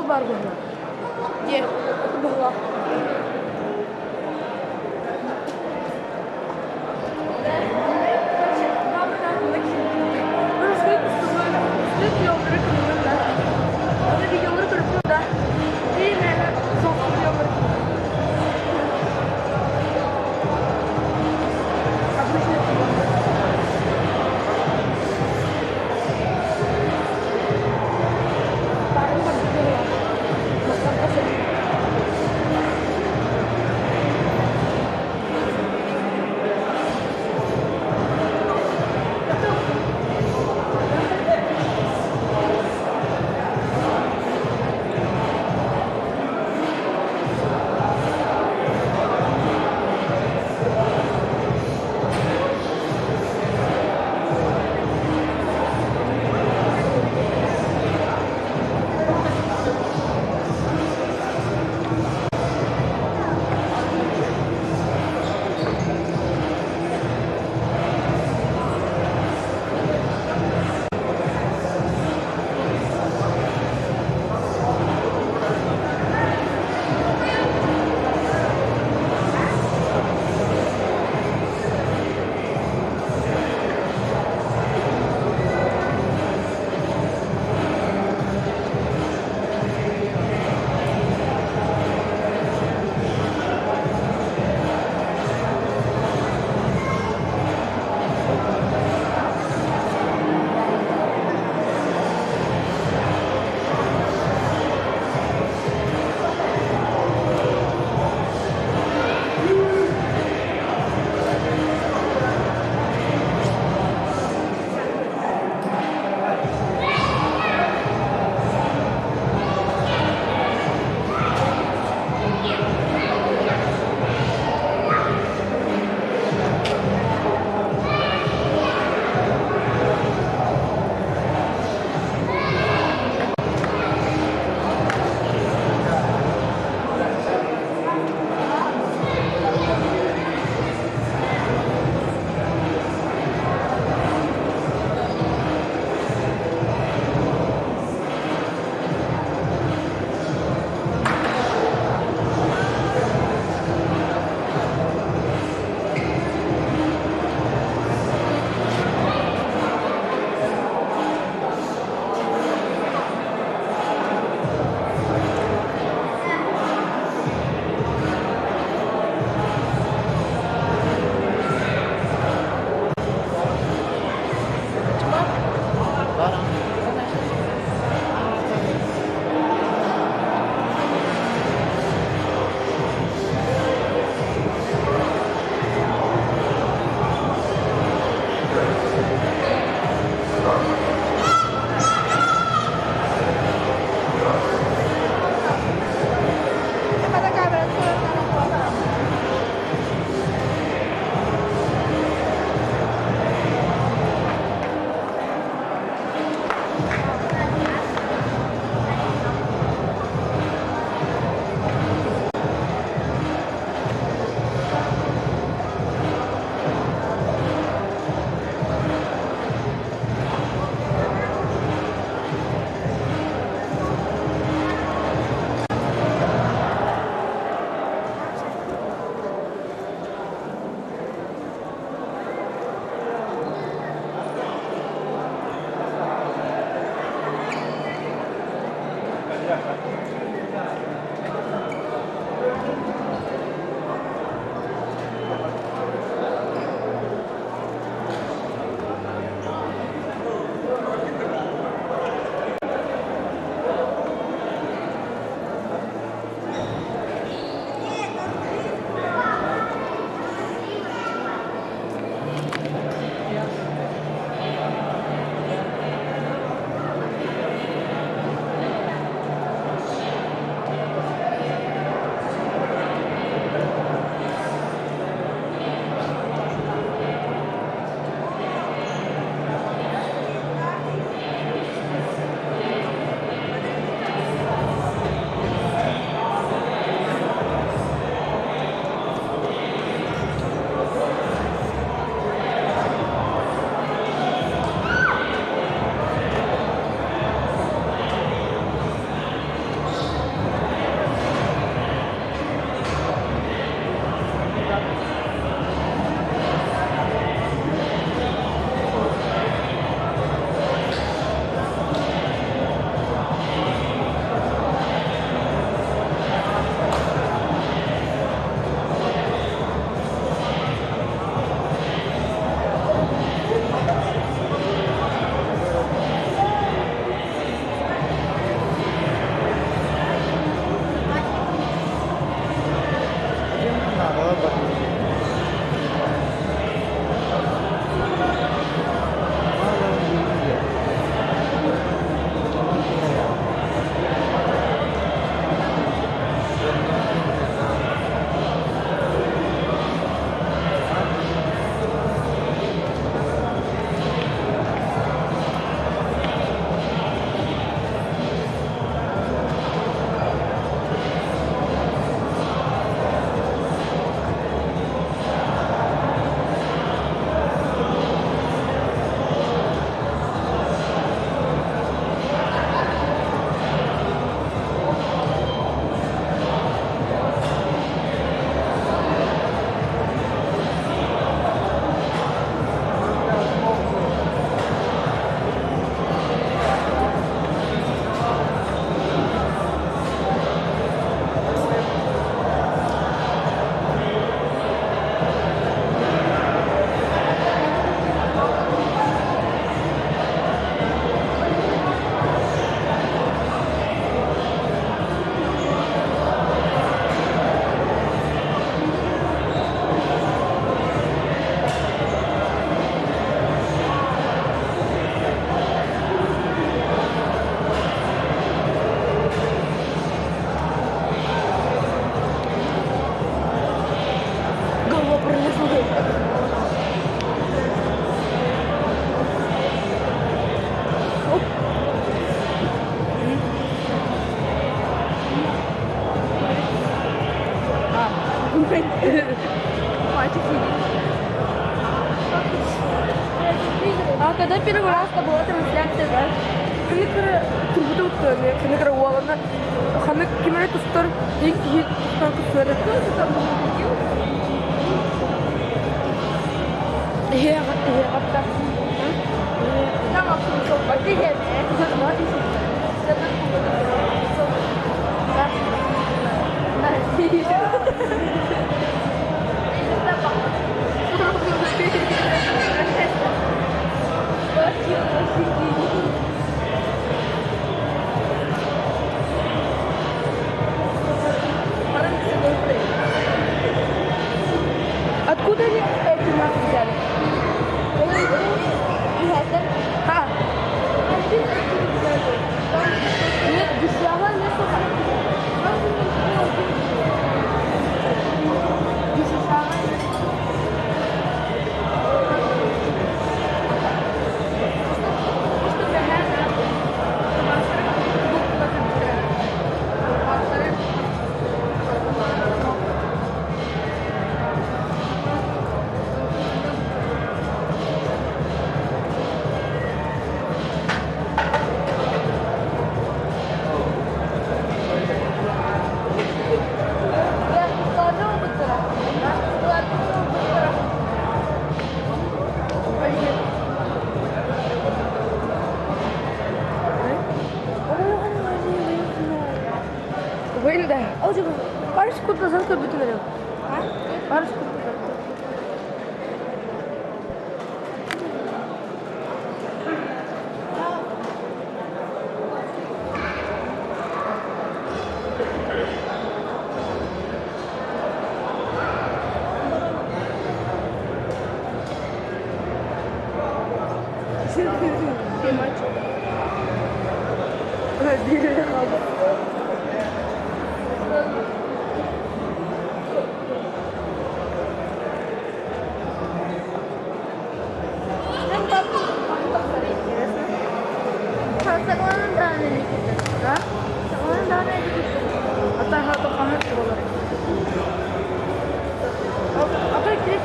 Ол баар быһыылаах. Где? Это быһыылаах. Мальчик сидит. А когда первый раз была трансляция, да? Кыны турбута уттаны, кыны уолана, ханы кимere тустар, ең киһи тустан кысары. Откуда они эти нас взяли? А? Нет, Пару секунд назад компьютер. Пару секунд назад.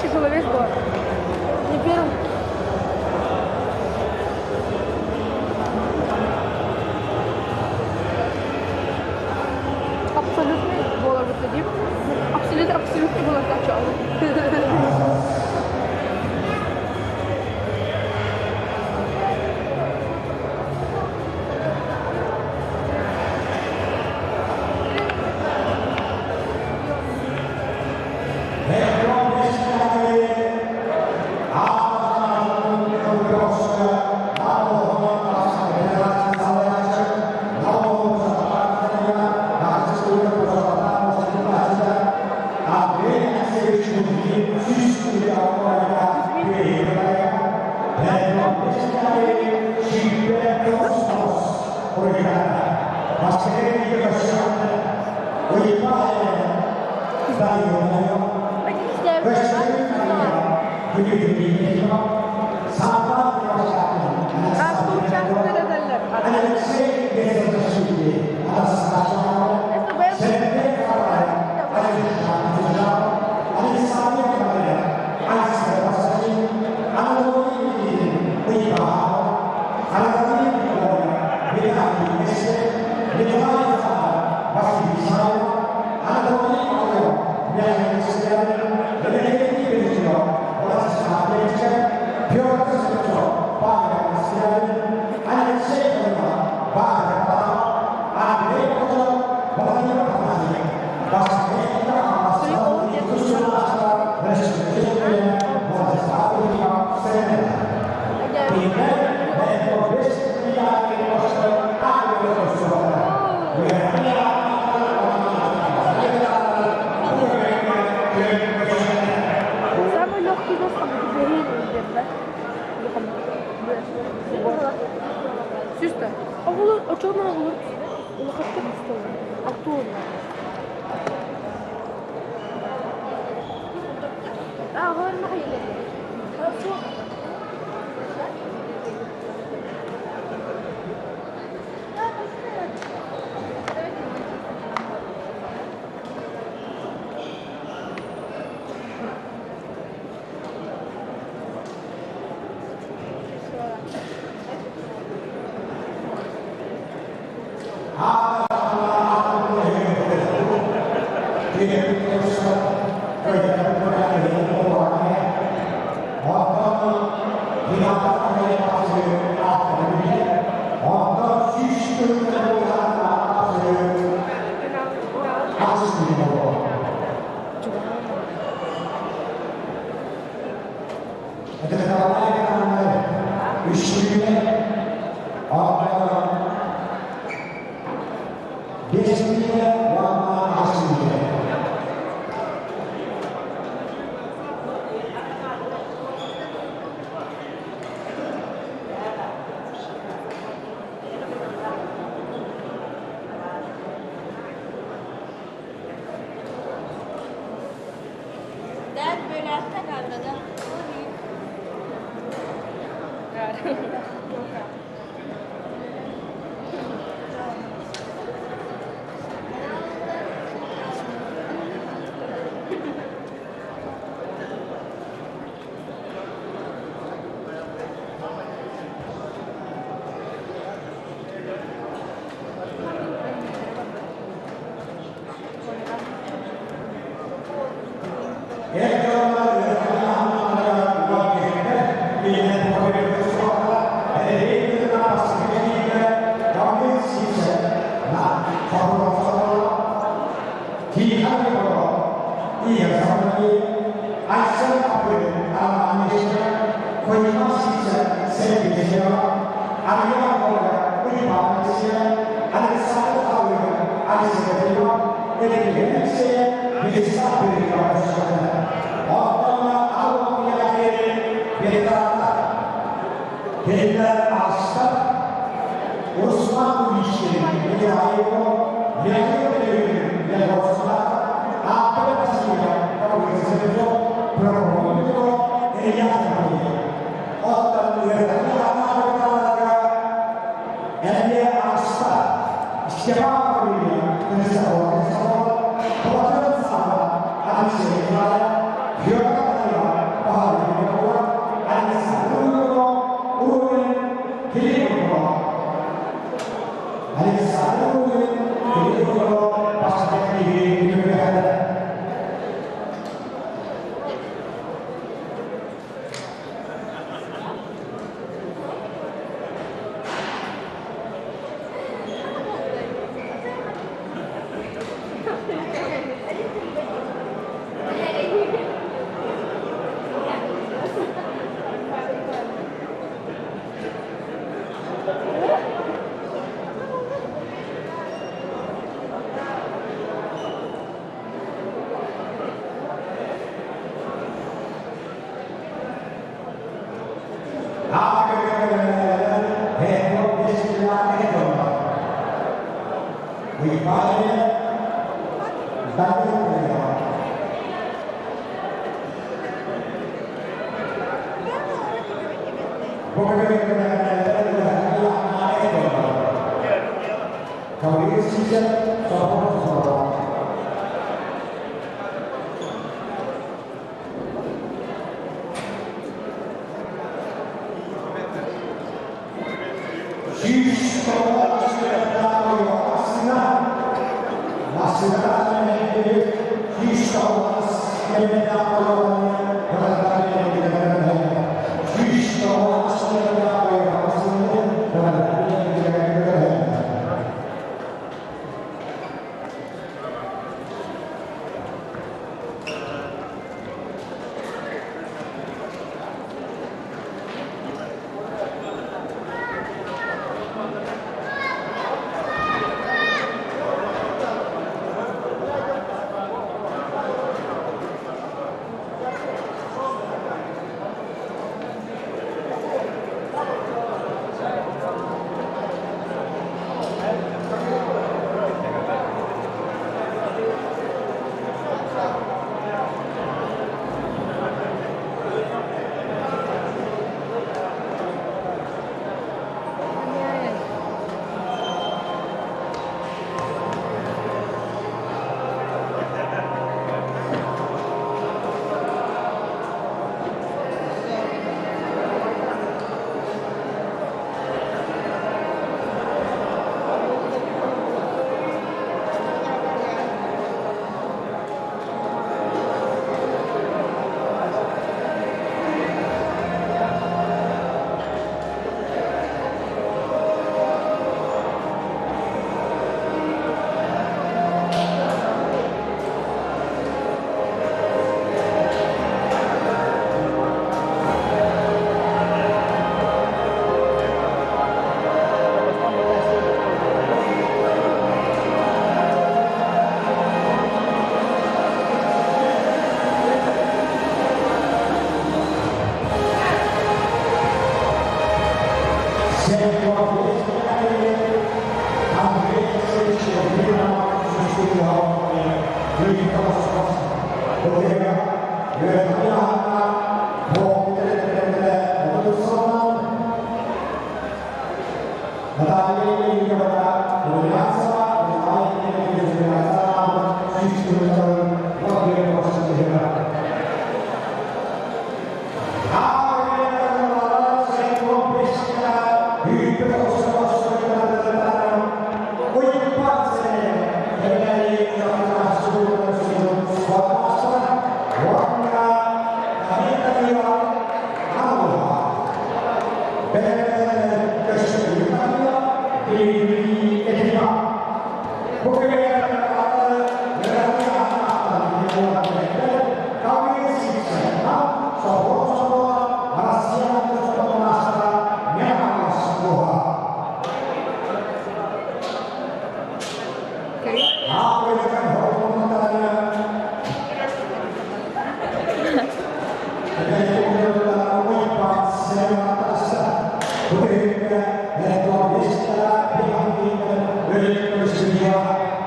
Тяжеловес был. Не первый. Абсолютный доллар выходил. Абсолютно, абсолютно было начало. Самый легкий вес там Сюста. Оғылыр, очоғынан оғылыр. Улахатта тұстолы. Алтуын.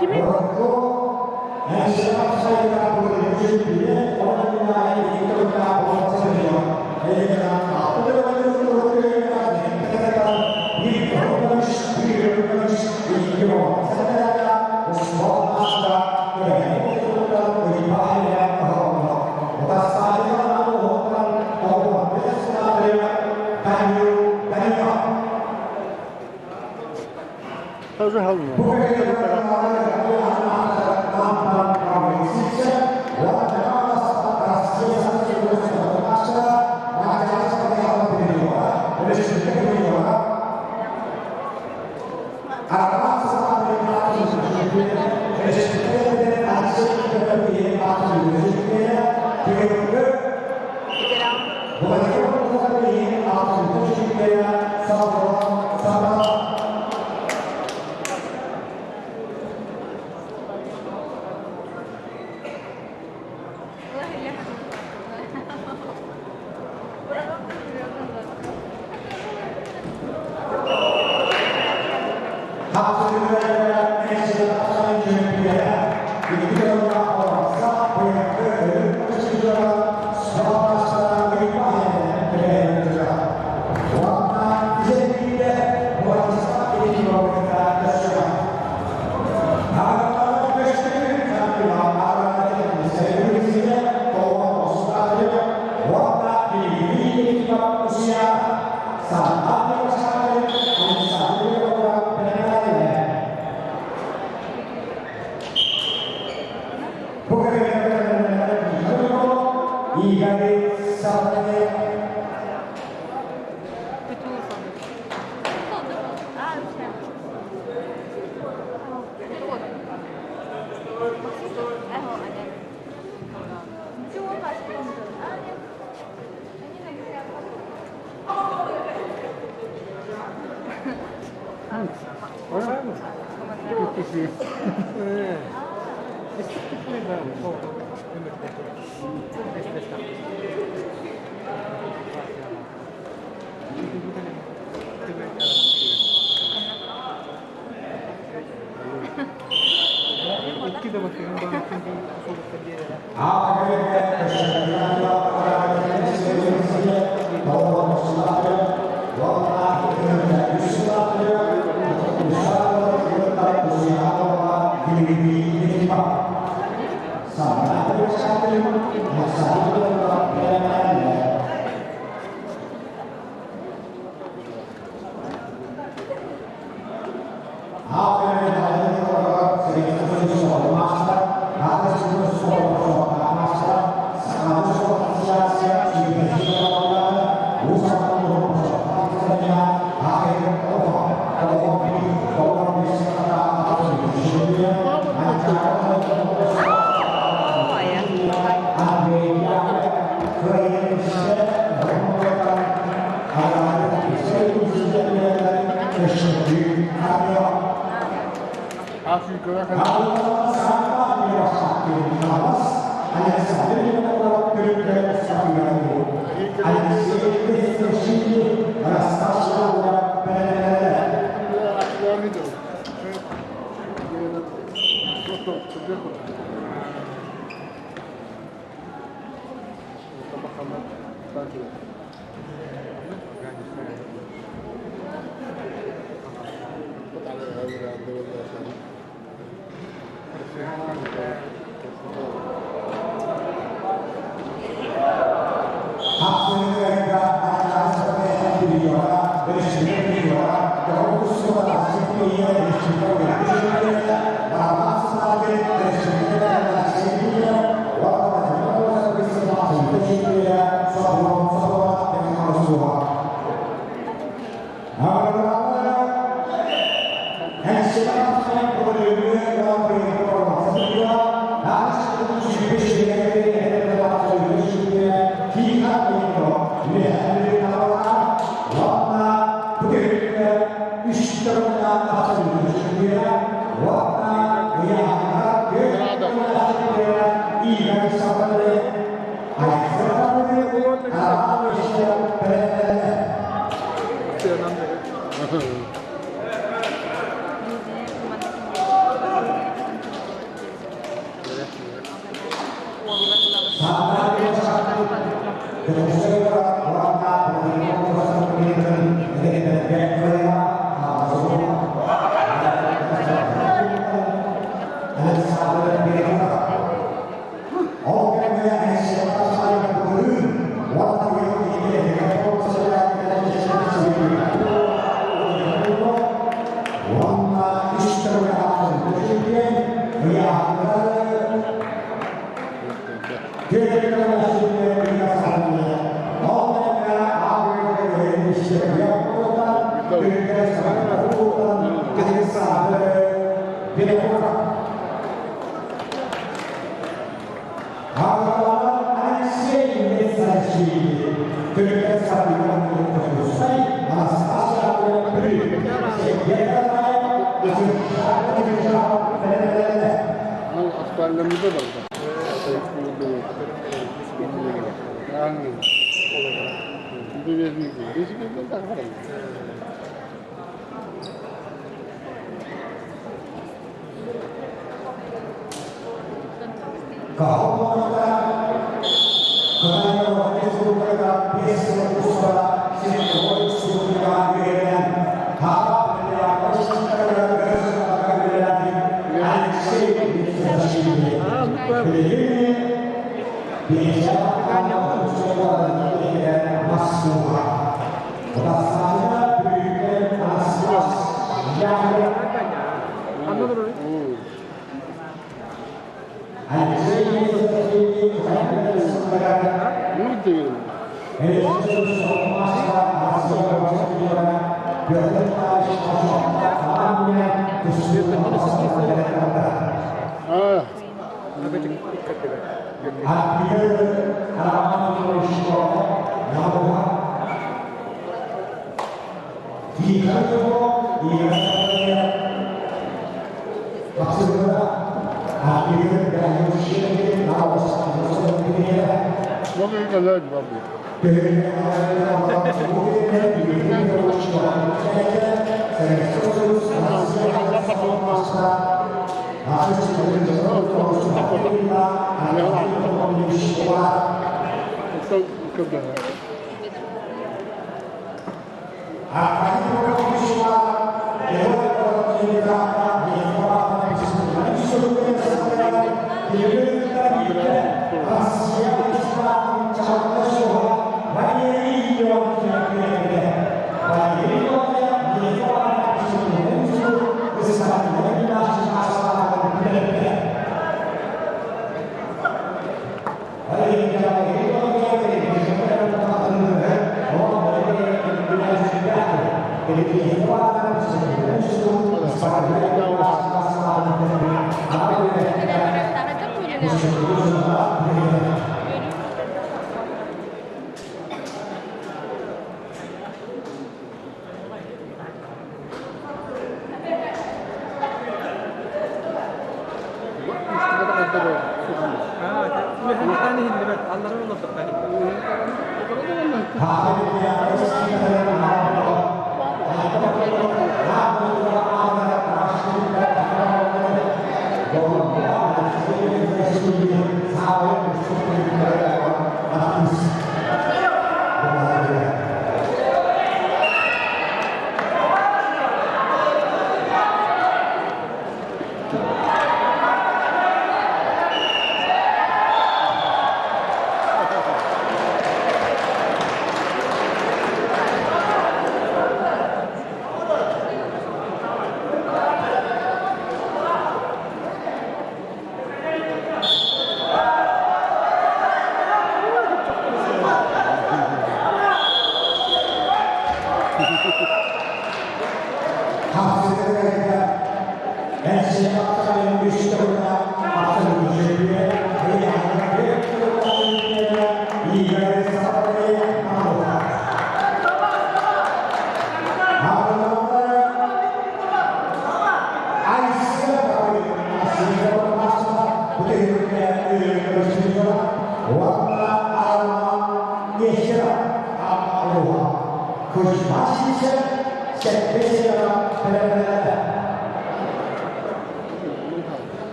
Kimi?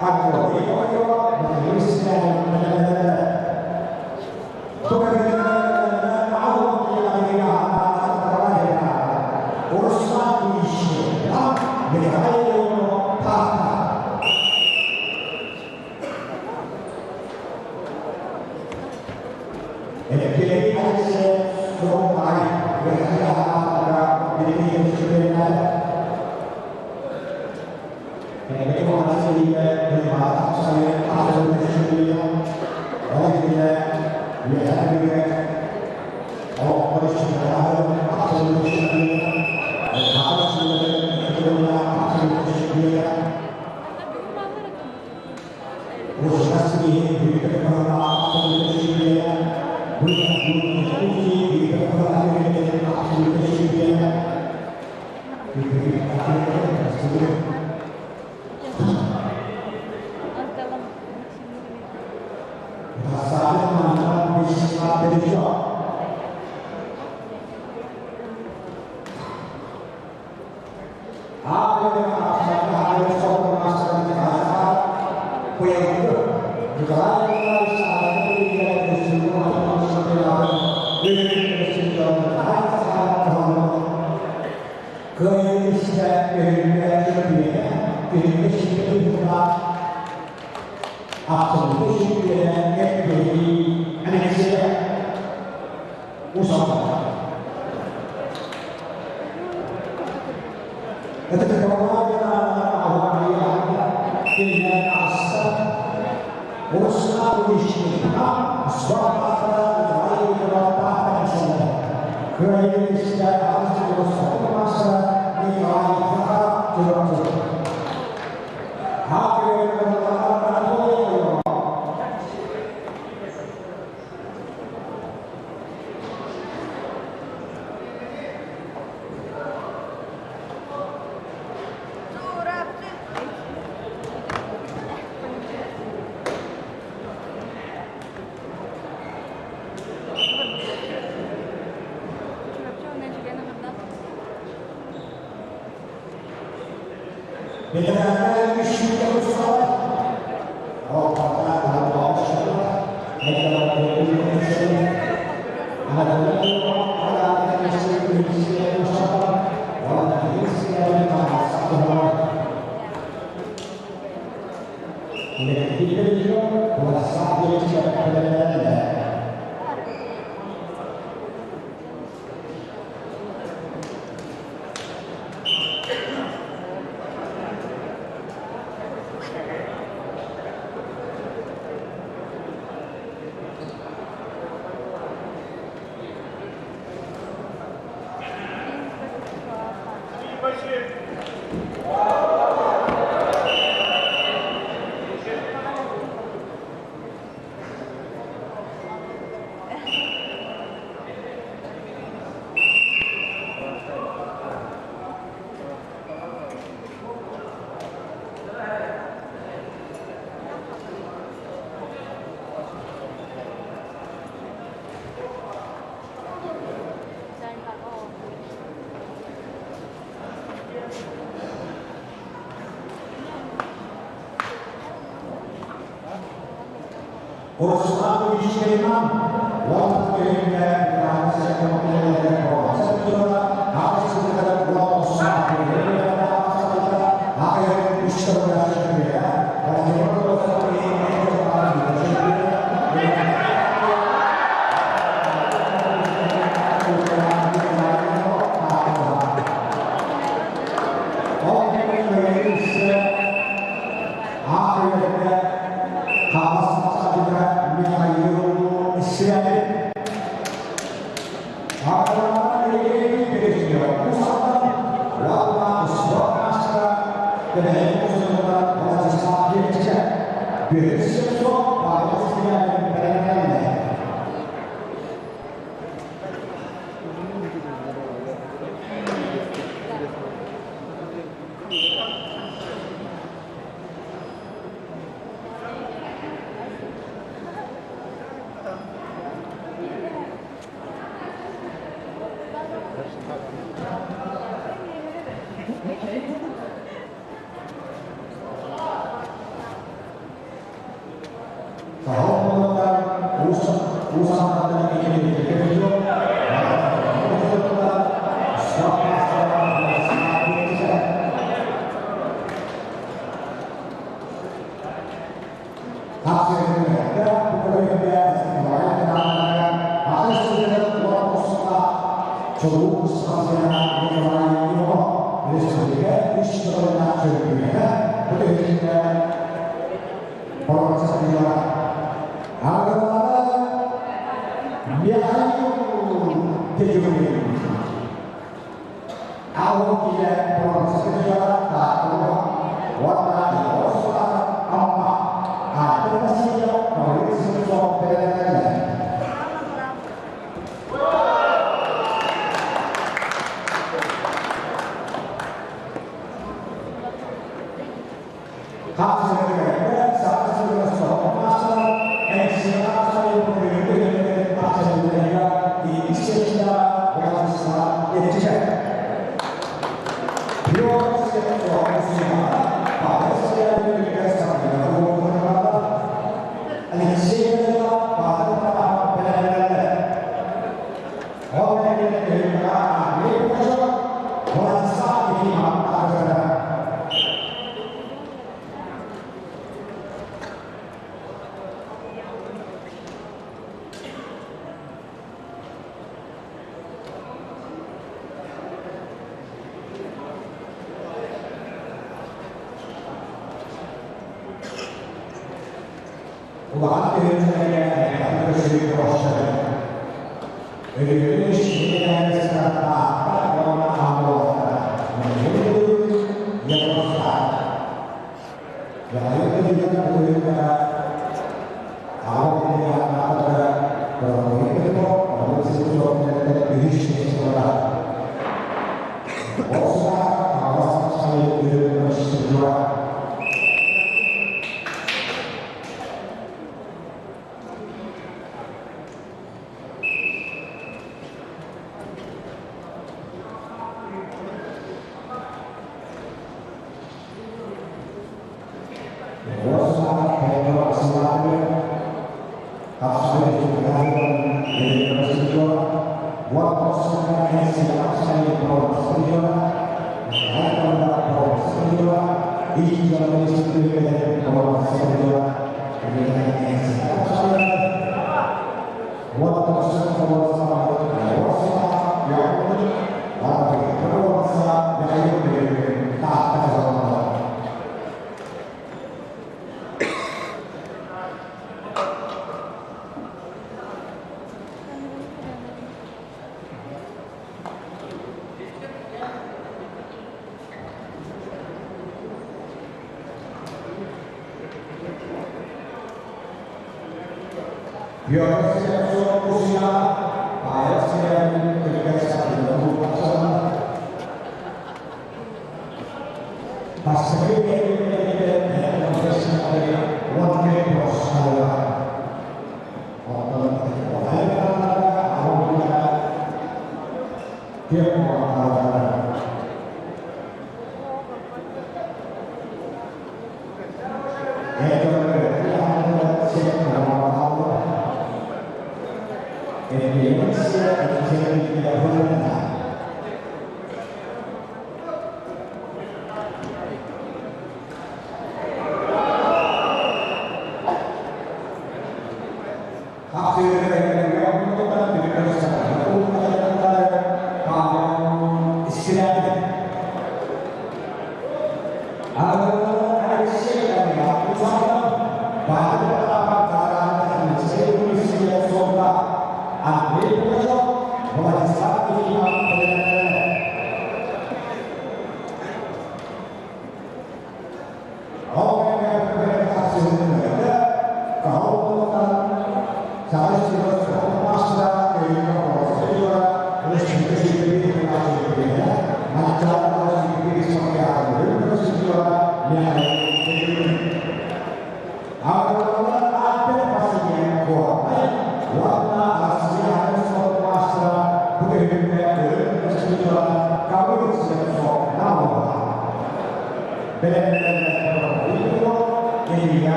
Aku Михаил Таатта. Электрик Алексей Суромай Верхняя Билигин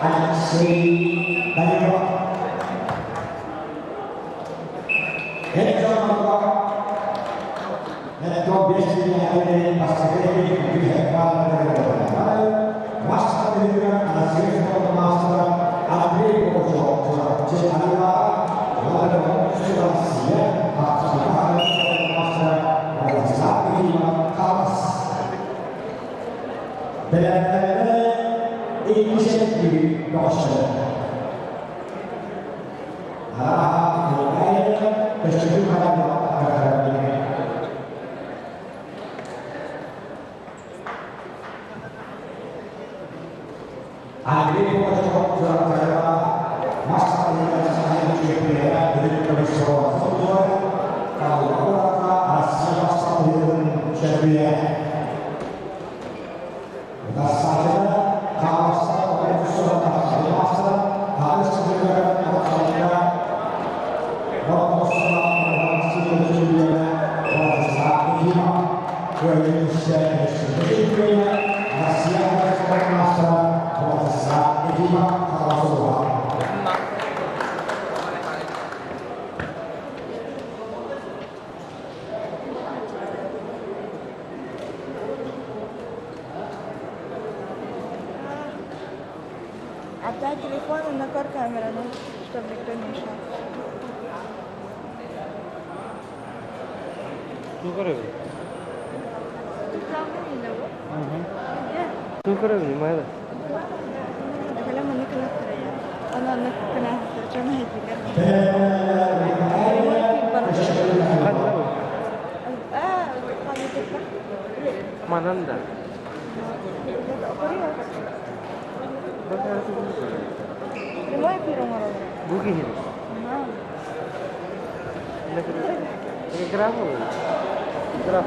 Алексей Данилов. Отдай телефон и накрой камеру, ну, чтобы никто не мешал. Мананда. Прямой эфир Буги. Граф. Граф.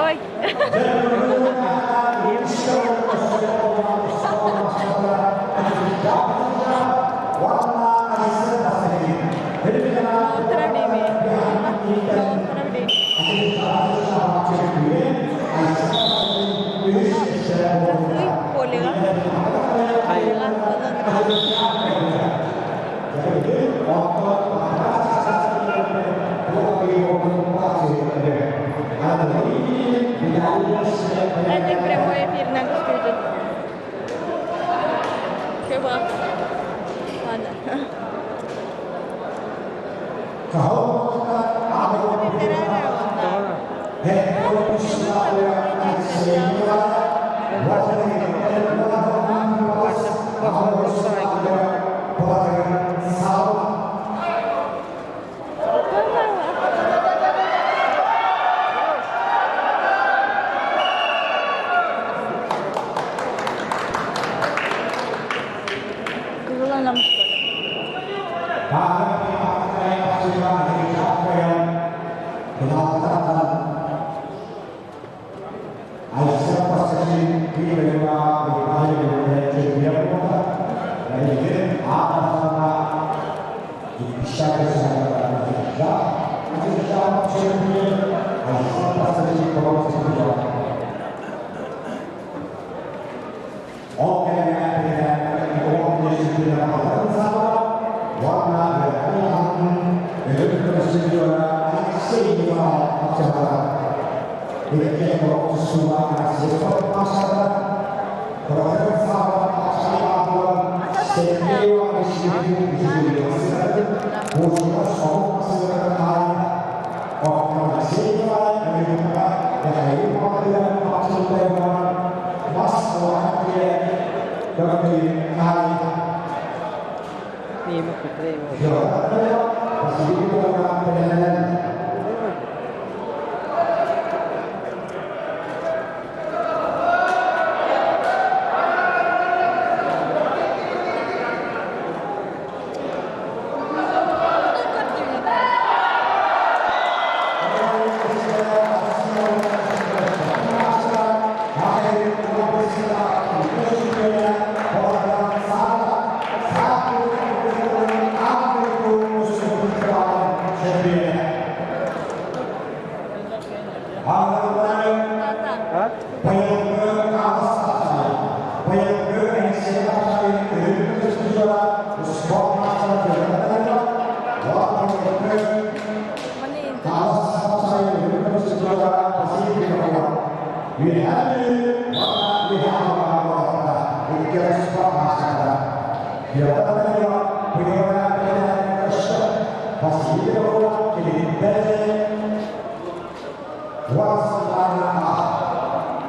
Ой. Здравствуй, Колего. Это прямой эфир на компьютер. Чего? Ладно. Кызыланам что ли?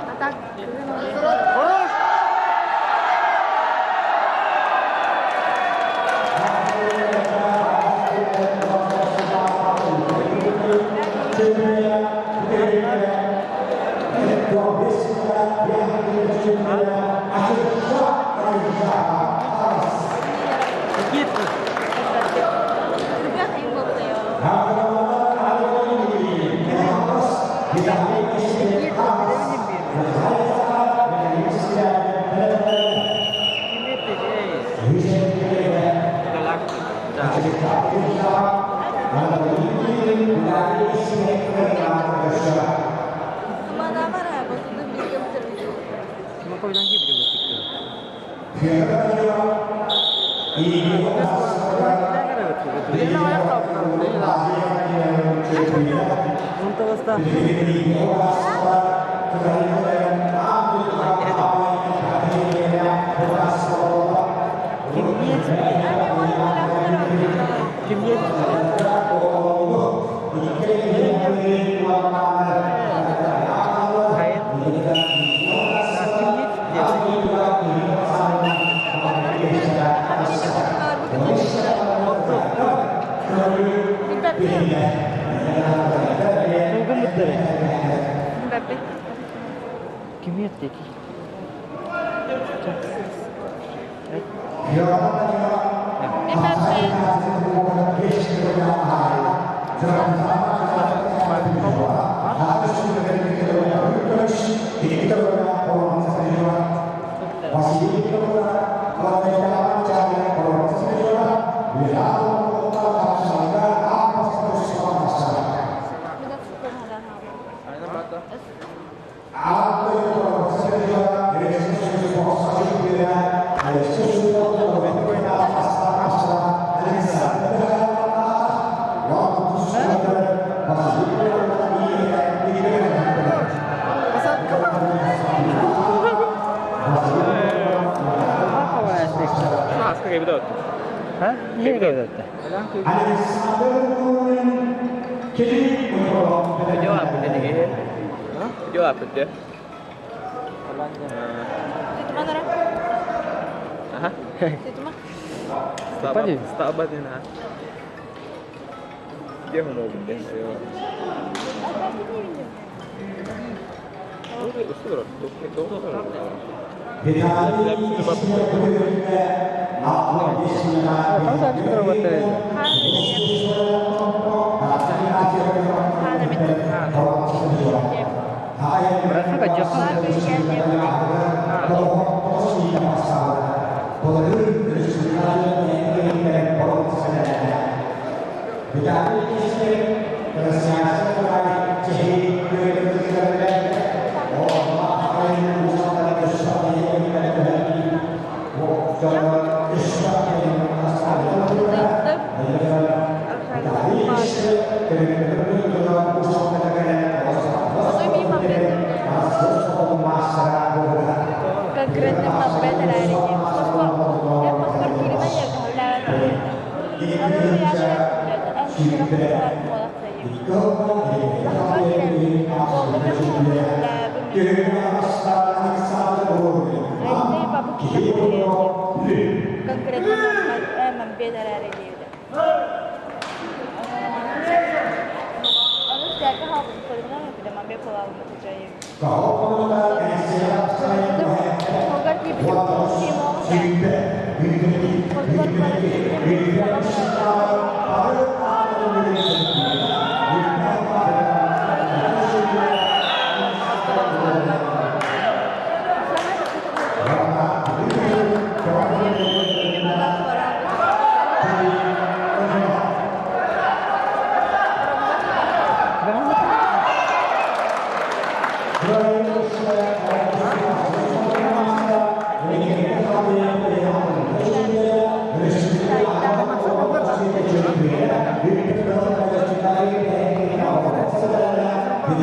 А так, Хорош! Никита!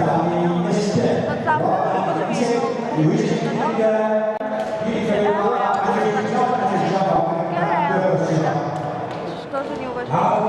Ребята, им было Что за неуважение?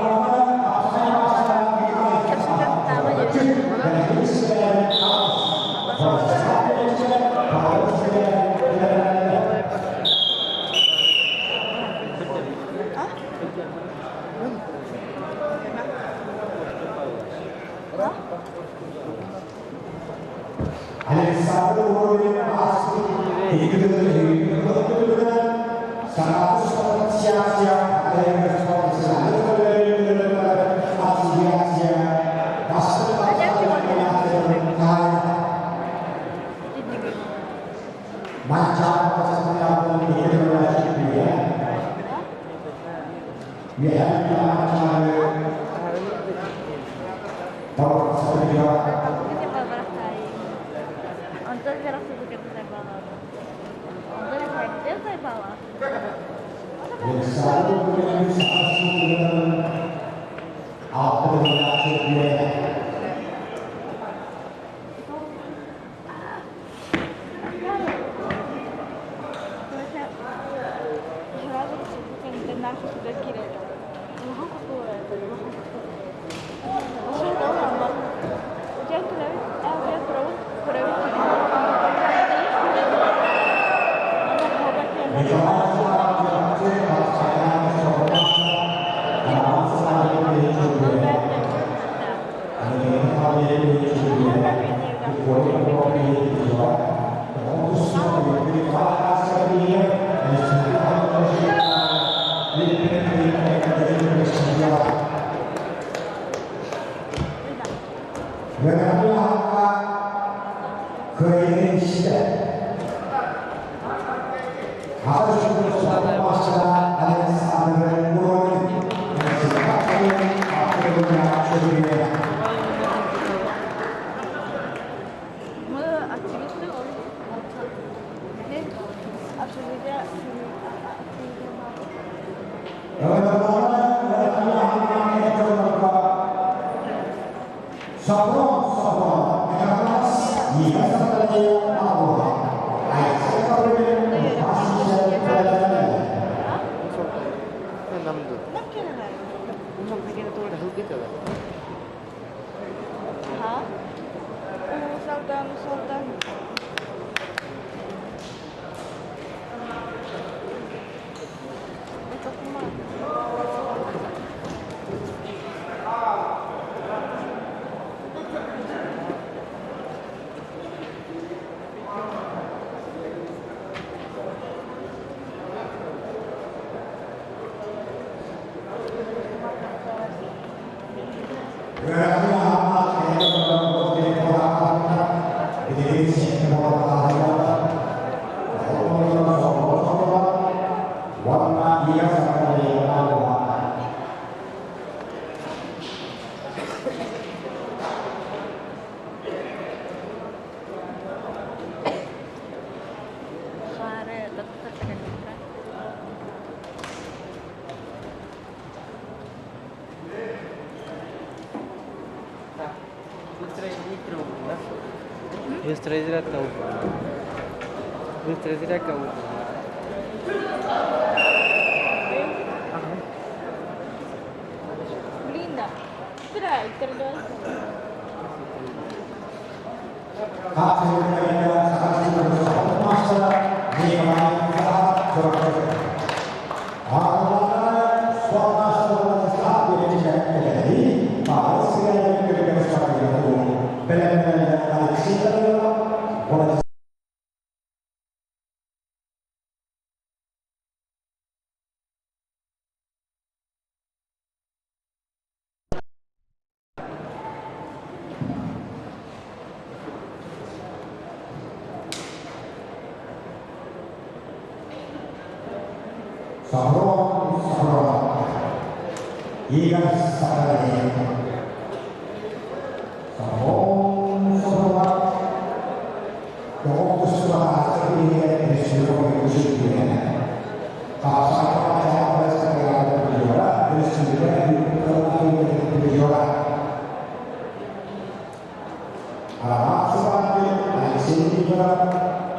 Алексей Никифоров,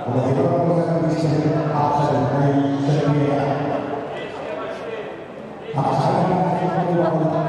Владимир Владимирович абсолютный чемпион. Абсолютный чемпион.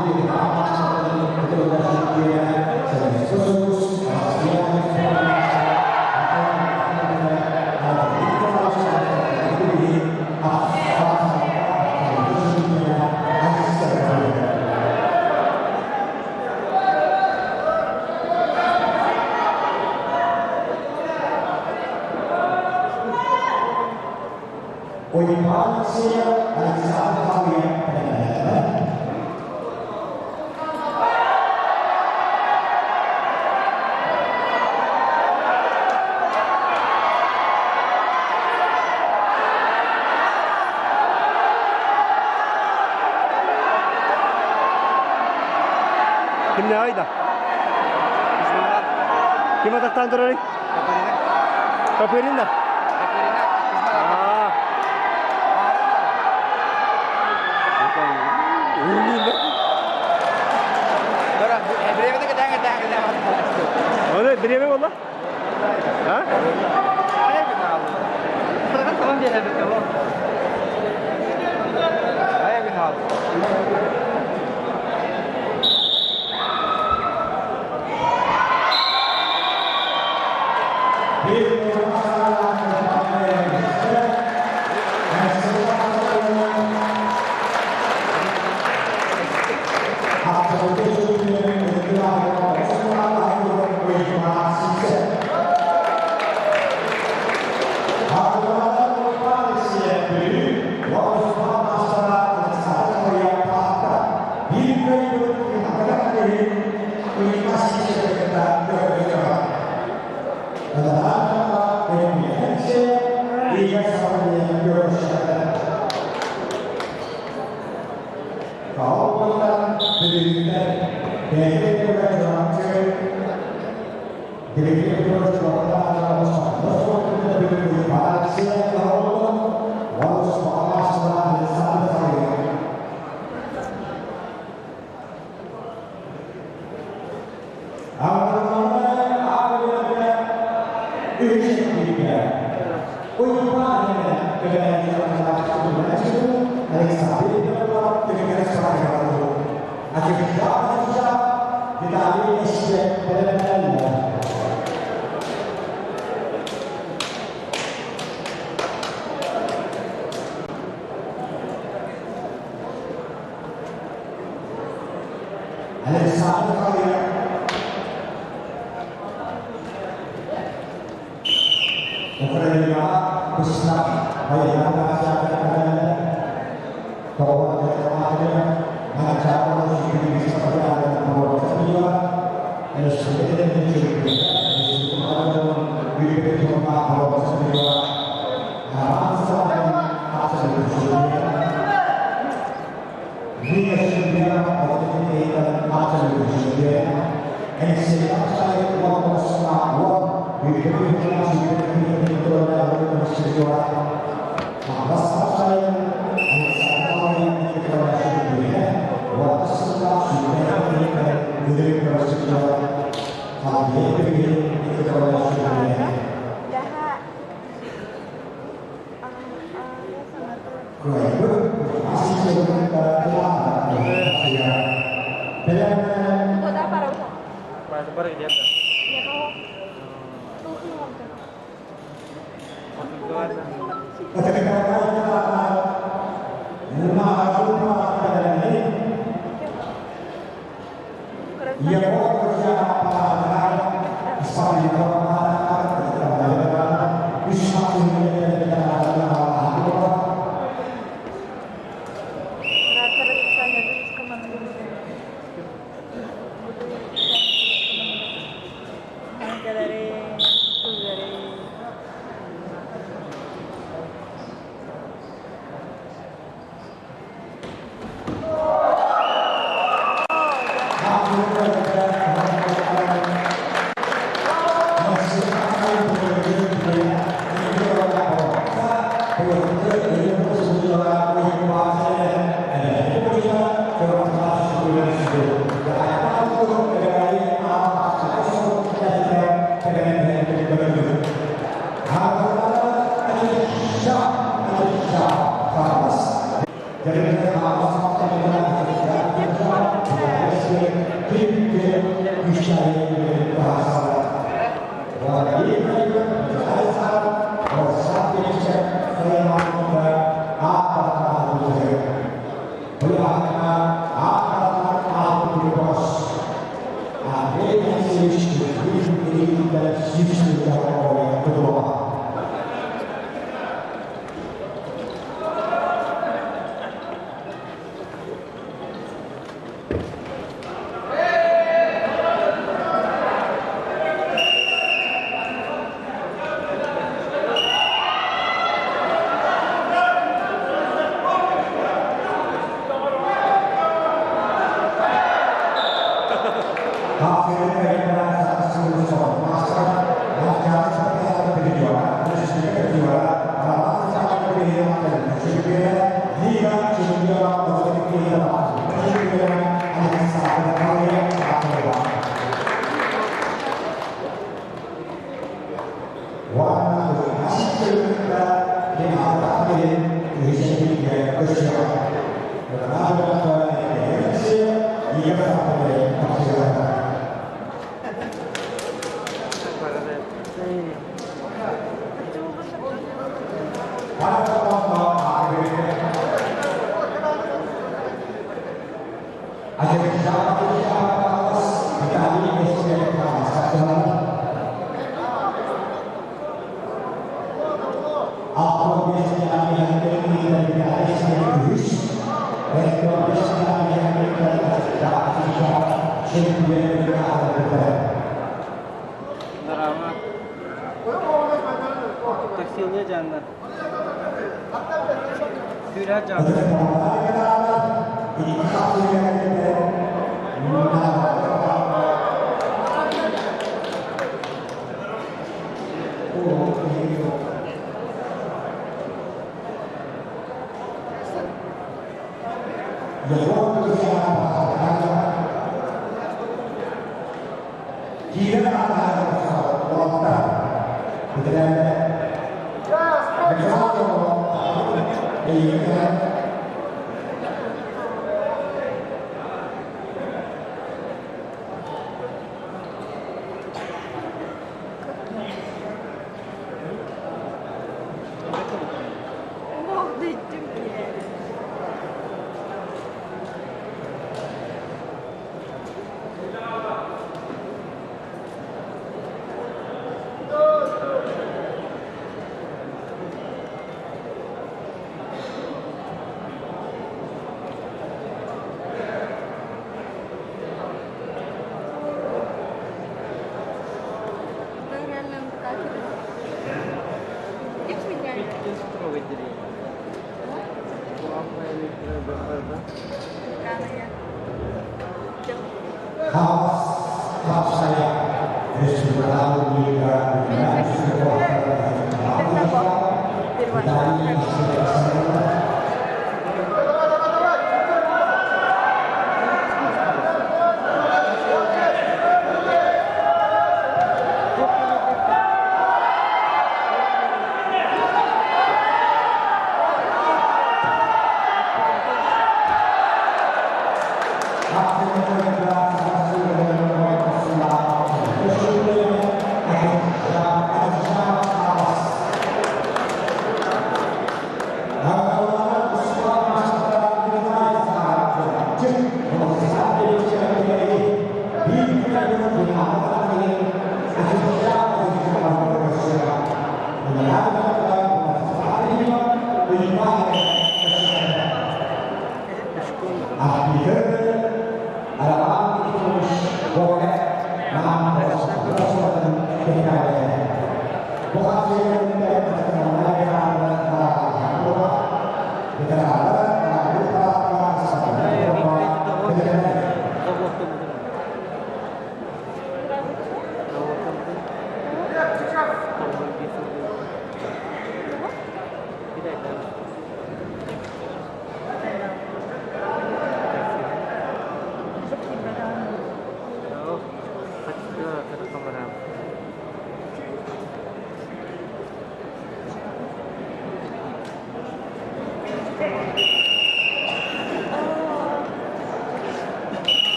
Thank you. Алексеев, Александр Халыев бэлэмнэнэллэр. Кимнээҕий да? Ким атахтаан турарый? Капырин да? Аа. Оны бириэмэ буолла? А? Alexander Javier. Ukraina Krishna Таксилыа дьаанна. Күүрээх дьаанна.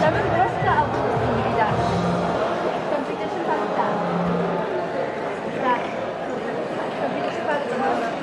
咱们просто да. Competition factor. Да. Competition factor.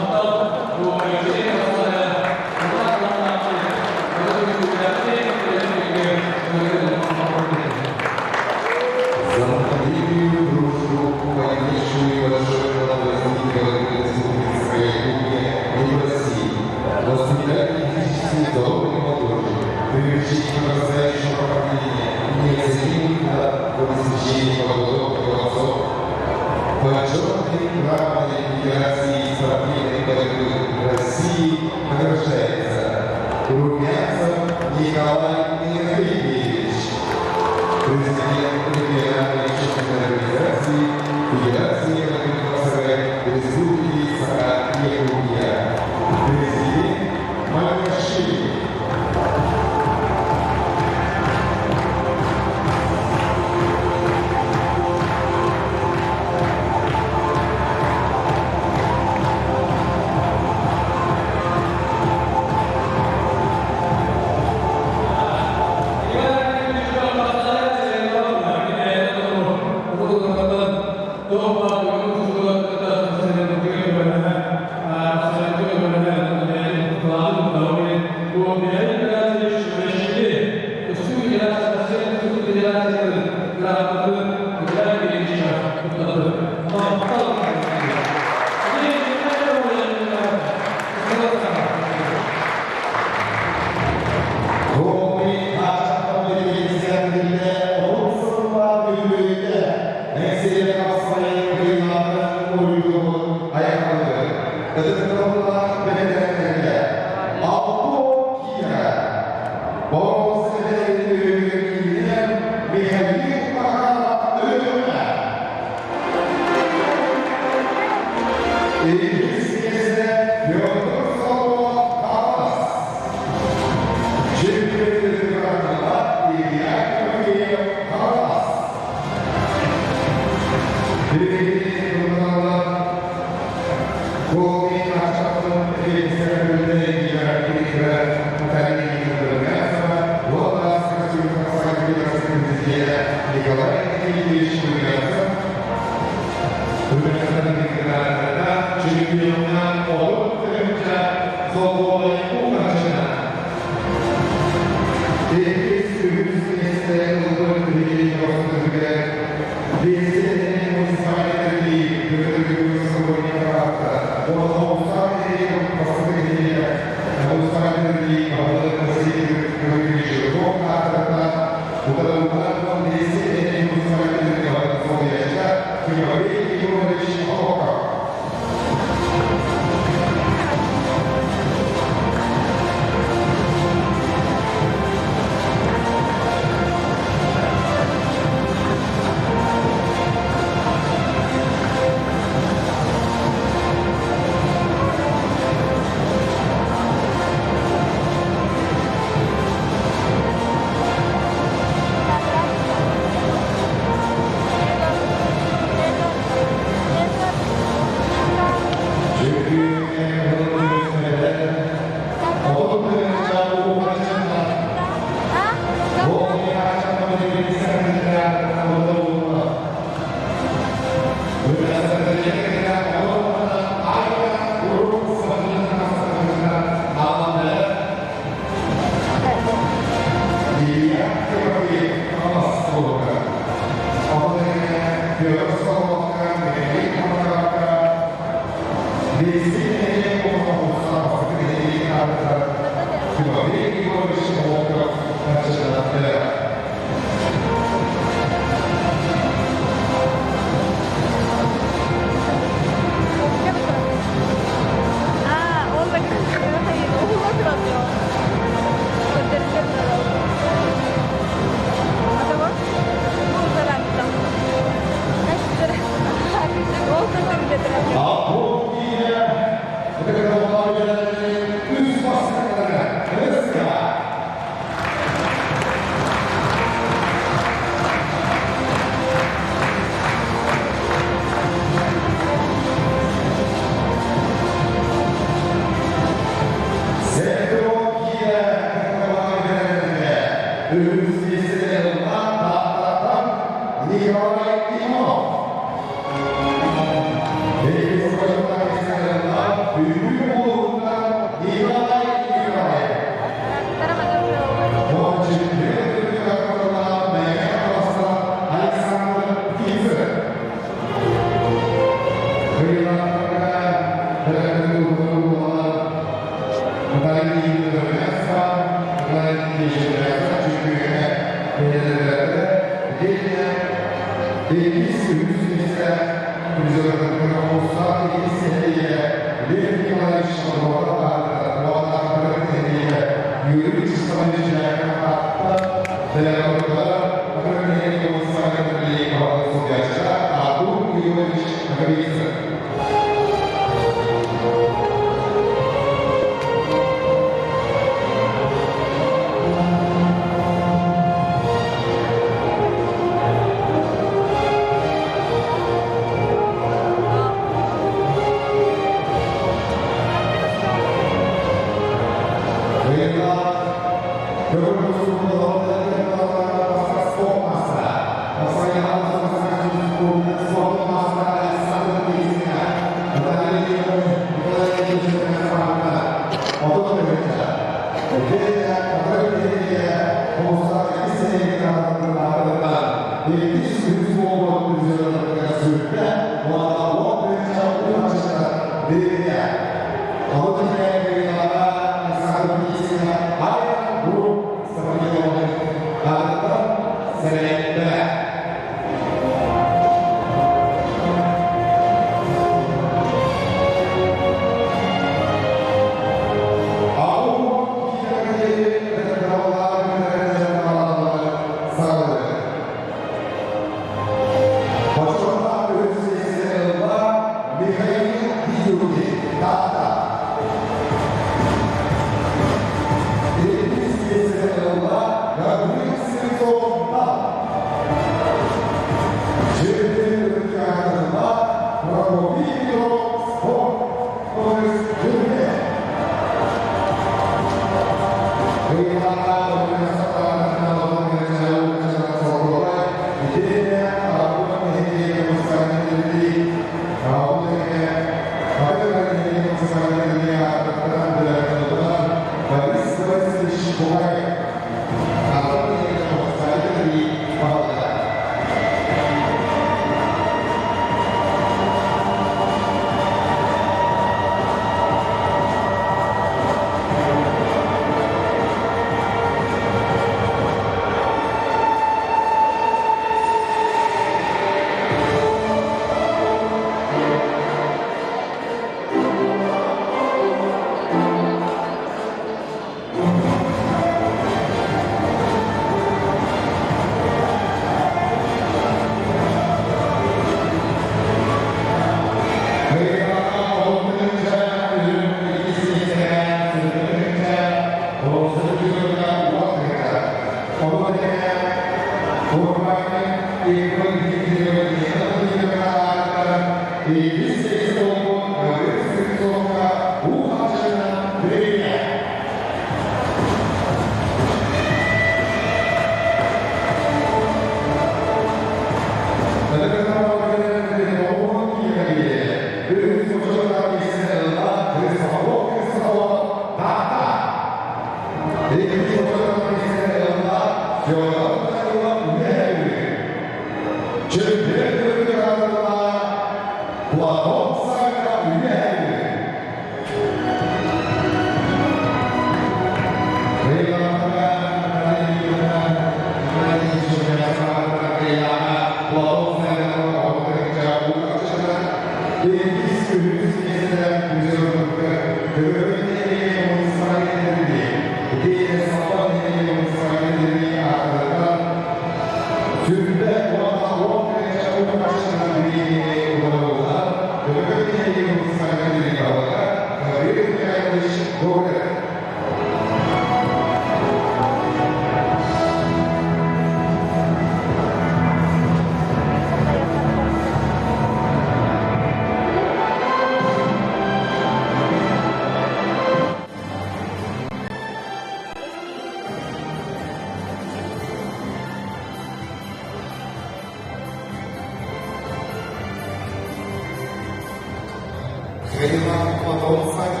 Платон.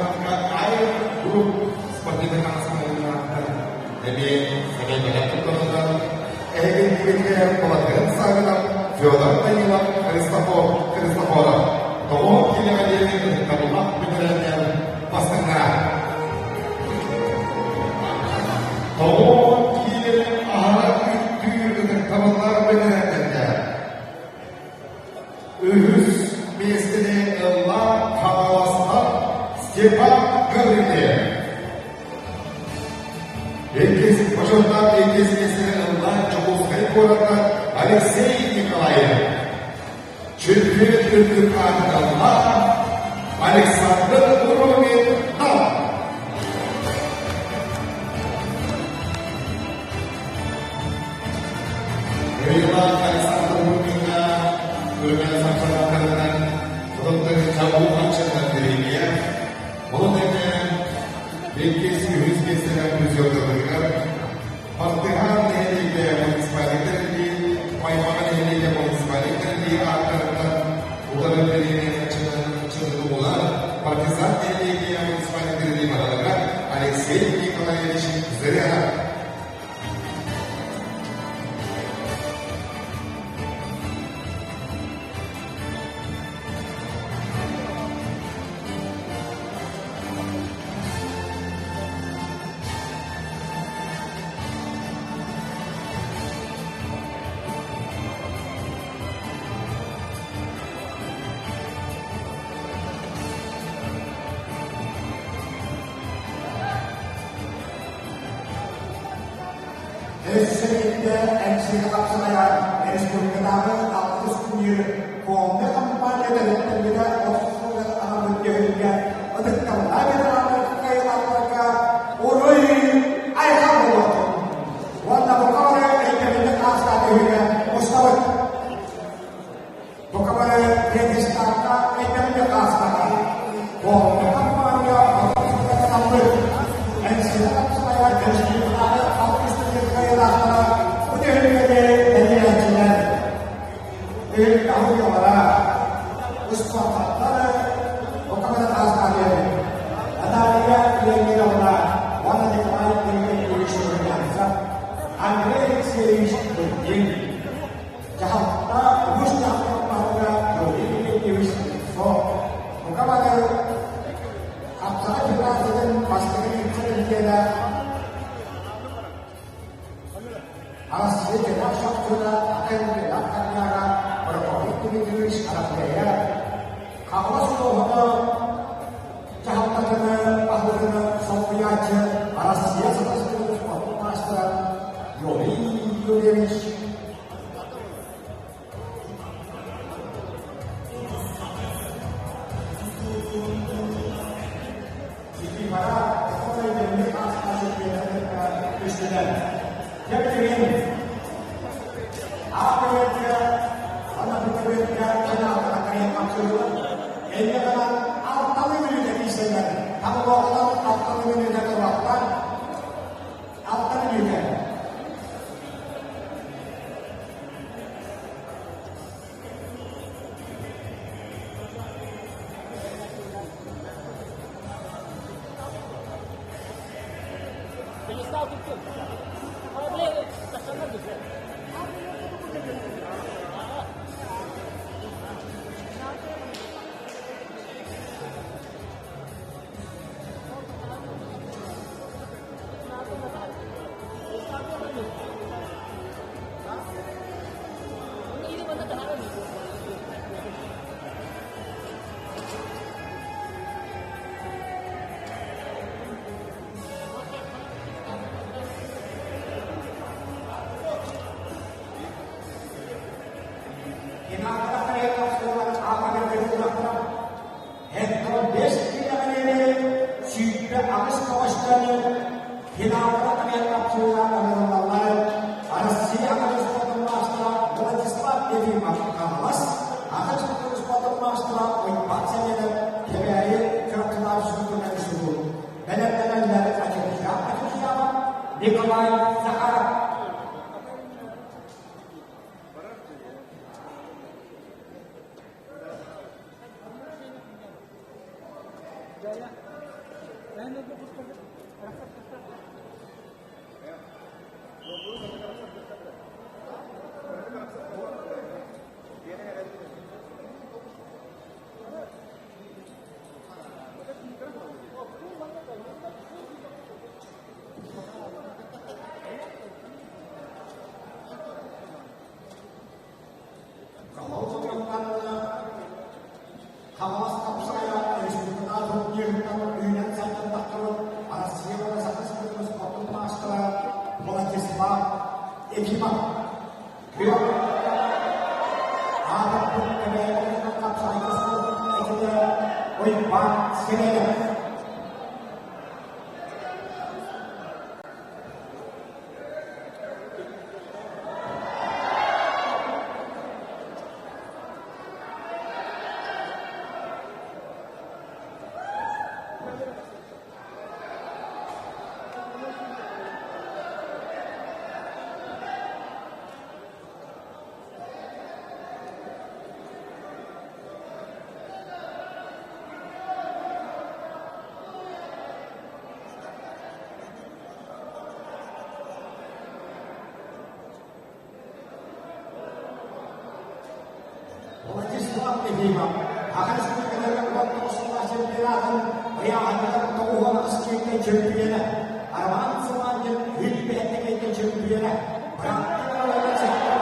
Балатыан Саввинов, Федор Данилов, Христофор Христофоров тоҕо киинэҕэ диэри ытыктабыллаах бэтэрээннэр бастыҥнара. Тоҕо киинэни аһара үүттүүр ытыктабыллаах бэтэрээннэргэ үһүс миэстэни ылла Хаҥаластан Степан Гаврильев. Иккис бочуоттаах иккис миэстэни ылла Дьокуускай куораттан Алексей Николаев. Чөмпүйүөн үрдүк аатын ылла Александр Румин Нам. Кыайыылаах Александр Румиҥҥа үрүмэн сапсаҕаттарынан хотон чабуу ханчаннан бириэмийэ Ол тэҥэ иккис, үһүс миэстэлэр призердарыгар Бартыһаан нэһилиэгэ муниципальнай тэриллии, Маймаҕа нэһилиэгэ муниципальнай тэриллии ааттарыттан утары бириэмийэ чынытыллар Партизан нэһилиэгэ муниципальнай тэриллии баһылыга Алексей Николаевич Зырянов. Өссө биирдэ эмсиги хапсаҕайар республикатааҕы алтыс турнир Комме компания тэрилтэлэрэ охсуһууга анаммыт түһүлгэ ытыктабыллаах ветераннар кыайыылаахтарга уруй айхал буолуохтун! Уонна бука бары өйдөбүнньүк аастаах түһүлгэ мустабыт! Бука бары пьедесталга өйдөбүнньүк аастаҕа Комме компания анаммыт эмсиги хапсаҕайар республикатааҕы алтыс турнир кыайыылаахтара бу түһүлгэни тэрийээччилэр Андрей Алексеевич Дурдин, дьаһалта үгүс дьахталларга Юрий Дмитриевич Слепцов, бука бары Хапсаҕай федерациятын бастакы вице-президенэ Арассыыйа дьиҥнээх чахчыта Академиялаах Армияҕа Прокопий Дмитриевич Арассыыйа Хаҥалас улууһугар дьаһалтатыны баһылыгын солбуйааччы Арассыыйа Саха спордун маастара Юрий Юрьевич Ситимара өйдөбүнньүк аастаах кытта түстүлэр. Дьэ билигин аах-бэйэтгэ уонна бүтүбүөтгэ кынаатара хапсыылар. Энньэ гынан алталы мүнүүтэ киирсэллэр. Табылоҕунан алталы мүнүүтэ туруохтар. Алта мүнүүтэ. Финалга авиакапсулалар ыҥырыллаллар. Россия аҕа маастара Владислав Ефимов Хаҥалас, аҕа спортун маастара Уйбаан Сэмэнов Кэбээйи Чурапчылаах сүүрдүнэн сурук бэлэмнэнэллэр Ачыкчаах Ачыкчаах Николай Захаров. Ефимов. Күөх аатырбыт эбээлэринэн хапсаҕайга спорт этилэ Уйбаан Сэмэнов. Владислав Ефимов Саха Республикатыгар уонна чемпионатын ыйааһыныгар тоҕуһуон киэҥҥэ чөмпүйүөнэ, Роман Сымандин үл бэһэтэ чөмпүйүөнэ, бырааттыы сэттэ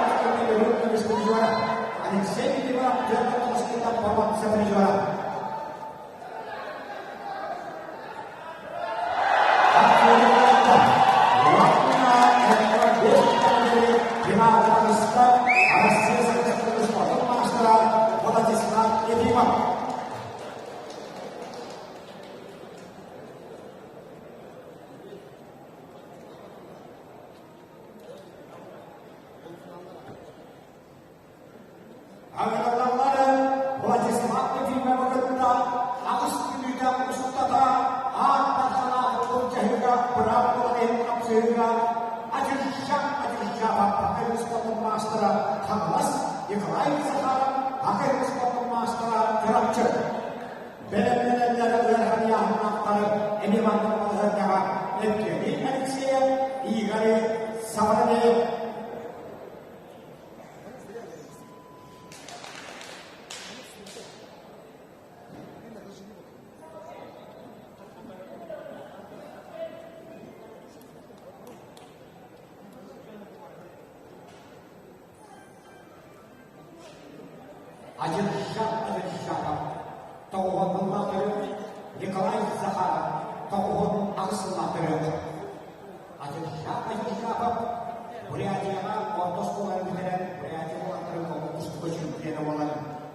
өрүү көмүс призера, Алексей Иванов түөрт боруонса призера. Владислав Ефимов. Агрономнары Владислав Ефимовы кытта аҕыс бүлүүтэ устата аан дарханаах былдьаһыыга быраап буолан хапсыһыыга Адьыржа Адьыржаба Акай спортун маастара Хаҥалас Николай Захаров Акай спортун маастара Чурапчы бэлэмнэнэллэр ыарахан ыйааһыннаахтары эмиэ маннык балаһыанньаҕа Евгений Алексеев, Игорь Савранеев. Адьырша Адьыршаҕа тоҕуһун төрүт Николай Захаров тоҕуһун аҕыс сыллаах төрүт. Адьырша Адьыршаҕа Бурятияҕа орто оскуоланы бүтэрэн Бурятия уолаттарын омук тустууга чемпиона буолан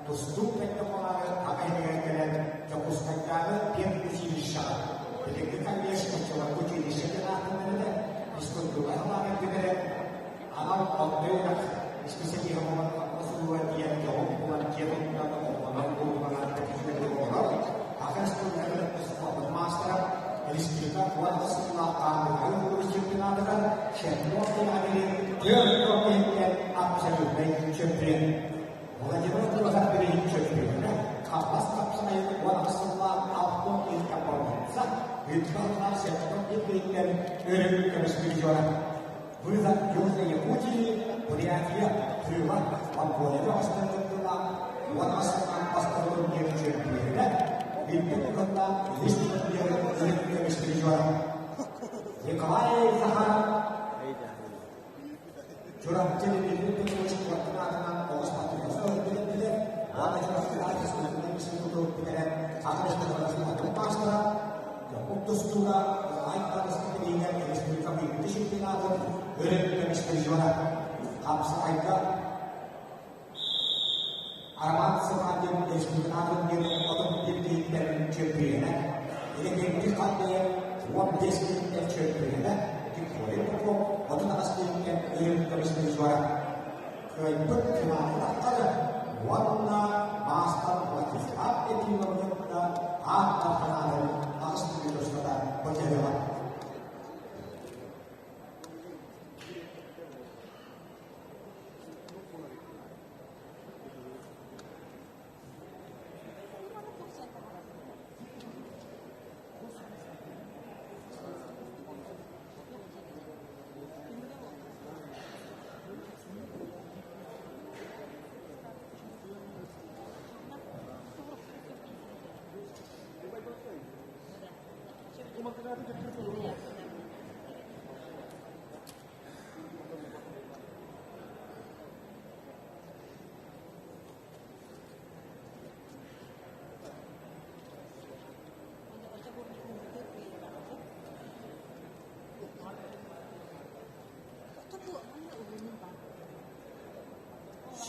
тустуу кэннэ буолаары аҕа иһигэр кэлэн Дьокуускайдааҕы педучилищеҕа билиҥҥи колледж оччолорго училище диэн ааттанар этэ физкультура салаатын бүтэрэн анал орто үөрэх исписэлииһэ буолан хаппас улууһа тиийэн дьоҕус буолан дьиэ туттан оҕолонон урууланан үчүгэйдик олорор Саха Республикатын спордун маастара республика уонна сыллаах Аныгы улуус чемпионатыгар чемпион диэн түөрт иһиттэн абсолютнай чемпион. Владимир Турахов билигин чөмпүйүөнэ, Хаппас хапсаҕайын уон сыллаах алтын иһиккэ боруонса, Үтүө сэттэ иһиттэн өрүн көмүс призера. Вызов Южной Якутии, Бурятия, Тыва, Монголия бөҕөстөрө кыттыылаах уон сыллаах бастакы турнир чөмпүйүөнэ, Бүттэ кыһыннаах үһүс турнир өрүн көмүс призера. Николай Захаров Чурапчы Дмитрий Петрович Куоркун аатынан оҕус патриотка ылбыт уонна Чурапчыга республиканы институту бүтэрэн Саха Республикатын маастара, Якут тустууга Николай Павлович билиинэн республика быйылгы чемпионатын өрүн көмүс призера, Хапсаҕайга Роман Сымандин республикатын диэн отут биир киһиттэн чөмпүйүөнэ, Иннокентий Хандыйа 15 киһиттэн чөмпүйүөнэ, Виктория Попов 38 киһиттэн өрүн көмүс призера. Кыайбыт финаллахтары уонна маастар Владислав Ефимовы кытта аат дарханаатын аҕыс мүнүүтэ устата былдьаһыаҕа.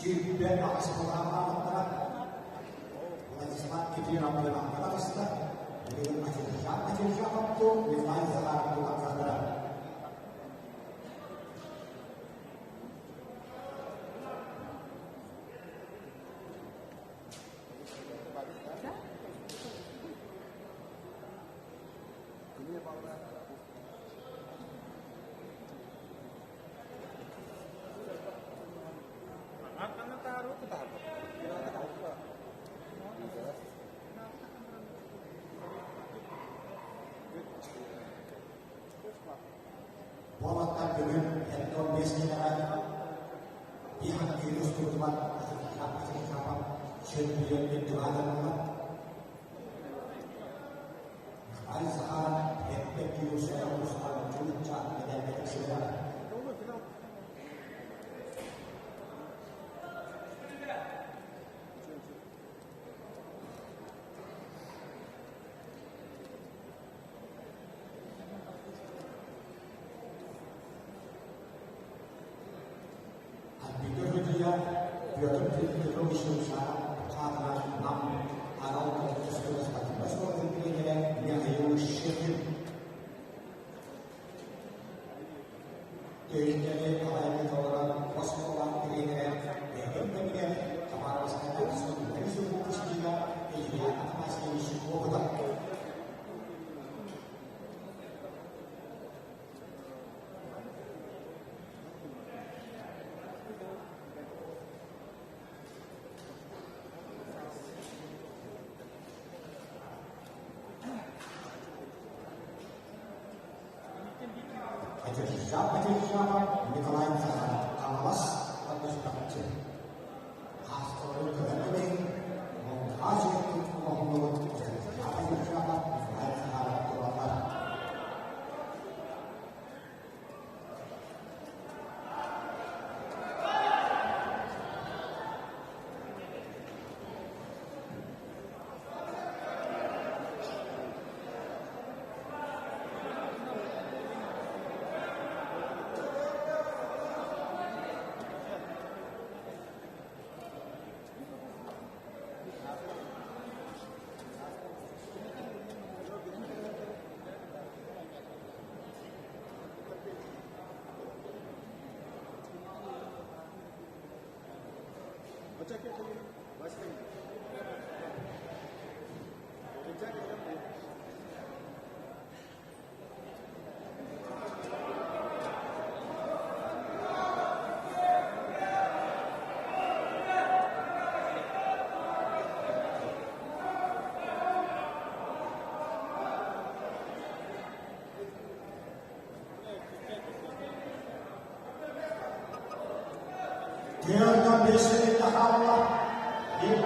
28 былааннаабыттара. Владислав Кипринов Иванка таҕыста. Билигин Атиржан Атиржановтуу Николай Захаровтуу тахсаллара. Уолаттар бүгүн 75 киилэҕэ биир хаттыыны устурдубат Атырдьахап чөмпүйүөн үрдүк Михаил Захаров эппэт киирсэ устан чулучча мэдээлгэ тиксибэтэ. Альбина Федия Петр Петрович Русанов аатынан Нам анал комплексный спортивнай спордун тренерэ Михаил Шехин Төйүннэри алайбыт олорон оскуола тренерэ бэйэтин кэмигэр Хабаровскайга спортивнай выпускнига Илья Афанасьевич Опытов. Атырдьах Николай Захаров Хаҥалас Чахчы Хаастарын көрөн кэбиһиҥ, монтаж оҥоһуллубут Атырдьах Николай Захаров тураллар. Тыаттан биэс хаалла. Биир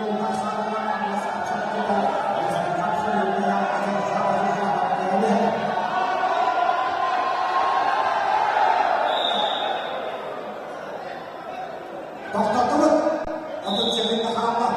Тохтотубут. 37 хаалла.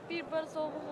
Биир бар суоҕун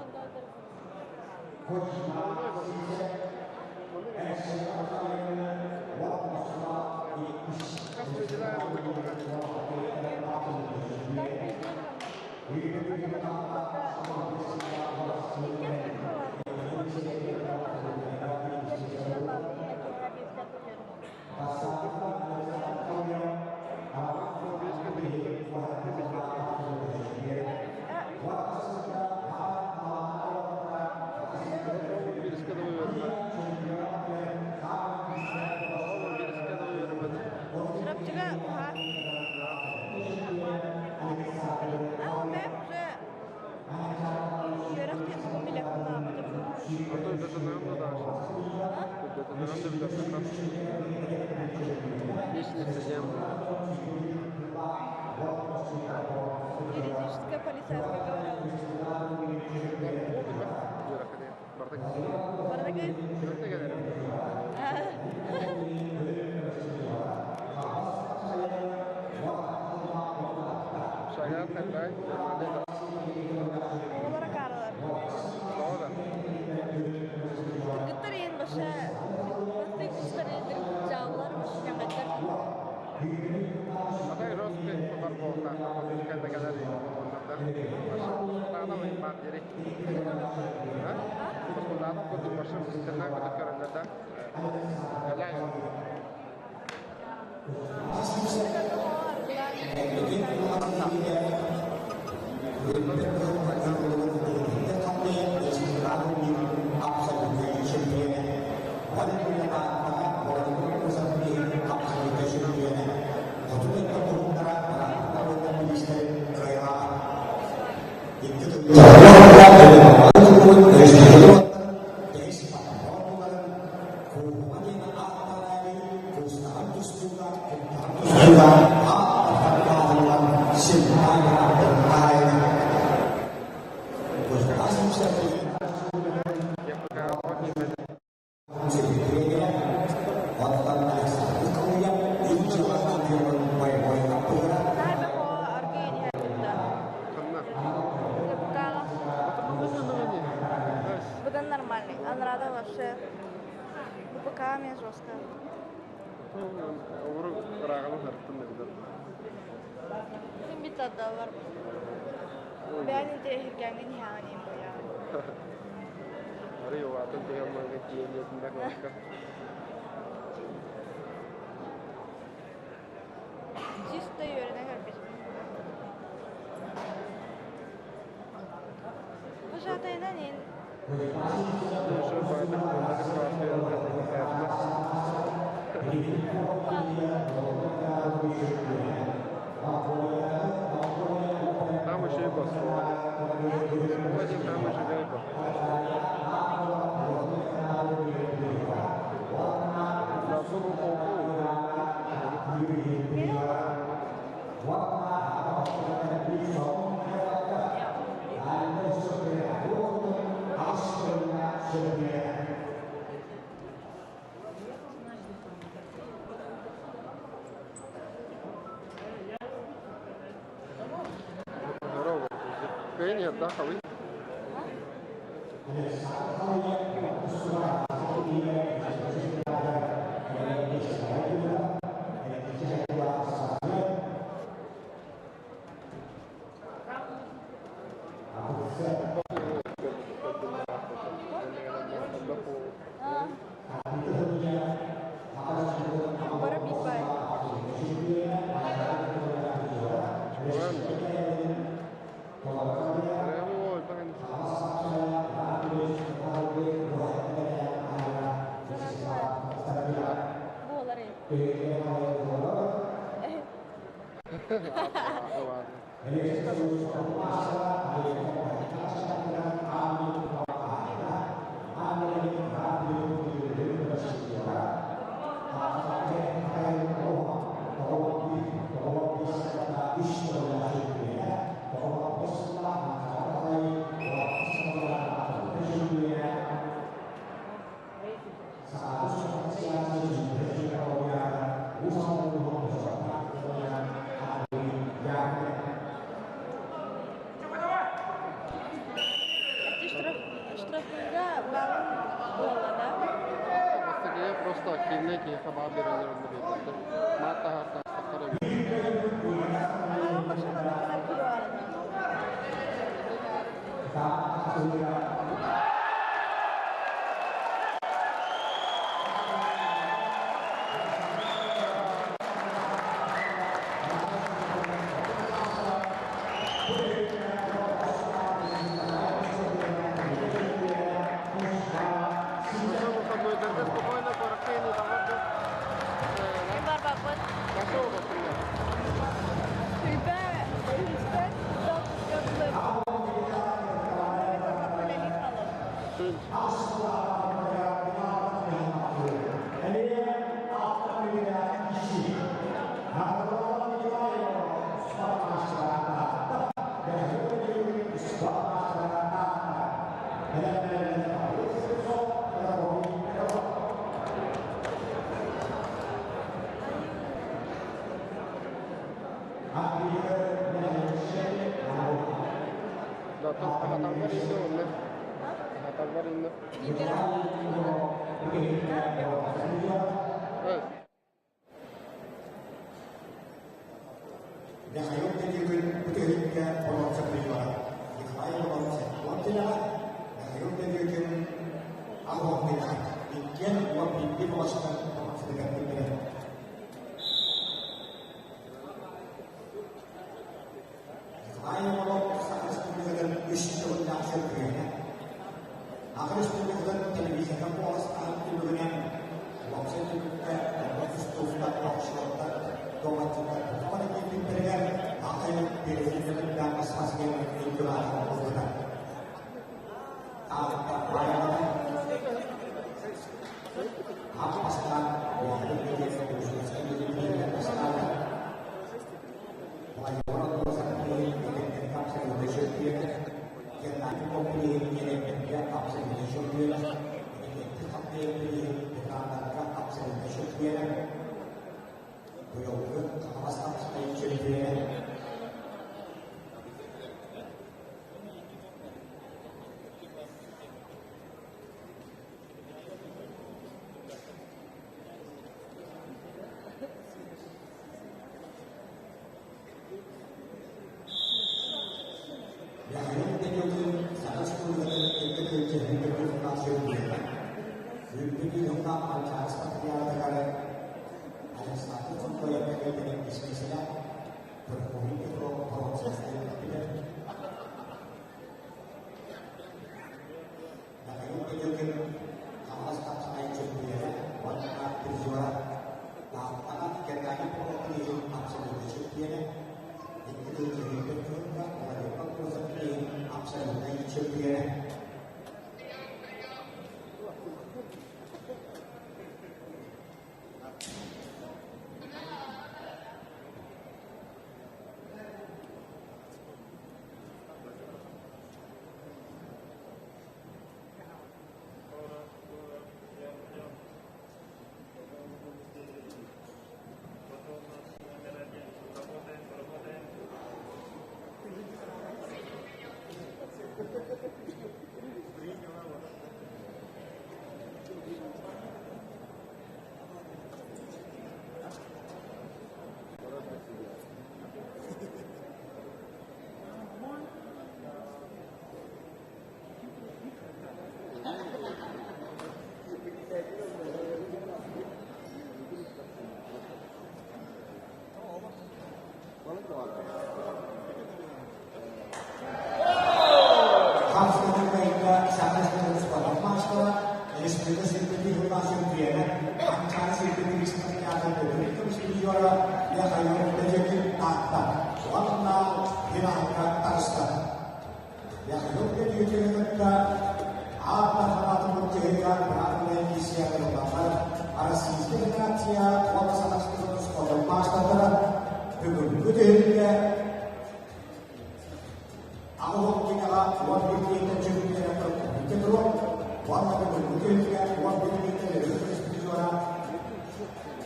Чурапчыга уһаат. Аа, мен уже үөрэх диэн тугун билэппин аабытым. Юридическая полицейская говорила. Бардакы? Оҕолор акаарылар. Кыргыттар иһин баша бастык кустар дьааллар ньаҥаттар. Будан нормальный. Анрада вообще БПК мне жестко. Син бит отдаллар. Бэйэн интэриэһиргээҥҥин иһэҕин иһин буйаҕын. Чисто үөрэнэн көрбүтүм. Пожатайынан иһин Бары бипай. Буолары. Ити штрафныйга баҕын буолла да? Бастакыга просто активнай киһиэхэ баҕа биэрэллэр онно биэрбэттэр. Маат таһаартаастахтар эбит. Аҕам машинаны кытары киирэ Выходнойдарга спокойно куоракка иһин да. Мин барбаппын. Пошел например. Сүүрбэ үһүскэ Сын. Да, там аһатарбар инде онно. Аһатарбар инде. Э, Михаил Петрович Петериккэ боруонса прибора Николай Боруонса уон Михаил Петрович аҕыс тилэҕэ иккиэн уон биирдии боҕостор боруонсатыгар киирдилэр. Николай Иванов Саха Республикатын үс төгүллээх чөмпүйүөнэ. Саха Республикатын телевизорга куоластаан түмүгүнэн уопсай түмүккэ элбэх тустууктар, боксердар, дуобатчыттар бары киирбиттэригэр Аҕай телевизордаах спортсмен инкубатор буолбута. Таатта Аҕа бастаан Уолбут бастаата.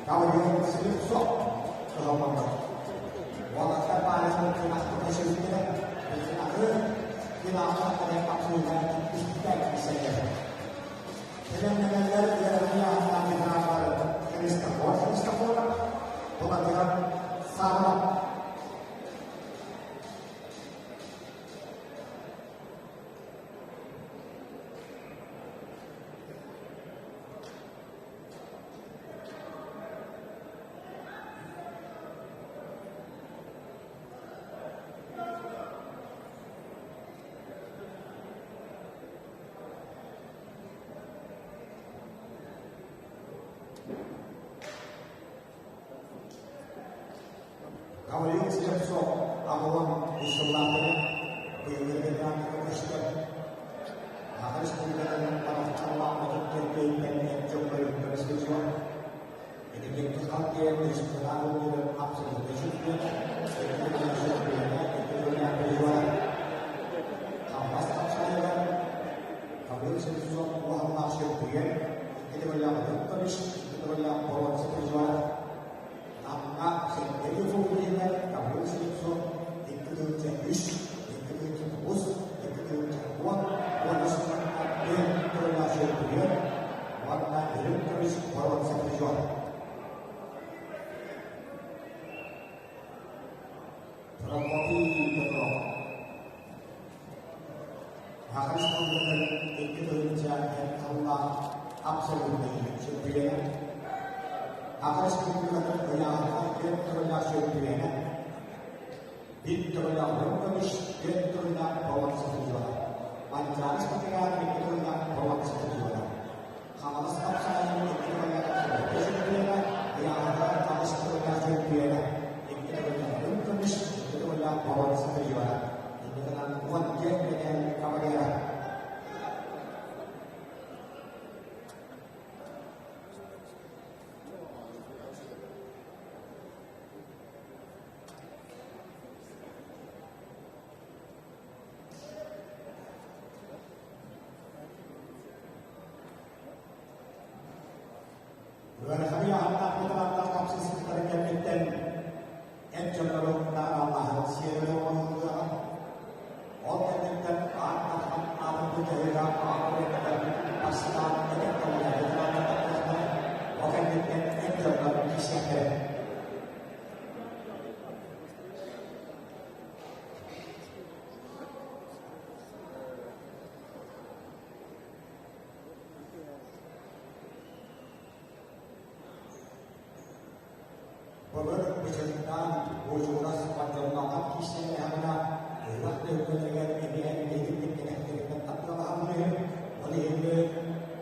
Гаврил Слепцов кыһаллаллар. Уолаттар баайын кынахтыка сүрүттэрэ, аны финалга кэлэн тахсыыга иккитэ киирсэллэр. Бэлэмнэнэллэр үөрэҕи ааһан финаллар Христофор Христофоров, Владимир Савва. Гаврил Слепцов аҕалан үс сыллаахтары быйылгы ветераннарга көстөр. Саха Республикатын Таҥасталлаах төрдүөйүттэн эр дьоҥҥо көмүскэ Итинник хал диэн республикаҕа ыллыырын абсолютнай чемпиона, икки чемпиона, икки төгүллээх призера. Хамнас тапсайыгар Гаврил Слепцов улаханнаах чемпион, икки төгүллээх үрүҥ көмүс, икки төгүллээх боруонса призера. Намҥа Сергей Фулгинер, Гаврил Слепцов 2003, 2009, 2010, уонна түөрт төгүллээх чемпион уонна үрүҥ көмүс боруонса призер. Прокопий Петров Саха Республикатын 2 тыһыынча сыллаах абсолютнай чөмпүйүөнэ, Саха Республикатын ыйааһыҥҥа түөрт төгүллээх чөмпүйүөнэ, биир төгүллээх үрүҥ көмүс, түөрт төгүллээх боруонса призера, Манчаары спартакиадатын икки төгүллээх боруонса призера, Хаҥалас хапсаҕайын икки төгүллээх абсолютнай чөмпүйүөнэ, ыйааһыҥҥа аҕыс төгүллээх чөмпүйүөнэ, икки төгүллээх үрүҥ көмүс, икки төгүллээх боруонса призера. Инньэ гынан 14 мэтээл кавалера. Ыарахан ыйааһыннаах ветераннар хапсыспыттарын кэнниттэн эр дьоннору наҕараалааһын сиэрэ оҥоһуллуоҕа. Ол кэнниттэн Аан Дархан аатын бүтэһигэ аҕа көлүөнэтэ бастаан эдэр көлүөнэ ветераннар тахсыахтара, ол кэнниттэн эр дьоннор киирсиэхтэрэ. Былыр бычырдаан Буочугурас Бардьоннооххо киирсэллэһэҕинэ, ыһыах түһүлгэлэригэр эмиэ биһигинник кэтэхтэриттэн тардыалаһаллар үһү. Ол иһин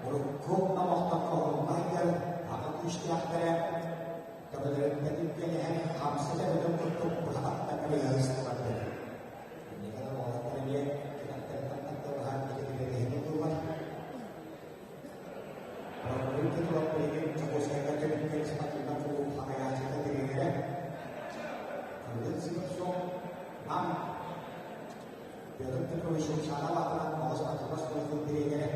урукку номохторго уһунна сылдьар аҕа күүстээхтэрэ төбөлөрүттэн үккэлэһэн хамса төбөтүн курдук быһа кэбиһэ сыстыбаттар. Инникитин уолаттар эмиэ кэтэхтэриттэн тардыалаһан ититигэр буллар. Прокурор Петров билигин Дьокуускайга түмүктүүр спортивнай кулууп салайааччыта тренерэ Кыргын Слепцов Нам Петр Петрович Русанов аатынан Оҕо спортивнай оскуолатын тренерэ.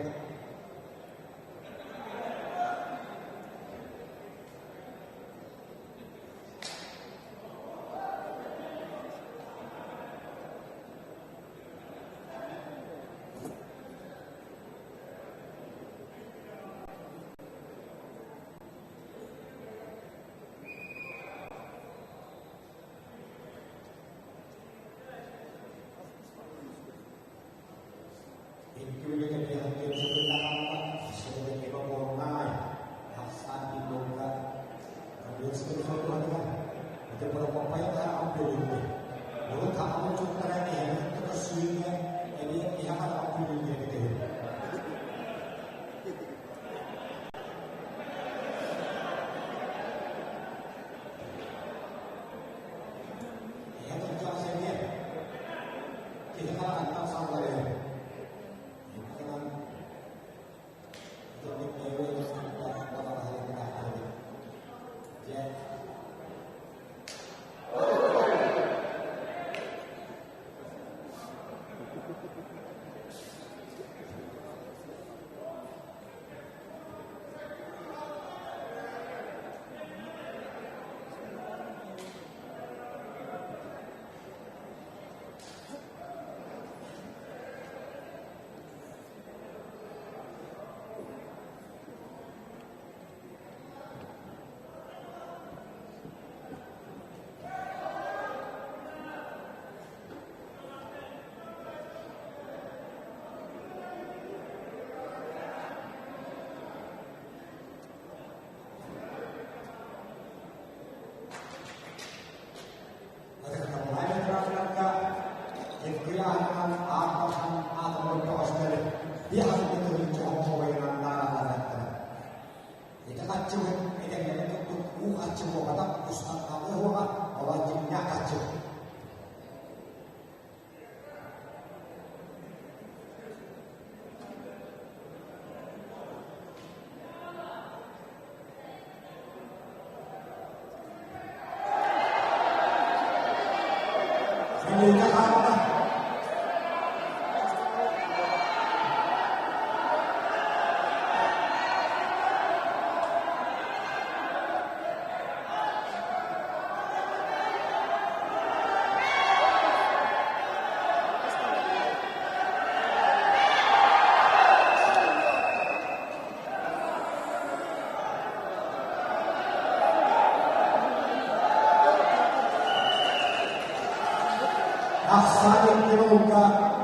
Ахсаан икки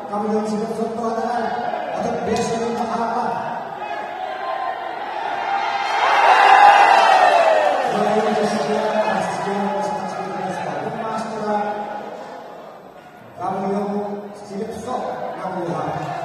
Камиловичтан сотторанар, 35 секунда хаалла. Маастара Гаврил Слепцов Гаврила.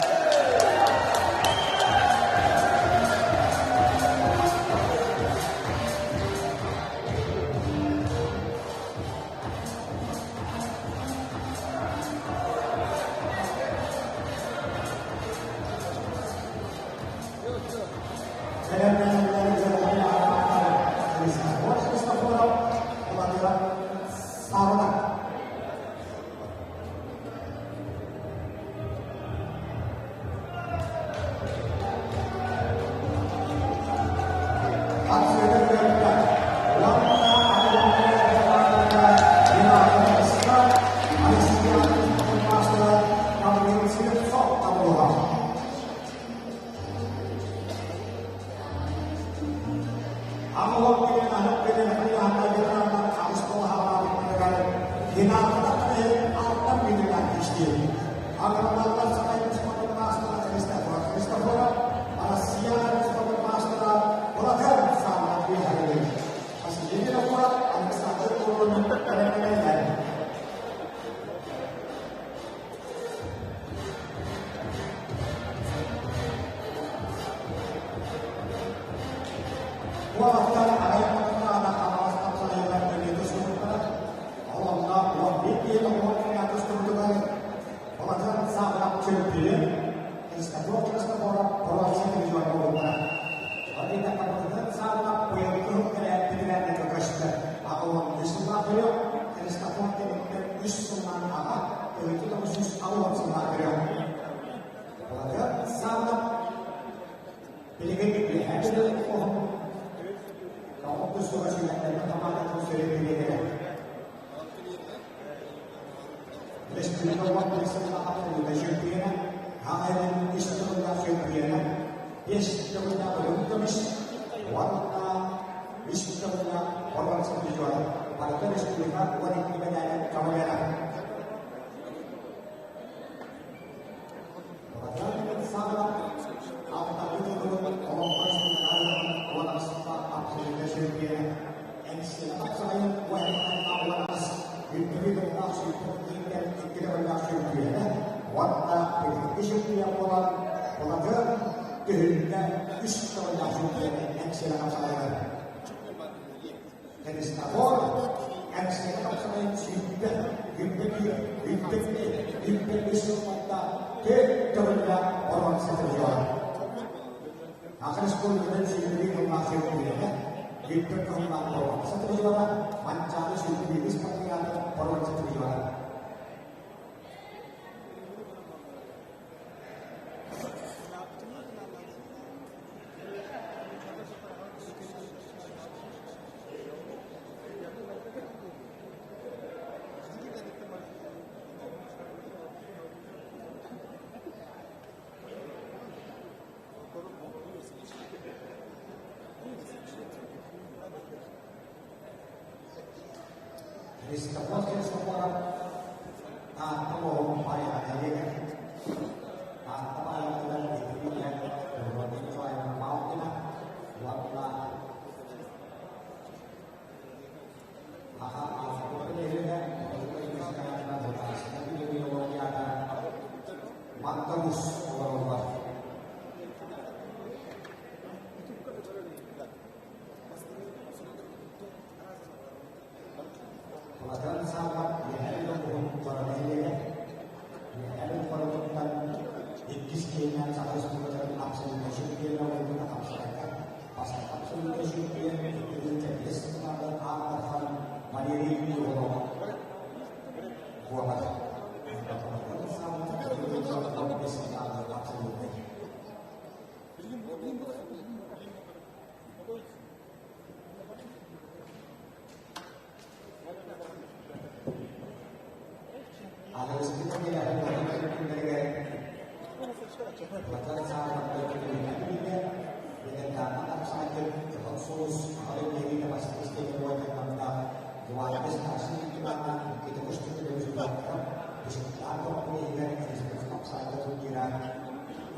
Бышыттаан тоҕо иһигэр республика хапсаайда турнира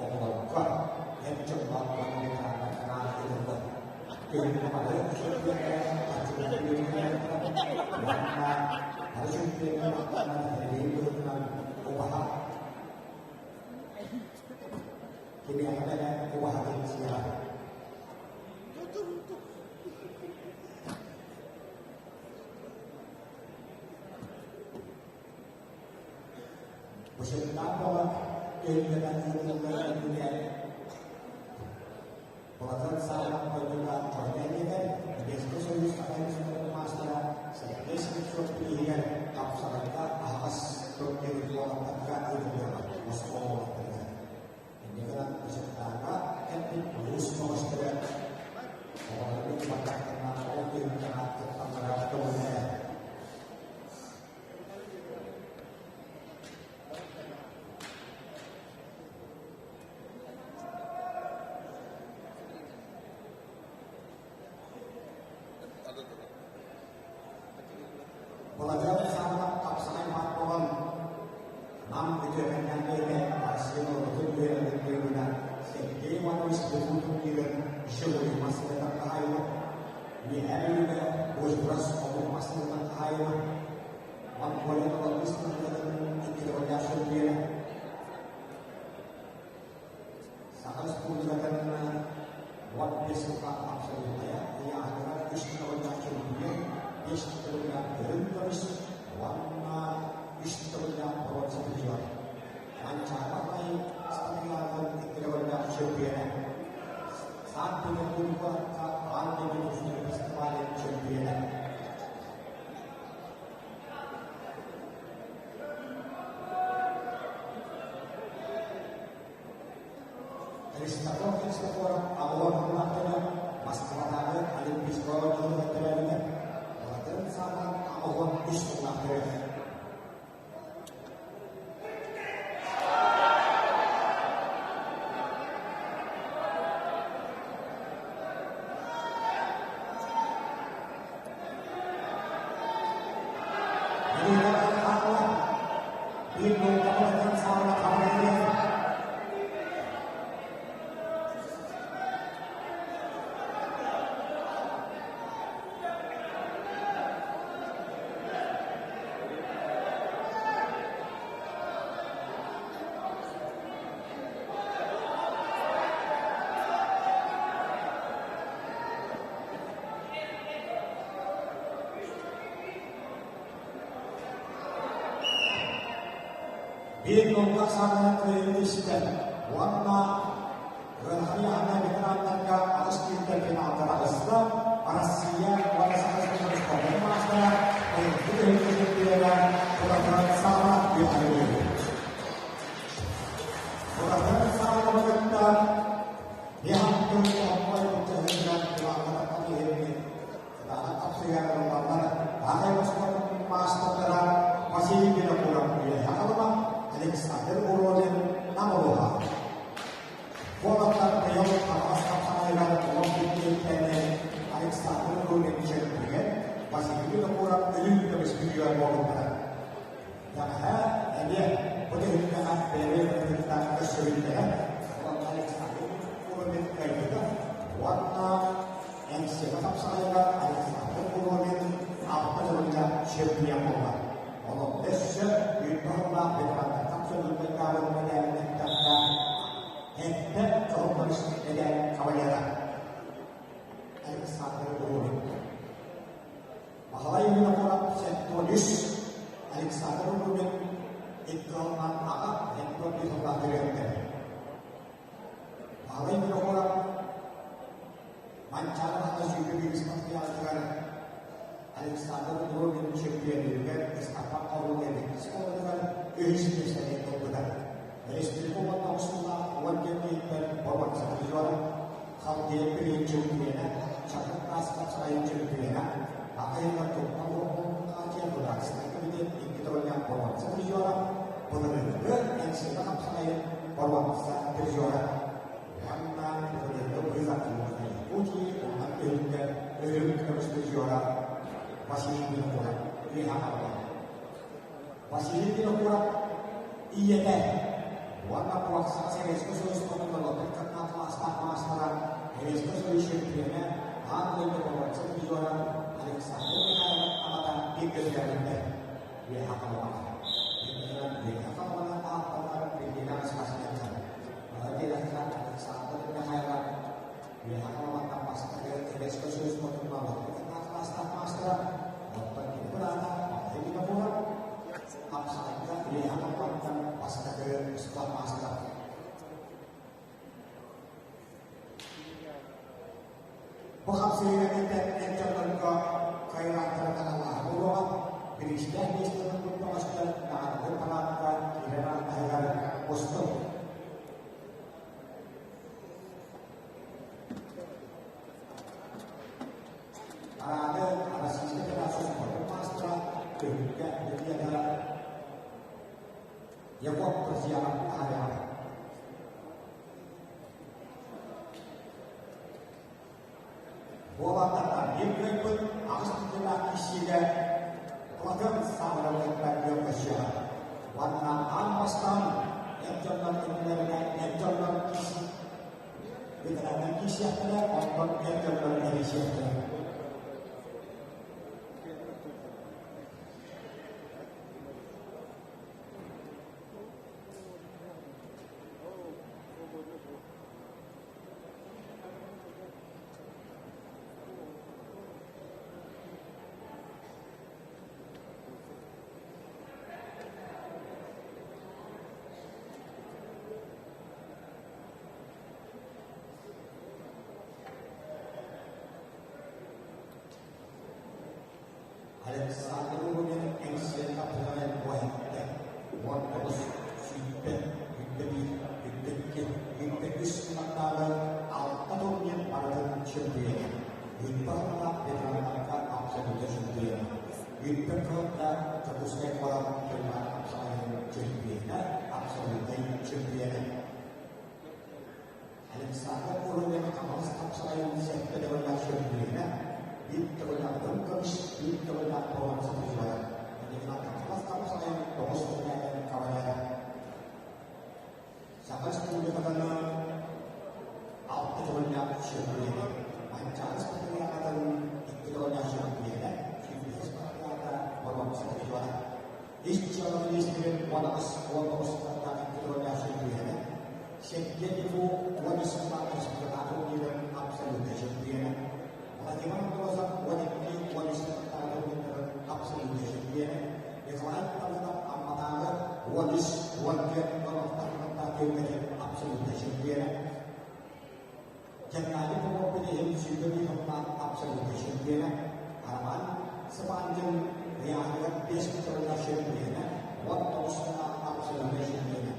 оҕолорго, эр дьоҥҥо уонна ветераннарга ыытыллар. Көһүннэҕэ чөмпүйүөннэрэ хаччылар уонна бары чөмпүйүөннэр аттарынан эрэйи быһыытынан убаһа кимиэхэ эрэ убаһатын сиэҕэ. Бышыттаан бөҕө өйдөнөн ыытыллар иннинэ Былатын саҕалаах дойдуга Хорден этэр, Советскай Союз академическай маастара Сергей Слепцов бирииһигэр хапсаҕайга аһаҕас турнир уолаттарга ыытыллыаҕа Москва уолаттарыгар. Инньэ гынан Бычыктааҥҥа кэлбит улуус бөҕөстөрө оҕолору баттахтарынан ол түһүлгэҕэ кытталлара көҥүллэнэр. Былатыан Сааманап хапсаҕай маат буолан, Нам үтүөкэннээх бэйэтэ Россия норуотун үөрэҕин туйгуна Сергей Иванович Якутов турнирын живой массыынатан хаһаайына, Үөһээ Бүлүүгэ Божурас омук массыынатан хаһаайына, Монголия Балбыс массыынатын икки төгүллээх чөмпүйүөнэ, Саха Республикатын 15 сылга абсолютная ыйааһыныгар үс төгүллээх чөмпүйүөн, биэс төгүллээх үрүҥ көмүс уонна үс төгүллээх боруонса призер. Манчаары Алай спартакиадатын икки төгүллээх чөмпүйүөнэ. Санкт-Петербург куоракка аан дойду тустуу фестивалын чөмпүйүөнэ. Христофор Христофоров аҕылаах Москватааҕы Олимпийскай оонньууларга төрөөбүтэ. Былатын саатан 83 сыллаах төрөөбүтэ. Биир нууччалартан саҕана хамнайыан Биир нуолга саҕана кыайыыны истэн уонна ыарахан ыйааһыннаах ветераннарга аҕыс түүнтэн финалга таҕыста Россия уонна Саха сирин спордун маастара быйылгы түһүлгэ чемпиона Былатыан Саҕана үөһэ Былатыан Саҕанабы кытта Биһантын Томпой былдьаһыытынан финалга тахсан иһэрбит Кытаанах хапсыйаарыллаллар Аҕай маастардара Василий Винокуров Үөһээ Халыма, Александр Уровин Нам улууһа. Куолаттан быйыл Хаҥалас хапсаҕайыгар олох бүттүөттэнэ Александр Уровин чөмпүйүөн, Василий Винокуров өлүү көмүс бүрүөр буолбуттара. Бэҕэһээ эмиэ бу түһүлгэҕэ бэйэбит кытта көрсүбүттэрэ. Онон Александр Уровин кыайбыта уонна Эҥсиэли хапсаҕайыгар Александр Уровин алта төгүллээх чемпион буолла. Онон өссө үүт баһыллаах ветераннар абсолютнайдаабыт мэдээлин эттэххэ, эрдэ кыһыл көмүс мэдээл кавалера Александр Уровин. Баһылай Винокуров 73, Александр Уровин икки сылынан аҕа 71 сыллаах төрөөбүттэр. Баһылай Винокуров Манчаары Хаҥас сүүрбэ биирис матырыйаалыгар Александр Уровин чөмпүйүөннүүрүгэр Ыстапаан Хобулуйа иккис буоларыгар үһүс миэстэни ылбыта. Республика уонна охсуулаах уон диэн боруонса призера, Халдея күрүөн чөмпүйүөнэ, Чакыр таас хапсаҕайын чөмпүйүөнэ, Аҕа туттан Хаачыйа Государственнай комитет икки төгүллээх боруонса призера, былырыыҥҥы Энсиэгэ хапсаҕайын боруонса призера. Уонна былырыыҥҥы вызов Якутии уонна түһүлгэ өрүн көмүс призера Василий Винокуров үөһэ хаалла. Василий Винокуров. Ийэтэ уонна буолсан Советскай Союз хотун кытаанах кылаастаах маастара, Советскай Союз чөмпүйүөнэ, аан дойду боруонса призера Александр Михайлов аҕата бииргэ төрөөбүттэр. Үөһэ Халымаҕа. Үөһэ Халымаҕа ааттанар биллиилээх спортсментар. Диэтэххэ, Александр Михайлов Үөһэ Халыматтан бастакы Советскай Союз хотун кытаанах кылаастаах маастара, оттон кини быраата Алтай Винокуров Хапсаҕайга үөһэ Халыматтан бастакы спортмаастар. Бу хапсыһыыга киирбэт эр дьоннорго кыайыылаахтарынан аллаһа буолуоҕа, бириистээх миэстэни ылбыт наҕараадалыыр палаатаҕа киирэр аан таһыгар мустуҥ. Параады Российскай Федерация спордун маастара Түһүлгэ Лилията Яков Друзьянов таһаарыаҕа. Буолаттартан биир кыайбыт аҕыс титуллаах киирсиигэ Платон Савров кытта күөн көрсүөҕэ. Уонна аан бастаан эр дьоннор иннилэринэ эр дьоннор ветераннар киирсиэхтэрэ, онтон эр дьоннор эрийсиэхтэрэ. Александр Лунин Эҥсиэли хапсаҕайын уоһэттэ 19, 20, 21, 22, 23 сыллардааҕы алта турнир барытын чөмпүйүөнэ. Ыыппа сыллаах ветераннарга абсолютно чөмпүйүөнэ. Ыыппа кыһылга Дьокуускай куорат тыллаах хапсаҕайын чөмпүйүөнэ, абсолютнай чөмпүйүөнэ. Александр Уровень Хаҥалас хапсаҕайын сэттэ төгүллээх чөмпүйүөнэ, биир төгүллээх үрүҥ көмүс, биир төгүллээх боруонса призера. Инникинэн Хаҥалас хапсаҕайын тоҕус мэтээлин кавалера. Саха Республикатын алта төгүллээх чөмпүйүөнэ. Манчаары спартакиадатын икки төгүллээх чөмпүйүөнэ, сүүрбэһис спартакиада боруонса призера. Ис дьыала миниистирин 18-19 сыллардаах икки төгүллээх чөмпүйүөнэ. Сергей 13 сыллаах республикатааҕы турнирын абсолютнай чөмпүйүөнэ. Владимир Андросов 12-13 сыллардаах турнирдарын абсолютнай чөмпүйүөнэ. Николай Давыдов Амматааҕы 13-14 норуоттар түөлбэтин абсолютнай чөмпүйүөнэ. Геннадий Попов билигин 21 сыллаах абсолютнай чөмпүйүөнэ. Роман Сыбандин ыйааһыныгар 5 төгүллээх чөмпүйүөнэ, 19 сыллаах абсолютнай чөмпүйүөнэ.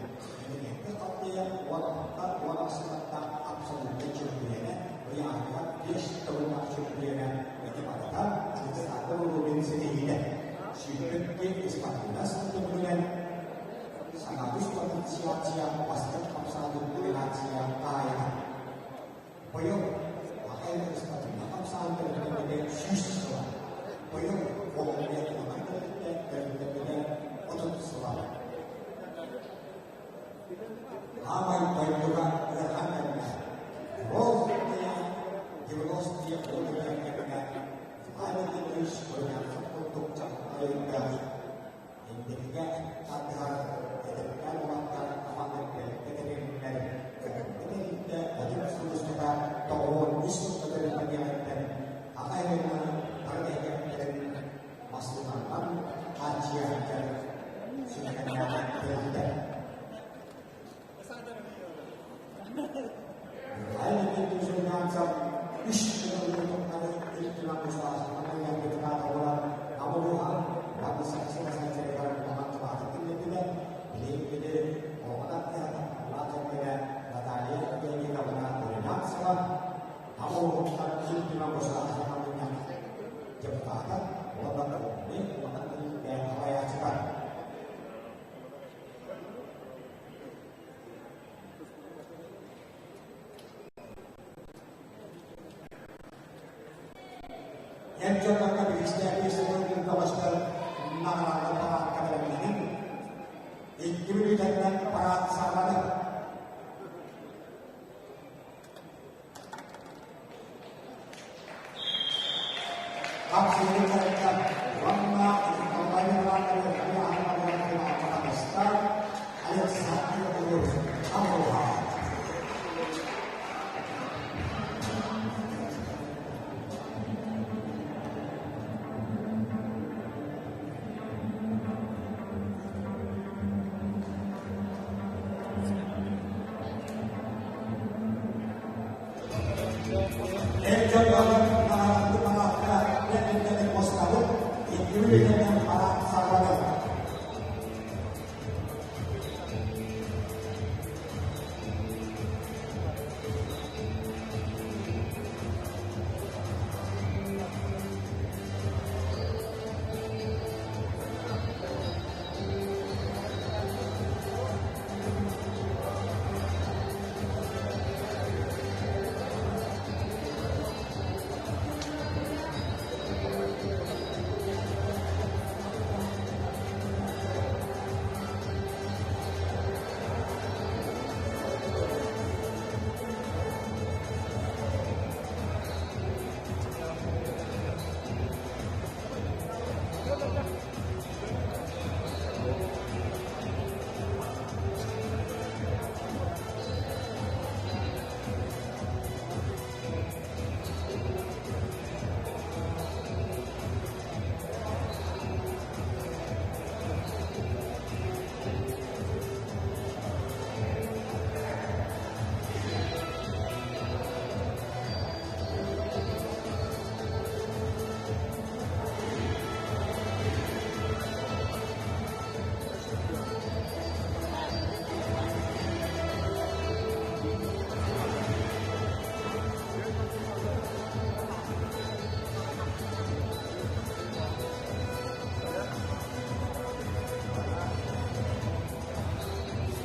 Инники хаппыйа 16 18 сыллаах абсолютнай чөмпүйүөнэ, ыйааһыныгар 5 төгүллээх чөмпүйүөнэ ити барыта Александр Рубин ситиһиитэ. 22 спортивнай сыл түмүгүнэн Саҥа спартакиада бастыҥ хамсаабыт номинация хаһаайына. Быйыл Аҕай спортивнай хамсааһын төрүттэммитэ 100 сыла. Быйыл Колумбия туһунан тэрилтэ төрүттэммитэ 30 сыла. Аамай дойдуга ыарахан кэмҥэ Волгия 90-е годы кэмҥэ Владимир Ильич Румянцев курдук чаҕылхай өйдөөх Инникигэ тардыһар эдэркээн уолаттар командирга тэрилиннэр көмөттө тэрилтэ 30 сыл устата 93 сылга төрүттэниэҕиттэн аҕа эһэлэрин бары нэһилиэктэрин массыынанан хааччыйа сылдьар сүҥкэннээх тэрилтэ. Михаил Никитич Румянцев үс төгүл тухары Ил Түмэн Государственнай депутата буолан Намылуха уонна Саха сирин сайдыытыгар улахан кылаатын киллэрдилэр. Билигин кини оҕо таптыһа кэргэнэ Наталья Леонидовна Румянцева Намылуһуттан Ил Түмэн Государственнай депутата уонна Колумбия улахан тэрилтэ салайааччыта. Эр дьоннорго бириистээх сылын бөҕөстөр наҕараада палаакка бэлэмнэнин. Икки мүнүүтэ. Хапсыйыы уонна Николай Иванович Александр Амуха. Эр дьоннорун наҕараадалыы палаатка үлэтиттэн мустабыт, икки үлэтинэн парад саҕаланар.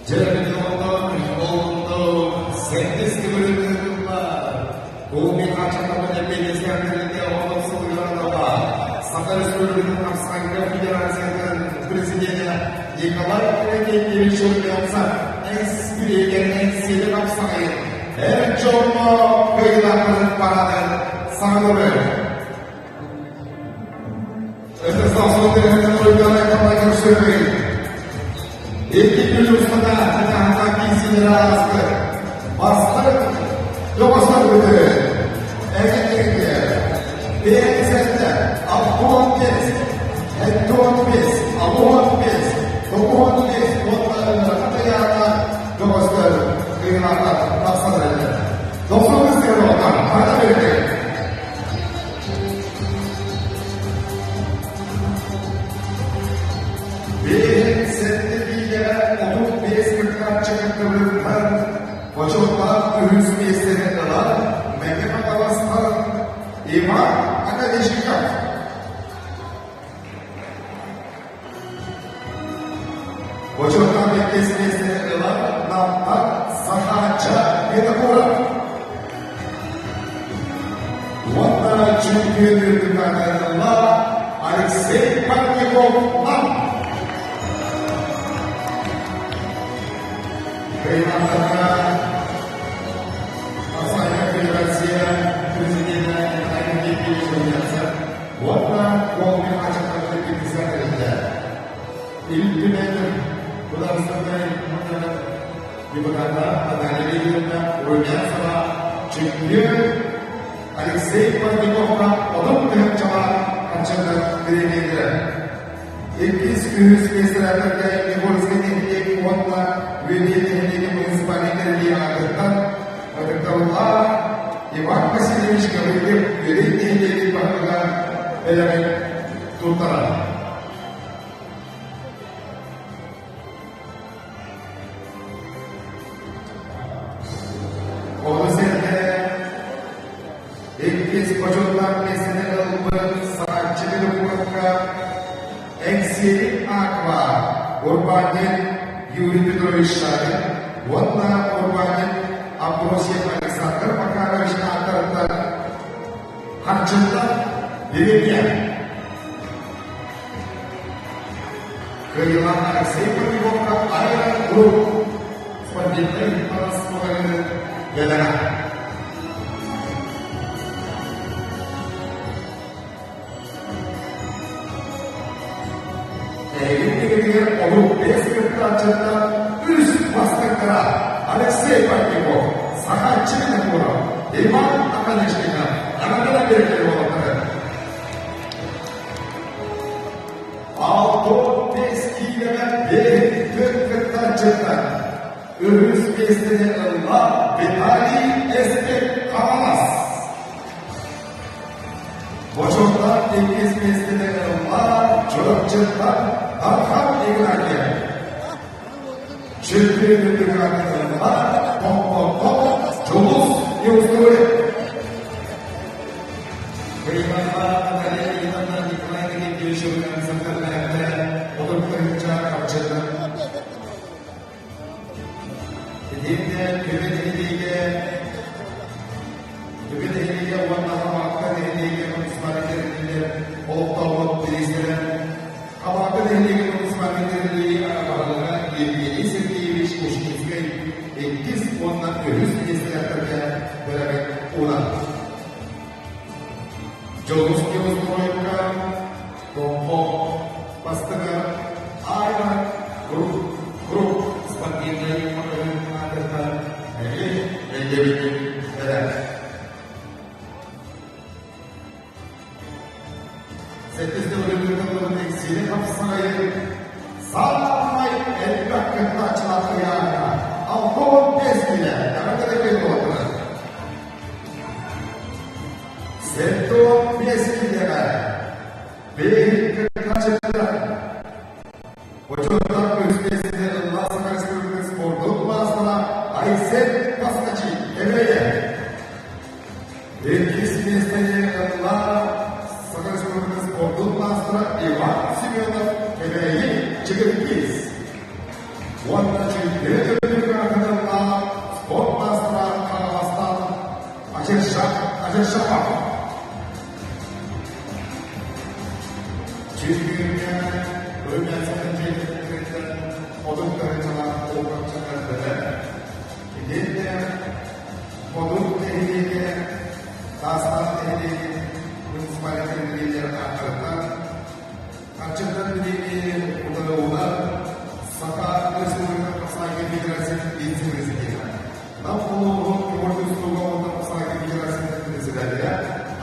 Дьэ, олоҥхо сэттис төгүлүн ыытыллар. Колумбия хааччахтаммыт эппиэтинэстээх тэрилтэ оҕолор сылыгар Саха Республикатын Хапсаҕайга Федерациятын президенэ Николай Иннокентьевич Румянцев экс-спикер Эҥсиэли хапсаҕайын эр дьоҥҥо кыайыылаахтарын параадын саҕалыыр. Икки күн устата хатаһына киисилэрэ ааспыт. Бастыҥ тоҕустар бүтүн. Эҥин Бэйэҥсэттэ 65, 75, 65, 95 уонна ыарахан ыйааҕа тоҕустар кыайыылаахтар тахсан эрэллэр. 95 сыһыаралар ханна бердик? Билигин сэттэ киилэҕэ 35 кыттааччы кыттыбытыттан бочуоттаах үһүс миэстэни ылан Мэҥэ Хаҥаластан Иван Оконешников. Бочуоттаах иккис миэстэни ылан Намтан Сахаачча Винокуров. Уонна чемпион үрдүк Алексей Парников Нам. Кыайыылаахтарга Ассамблея Федерация президенэ Николай Евгеньевич Румянцев уонна Колмин аччыктарга киирсэн тэрилтэ. Ил Түмэн Судаарыстыбаннай Мунньаҕын депутата Наталья Леонидовна Румянцева чемпион Алексей Парниковка 30 тыһыынчаҕа харчынан бириэмийэлэрэ. Иккис, үһүс миэстэлэргэ Егорскай нэһилиэк уонна Үөдэй нэһилиэгин муниципальнай тэриллии аатыттан ытыктабыллаах Иван Васильевич Гаврильев Үөдэй нэһилиэгин баһылыга бэлэҕин туттарар. Ону сэргэ иккис бочуоттаах миэстэни ылбыт Саҕаччы Белокуровка Эҥсиэли Аква урбаанньыт Юрий Петрович Шарин уонна урбаанньыт Амбросьев Александр Макарович ааттарыттан харчыллан бириэмийэ. Кыайыылаах Алексей Павловка Айрон Групп спортивнай таҥас бэлэҕэ. Эһигин тигитигэр 35 кыттааччыттан үс бастыҥнара Алексей Парников, Саха Чебенокуров, Иван Оконешников наҕараада биэрэллэр буолаллара. 65 киилэҕэ биэһин кыттааччыттан үһүс миэстэни ылла Виталий Эспек Хаҥалас. Бочуоттаах иккис миэстэни ылла Чурапчыттан Дархан Игнатьев. Чемпион үрдүк ылла Томпоттон Дьулус Неустроев. Быйылга Наталья Ивановна Николай Никитич концерттеринээхтэ 30 тыһыынча харчынан Итиэннэ Түбэ нэһилиэгэ Түбэ нэһилиэгэ уонна Хамаҕатта нэһилиэгэ муниципальнай тэриллиилэр олохтообут бириистэрэ Хамаҕатта нэһилиэгин муниципальнай тэриллии баһылыга Евгений Сергеевич Ушницкай иккис уонна үһүс миэстэлээхтэргэ бэлэҕин уунар. Дьолуски устуруойка Томпо бастыҥа Айра Групп Групп спортивнай маҕаһыын аатыттан эмиэ өйдөбүнньүк бэлэх. Сэттис төгүлүн Эҥсиэли хапсаҕайы саамай элбэх кыттааччылаах ыйааһына 65 киилэ эҕэрдэлэргэ буоллулар. 75 киилэҕэ бэйэтин кыттааччыта Бочуоттаах үһүс миэстэни ылла Саха Республикатын спордун маастара Айсен Поскачин Эбэйэ. Иккис миэстэни ылла Саха Республикатын спордун маастара Иван Семенов Кэбээйи Чигиркиз. Уонна чемпион ылла спорт маастара Хаҥаластан Ажершапов. Чиркүүҥҥэ Румянцевтан дьиэтиттэн Модун тыһыынчалаах уолгамчатар бөтө. Итиэннэ Модун нэһилиэгэ Таастаах нэһилиэгин муниципальнай тэриллиилэр ааттарыттан Харчыттан билиҥҥи утарыллар Саха Республикатын Хапсаҕайга Федерациятын вице-президенэ, Нам улууһун Творчество уонна Хапсаҕайга Федерациятын председателэ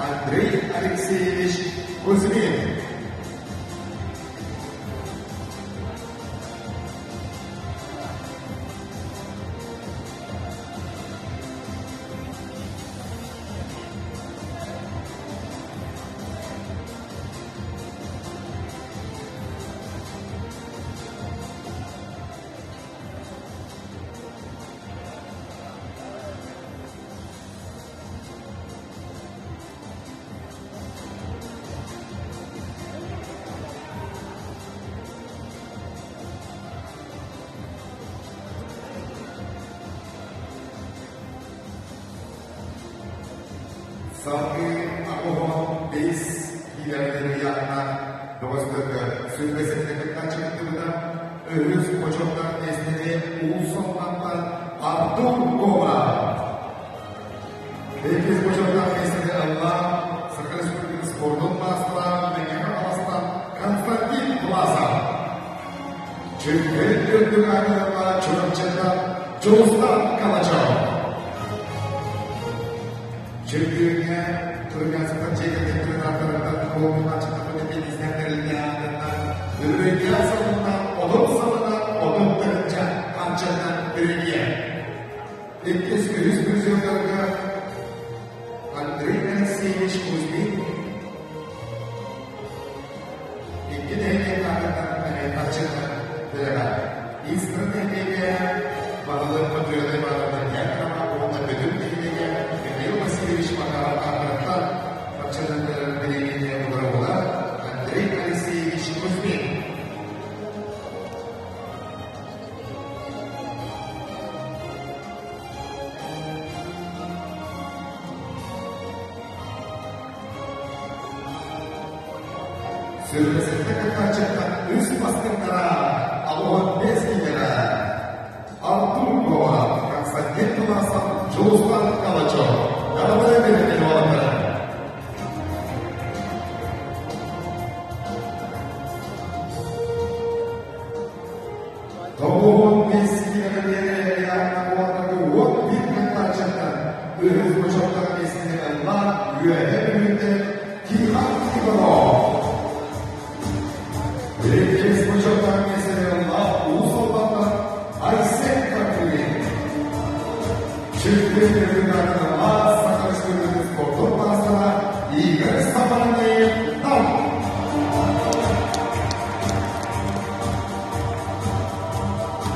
Андрей Алексеевич Кузьмин. Салгыы 85 киилэҕэ ыйааһына бөҕөстөргө сүүрбэ сэттэ кыттааччы кыттыбыта. Үһүс бочуоттаах миэстэни Уус Алдантан Артур Говоров. Иккис бочуоттаах миэстэни ылла Саха Республикатын спордун маастара Мэҥэ Хаҥаластан Константин Власов. Чемпион үрдүк аатырылла Чурапчыттан Дьулустан Калачев. Чемпиоҥҥа Тургансыттан дьиэ кэргэн ааттарыттан Коломнааччыттан эппиэтинэстээхтэринэ аатыттан Үбүлүйдээх сылынан 30 сылынан 30 тыһыынча харчынан премия. Иккис үһүс призердарга Андрей Алексеевич Кузьмин икки нэһилиэк аатыттан эмиэ харчынан бэлэҕэ. Искра нэһилиэгэ баһылык Матрена Ивановна Дьяконова уонна Бөтүҥ нэһилиэгэ Михаил Васильевич Макаров ааттарыттан харчынан бириэмийэни утарыллар Андрей Алексеевич Кузьмин. Сүрүнэсэттэ кыттааччыттан үс бастыҥнара 65 киилэҕэ Артур Говоров, Константин Тумасов, Дьулустан Калачев, Галамай Михайловтар. Игорь Сапарнеев Нам.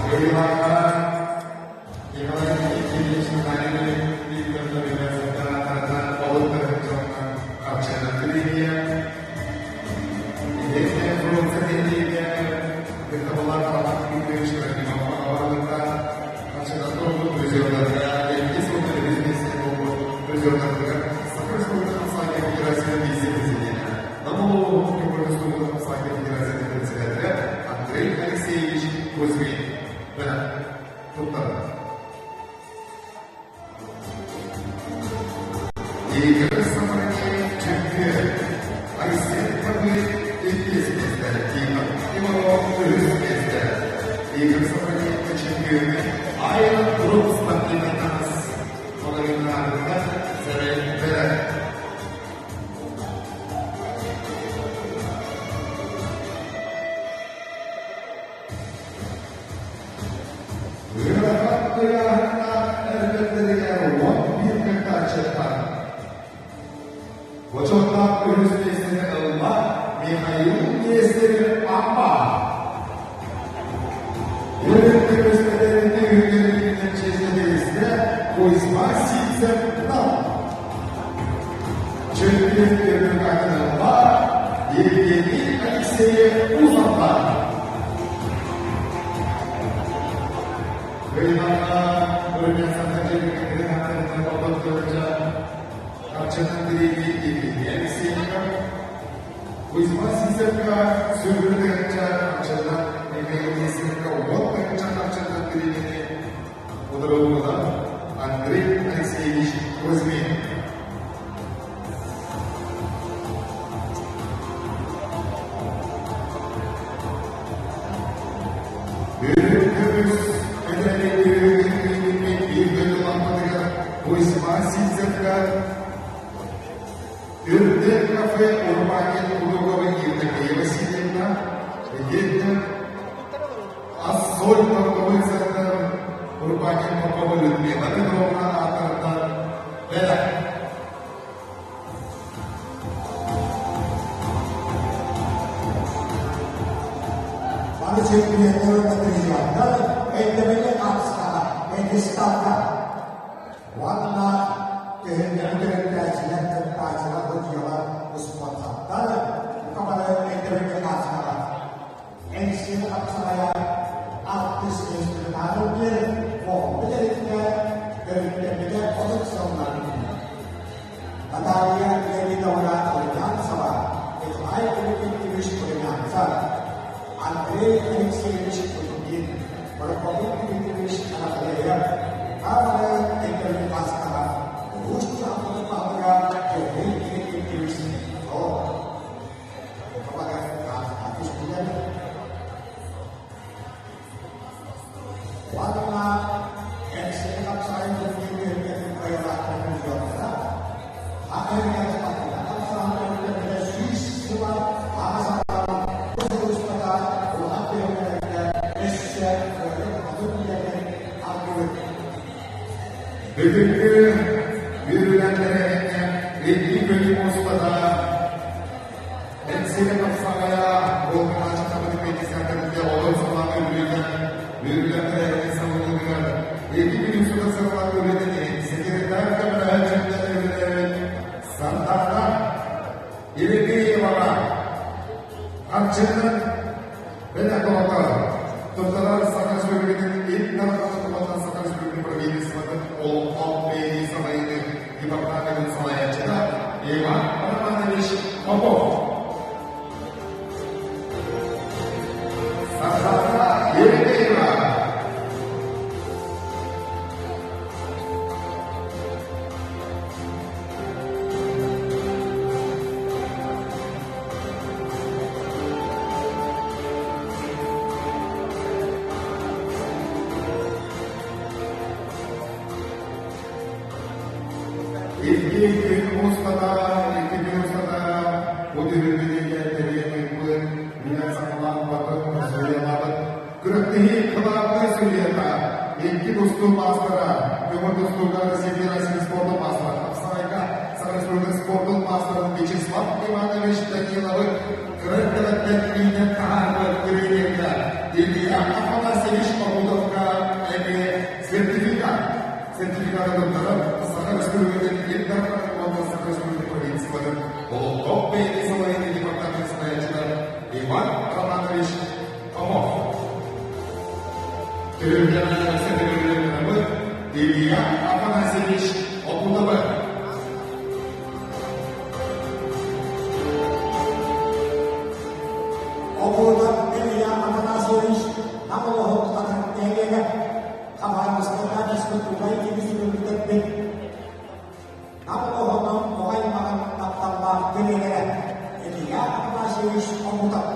Кыайыылааҕа Николай Никитич Наталья Викторовна Виноградовна олук харчынан премия Итиэннэ фрунзе нэһилиэгэ кыттабыллаах Роман Дмитриевич Трофимов аҕабаларга харчынан туруорбут призердарга иккис уонна үһүс миэстэни буолбут призердарга Саха Республикатын Хамсааһын Федерациятын вице-президенэ, Нам улууһун Көмөр Республикатын Хамсааһын Федерациятын председателэ Андрей Алексеевич Кузьмин бэлэх туттарда. Игорь Самаркин чемпион, Айсен Кабыр иккис миэстэ, Тимур Иванов үһүс миэстэ. Игорь Самаркин чемпионы Айрон Групп спортивный таҥас маҕаһыыннарыгар сэрэй бэрэ. Ыарахан ыйааһыннаах эрбэттэригэр 11 кыттааччыттан бочуоттаах үһүс миэстэни ылла Михаил Нестерев Амма. Үрүт көмүскэлэрин үһүгэринэн чиэстэтилистэ Кузьма Сивцев Нам. Чемпион Өрмөкатын ылла Евгений Алексеев Усовтан. Кыймаҥҥа Өрүнэн Саха дьиэтин аттарынан ототтуоча Харчынан бириэмийэ Евгений Алексеевка, Кузьма Сизевка сүрүннээччэ Харчынан Михаил Нестеровка 10 тыһыынча харчынан бириэмийэни утарыллыбыта Андрей Алексеевич Кузьмин. Үрүҥ көмүс мэтээлин биир дойдулаахпытыгар Кузьма Сивцевка Үрдэл кафе Урбаанньыт Удоговой Евдокия Васильевна итиэннэ Ассоль торговый центр Урбаанньыт Попова Людмила Петровна ааттарыттан бэлэх. Бары чемпионнар уонна призердар өйдөбүлү хаапсаҕа пьедесталга уонна төһүлгэни төрүттээччилэр, кыттааччылар, судьуйалар, успуортаттар бука бары өйдөбүлү хаапсаҕа Энсиэн хапсаҕайа алтыс институтаары диэн оҕобут тэрилтэ төрүттэммитэ 30 сылынан Наталья Леонидовна Румянцева, Николай Иннокентьевич Румянцев, Андрей Алексеевич Кутугин, Прокопий Дмитриевич Анатольев, Павел Иннокентьевич улуус дьаһалтатын баһылыга Евгений Иннокентьевич Титов. Уонна Эҥсиэли хапсаҕай турнир кыайыылаахтарын призердара, Аҕа спортивнай хамсааһын 100 сыла аҕа саҕалаан бу сыл устата улахан түһүлгэлэргэ өссө кыайыы-хотуу билэрин аргыһыт. Бүгүҥҥү үөрүүлээх тэрээһиҥҥэ Илии күнү устата Энсиэли хапсаҕайа Волконаччатабыт пятидесятых олох сыллаах үбүлүйдэн үөрүүлээх тэрээһини саҕалыырыгар Илии күнү устата сыралаах үлэтин секретарь көмөлөһөөччүтүнэн үлэлээбит Сардаана Еремееваҕа Арчыннан бэлэх доҕоттор туттарар Саха Республикатын Ил Дархан уонна Саха Республикатын правительствотын олохтоох бэйэни салайыныы департаменын салайааччыта Иван Романович Попов. Сардаана Еремеева. Икки күн устата, 2 күн устата бу түһүлгэни тэрийэн ыыппыт, билэн саҕалаан барбыт суруйалаабыт күрэхтэһии кылаабынай судьуйата, икки тустуу маастара, көҥүл тустууга Россия Федерациясын спордун маастара, хапсаҕайга Саха Республикатын спордун маастарын сертификаты туттарар Саха Республикатын Ил Дарханын уонна Саха Республикатын правительствотын олохтоох бэйэни салайыныы департамент салайааччыта Иван Романович Комов. Түһүлгэҕэ сэтэрэлэринэбит Илья Афанасьевич Окутова. Окутов Илья Афанасьевич Нам олоһун хатан нэһилиэгэ Хабаровскайга физкультурнай институтун Нам олоһунан оҕо аймаҕын тапталлаах тренерэ Илья Афанасьевич Омутов.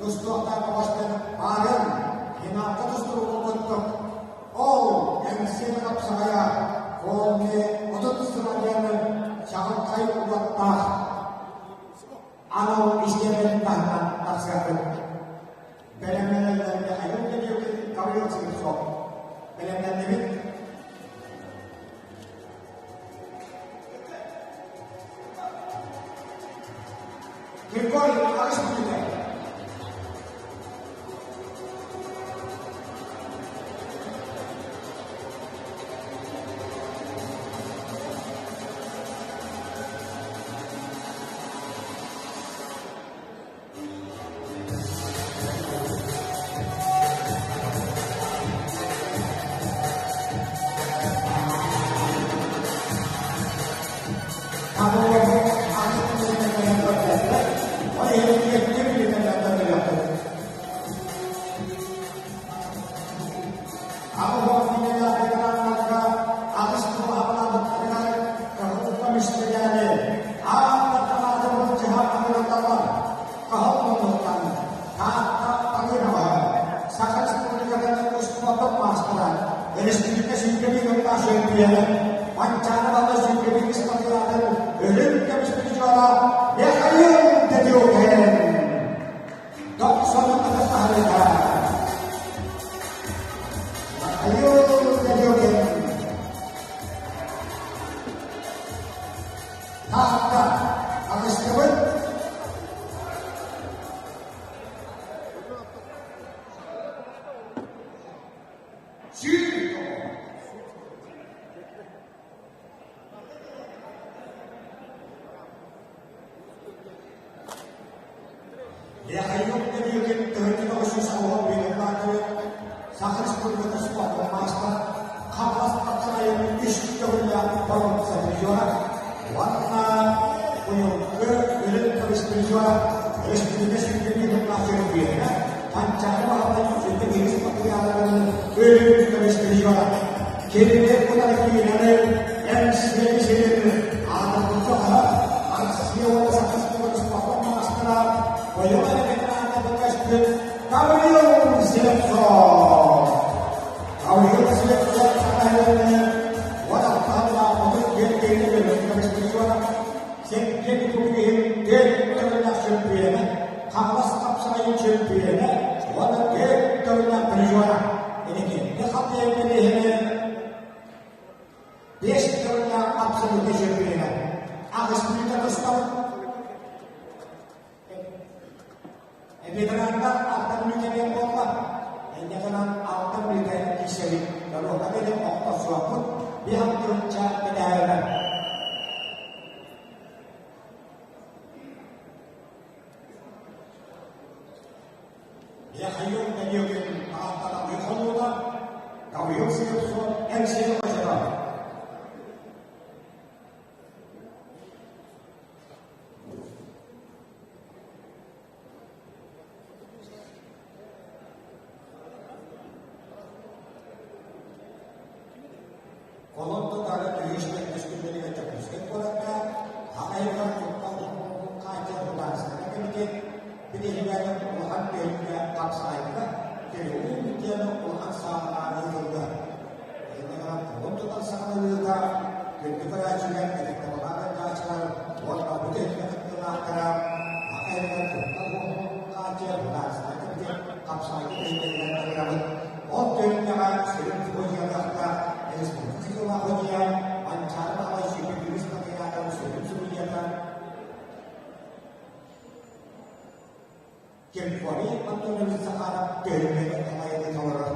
Тустуохтаах оҕостор баарын финалга тустуругулбуттук. Ол МС хапсаҕайа Коми 30 сыл чаҕылхай уоттаах анал истиэнэтин таһынан тахсыахпыт. Бэлэмнэнэллэргэ айыл Михаил Гаврил Слепцов. Бэлэмнэннибит. Григорий Михайлович Путин. Саха Республикатын успуордун маастара, өрөспүүбүлүкэ сүүргэбии кыттаах чөмпүйүөнэ, Манчаары Балла сүүргэбии кыспатыылаатын өлүм көмүс призера Михаил Дедюкин. Дохсун ытыстаһарыга. Михаил Дедюкин. Таатта аҕыстыбыт Михаил Дмитриевич 1991 Саха Республикатын спордун маастара, Хаҥалас Хапсаҕайын үс төгүллээх боруонса призера уонна быйылгы үрүҥ көмүс призера, өрөспүүбүлүкэ сүүрдүүтүн тыллаах чөмпүйүөнэ Манчаары Баһылай сүүрдэ биирис Олимпиадаларын өлүү көмүс призера. Кинилэр кутары киинэни МС сирин аатырбыт Россия уонна Саха сирин спортун маастара бойобуой ветерана көстүт Гаврил Слепцов. Гаврил Слепцов Саха сирин уон 31 киһини көмүс призера. Сэттиэн кугиһин төрт тылынан чөмпүйэнэ, Хаҥалас хапсаҕайын чөмпүйэнэ уонна төрт тылынан призера. Инникитин хатыйан кэлиһини биэс тылынан абсолютнай чөмпүйэнэ. Аҕыс мүнүүтэ тустабыт. Ветераннар алтан мүнүүтэ буолла. Инньэ гынан алтан мүнүүтэ киирсэбит. Доруоха диэри охтосуохпут. Биир тыһыынча кэтээбэт. Михаил Данилин ааттанан хонуута Гаврил Слепцов Эмсиэн Озеров. Колон тутаары үһүс төрдүс күннэригэр Дьокуускай куоракка аҕа куттал хааччах судаарыстыба кэмитиэт бирииһигэр улахан түһүлгэ хапсаҕайга Кирилл Митяны улахан саалаҕа ыытыллар. Инньэ гынан колон тутар саҕаланыыта күндү көрөөччүлэр, ытыктабыллаах ыытааччылар уонна бу түһүлгэ кыттыылаахтара аҕа куттал хааччах судаарыстыба кэмитиэт хапсаҕайга түһүлгэтигэр ыҥырабыт. Ол түһүлгэҕэ сүрүн судьуйаларга республика дьыала Манчаары Баһылай Сүпүтүрүс Татыйаанов сүрүн судьуйата Киркорий Антонович Захаров түһүлгэни салайыыны толорор.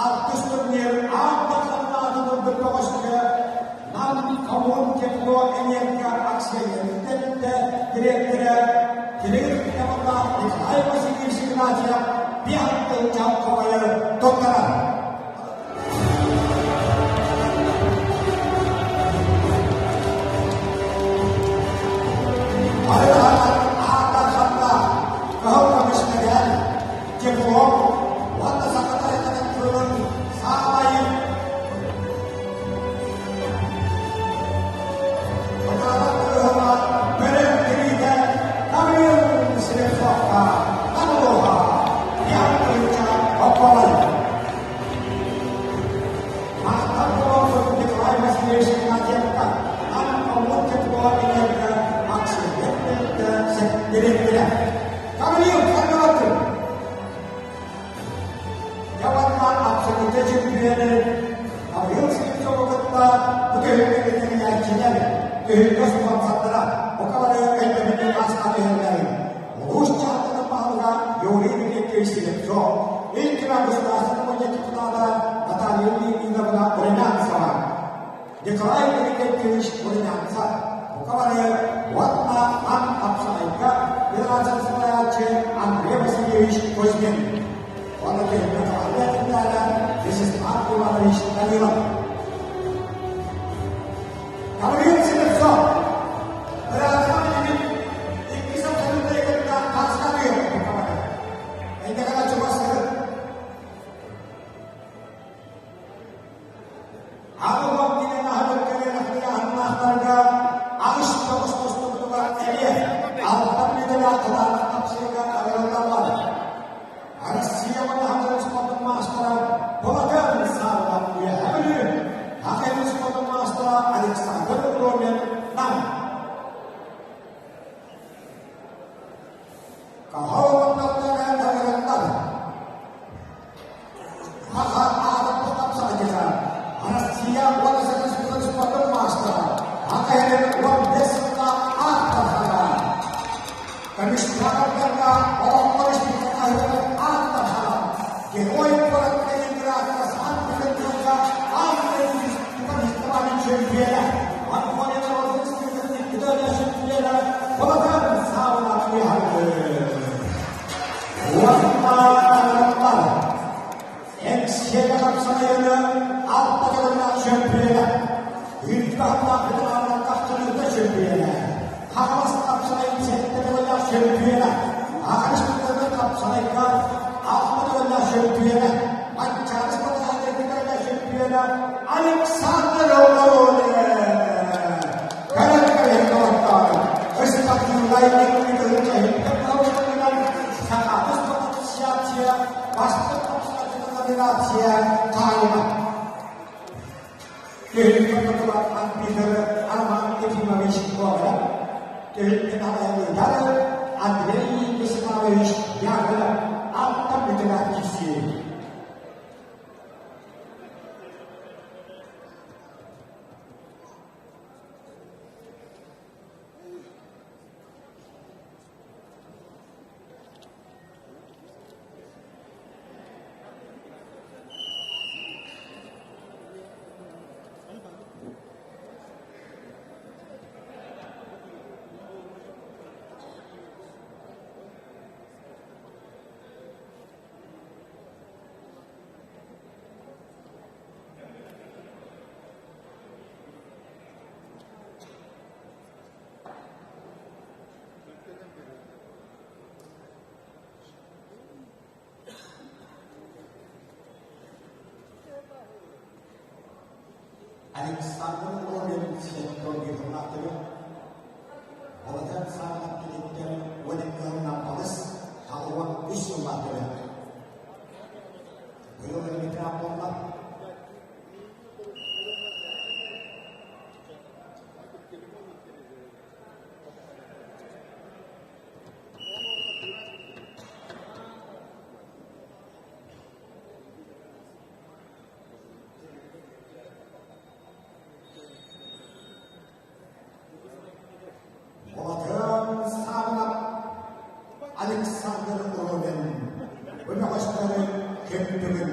Алтыс турнир аан бастакы бөҕөстө Нам Коммунтеплоэнерго акционернай дириэктэрэ Кирилл Иванов Николай Васильевич Игнатьев биһаттын чалкомайы туттарар. Аатар-хатта кыһыл көмүс мэдээл Тепло уонна саха тайҕатын тылын саамай кытаанах кыһыла бөрө тириитэ Гаврил Слепцовка Намылуха Яковлевича Попова. Махтал буолуохтун Николай Васильевич Игнатьевка Ан Тепло энерго акция дириэктэрэ. Гаврил Харгалатын Яванна абсолютнай чемпионы Гаврил Слепцову кытта бу түһүлгэ тэрийээччилэр, түһүлгэ спонсордара бука бары өйдөбүнньүк ааска түһэллэрин улуус дьаһалтатын баһылыга Юрий Викторович Слепцов, Ил Түмэн Государственнай Мунньах депутата Наталья Леонидовна Румянцева, Николай Иннокентьевич Румянцев, бука бары уонна Нам хапсаҕайга федерация салайааччы Андрей Васильевич Кузьмин уонна түһүлгэ Вячеслав Иванович Данилов. Россия уонна Советскай маастара, АКР 15 сылга ааттархара. Комиссардарга олохтор ааттархара. Герой город Ленинградка Санкт-Петербурга Анна чемпиона. Монголия народных чемпиона Володар Савна Эксиэгэ хапсаҕайыны алта төгүллээх чөмпүйүөнэ, Үрдүк федеральнай тахсыныыта чөмпүйүөнэ, Хаҥалас хапсаҕайын сэттэ төгүллээх чөмпүйүөнэ, Аҕыс төгүллээх хапсаҕайга алта төгүллээх чөмпүйүөнэ, Манчаары спартакиадатыгар чөмпүйүөнэ Александр Лоровин Кэлэн кэлэн доҕоттоор, Спортивнай икки Саха Ассоциация бастыҥ номинация хаайыма. Төһүлгэ арбитры Арман Ефимович Гоголев, төһүлгэ арбитры Андрей Вячеславович Яковлев аттан бүтүнэ киирсии. Александр Лобин сиэттэргэ Балатан саамат киниттэн уон икки балыс, 83 сыллаах Быйыл элбэтирэх буолла. Улахан саалап Александр Уровин бөмөҕөстөрү көмтүгүн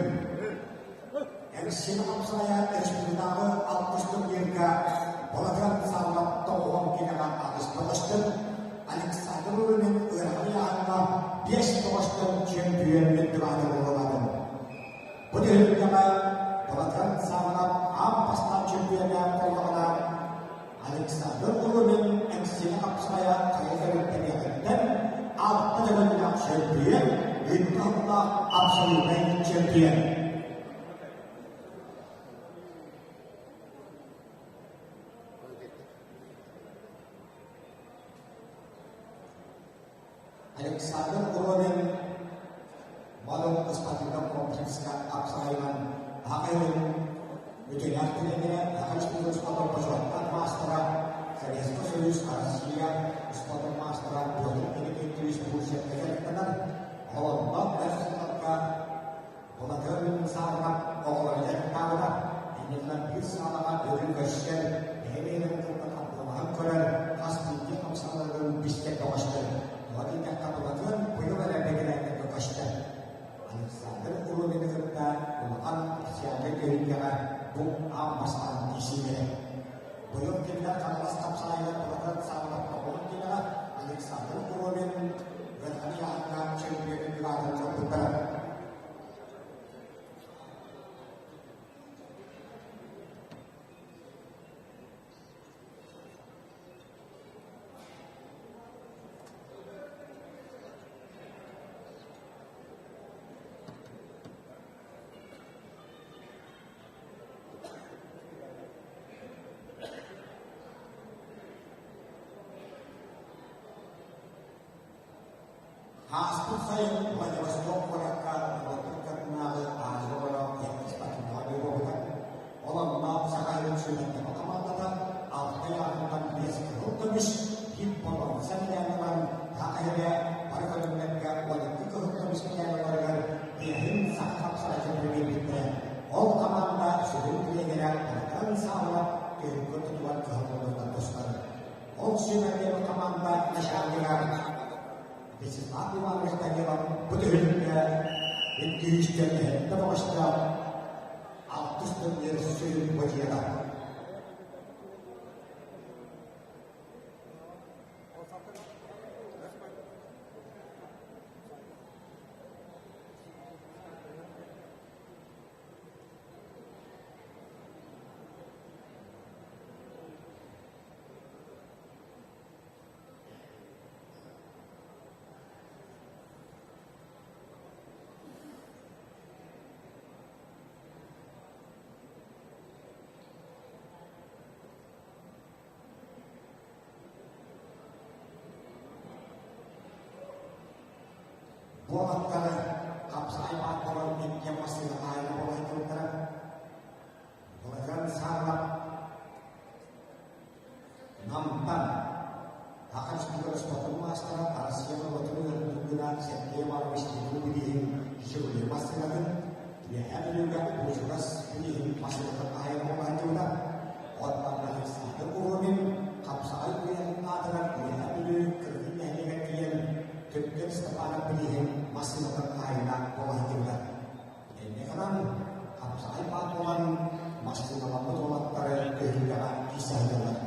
Элсин хапсайа республикатааҕы алтыс турнирга Балахан саалап тоҕуһун кинэҕэ аҕыс бөҕөстөр Александр Уровин ыарахан ыйааһыҥҥа биэс бөҕөстөр чөмпүйүөн үрдүк буолаларын. Бу түһүлгэҕэ Балахан саалап аан бастаан чөмпүйүөннээх буоллаҕына Александр Уровин Эксиэни хапсайа хайа тэрилтэниэҕиттэн алта төгүллээх чөмпүйүөн, үрдүк абсолютнай чемпион. Александр Уровин Малым спортивнай комплекска апсайынан аҕайын үтүнэх тренерэ, Саха Республикатын спордун бочуоттаах маастара, Советский Союз, Россия спордун маастара Петр Иннокентьевич Бурцевка дьарыктанар. Олонно өр сылларга Былатыан саалаҕа оҕолору дьарыктаабыта. Иннинэн биир саалаҕа өрүү көрсөн, бэйэ-бэйэлэрин кытта ханталаһан көрөр, хас биирдии хамсаныыларын бистэр бөҕөстөр. Тоҕо диэтэххэ, Былатыан быйыл эрэ бэтэрээннэргэ көстөр. Александр Уровины кытта улахан официальнай түһүлгэҕэ бу аан бастаан киирсиилэрэ. Быйыл кинилэр Хаҥалас хапсаҕайыгар Былатыан саалаҕа тоҕуһун кинигэ Александр Уровин ыарахан ыйааһыҥҥа чөмпүйүөнүн аатын ылбыттара. Ааспыт сайын Владивосток куоракка норуоттар кытынааҕы Азия оҕолоро иккис спортивнай буолбута. Ол онно Саха сирин сүүмэрдэмэ хамаандата алта ыйааһынтан биэс кыһыл көмүс, биир боруонса медаль ылан, Саха сирэ бары көрүҥнэргэ Вячеслав Иванович Данилов бу түһүлгэ икки сэттэ бөҕөстөөх алтыс турнир сүрүн бадьыйата. Уолаттары хапсаҕай бааттарын икки массыына хаайына буолан Былырыын сааллар Намтан Саха Республикатын спордун маастара Россия норуотун үөрэтин Сергей Иванович Титов бирииһин Жигули массыынатын Үөһээ Бүлүүгэ Буучугас бирииһин массыынатын хаһайын буолааччыбыта. Оттон Александр Уһумин хапсаҕай үйэтин аатыгар Үөһээ Бүлүү Кыргый нэһилиэгэр тиийэн Төптөн Степанов бирииһин массыынатын хаһайына буолааччыбыта. Инньэ гынан, хапсаҕай патрулан массыыналаммыт уолаттары түһүлгэҕэ киирсэ сылдьаллар.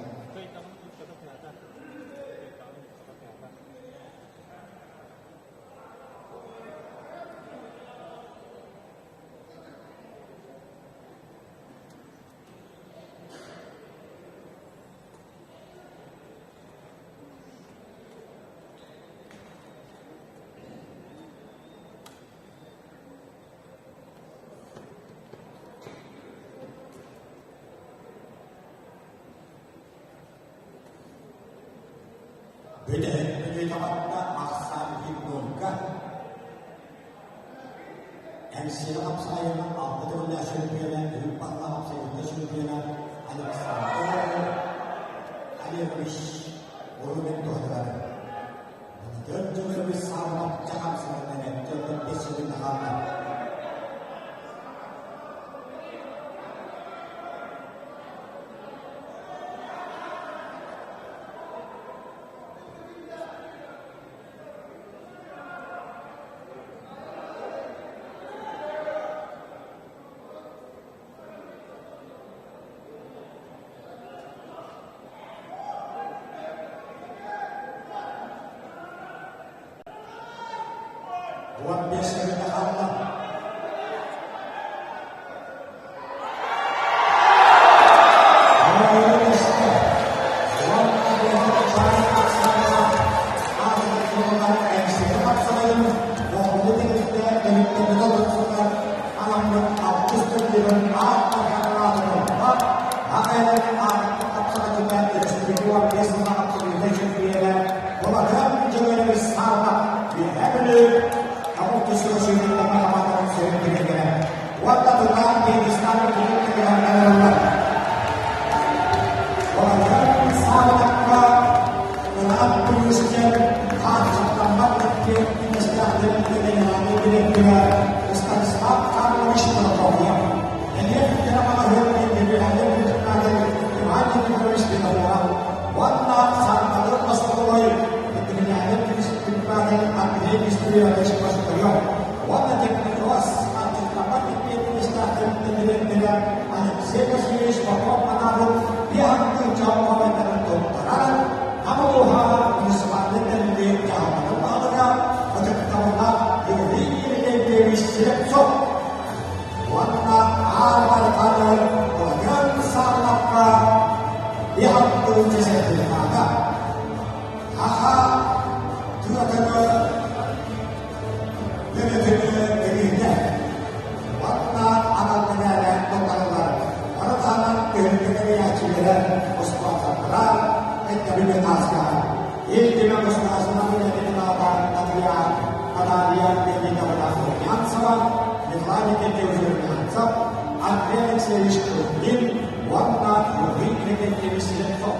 Бүтэһик бүтэһик ахсаан гимнонка Эҥсиэли хапсаҕайынан алта төгүллээх чөмпүйүөнэ, үһүс баллаах абсолютнай чөмпүйүөнэ Александр Олегович Рубин туһатыгар Дьон дьылырбыт сааммат чахамсынан эттиэттэн бэс сылын хаалла. 15 сылын хаалла. Уонна тутаах пьедесталы тутуу Олорон саалакка ыраах туристар хааччахтаммат эппиэтинэстээхтэрин генеральнай директора Станислав Карлович Прокопьев, Элиэ маҕаһыын генеральнай председатель Иван Никифорович Винокуров уонна Санталыр остолобуой ветеринарный председатель Андрей Нестерович Башкарев уонна Технокросс хааччахтаммат эппиэтинэстээхтэрин дириэктэрэ Алексей Васильевич Попов анаабыт биэһантыы дьон моментарын туттаран, Амылуһа муниципальнай тэриллии дьаһалтатын баһылыга ытыктабыллаах Юрий Иннокентьевич Слепцов уонна Аар Байҕалы Былырыын Сааллахха биэһантыы сертификата Аха тыатыгы Бөтөтүнү билиитэ уонна анал мэтээлэ туттарыллар. Ону таһынан түһүлгэ тэрийээччилэрэ, спонсордара өйдөбүлү таастаах. Ил Түмэн Государственнай үлэтин аата Наталья Наталья Леонидовна Румянцева, Николай Никитич Румянцев, Андрей Алексеевич Трубин уонна Юрий Иннокентьевич Слепцов.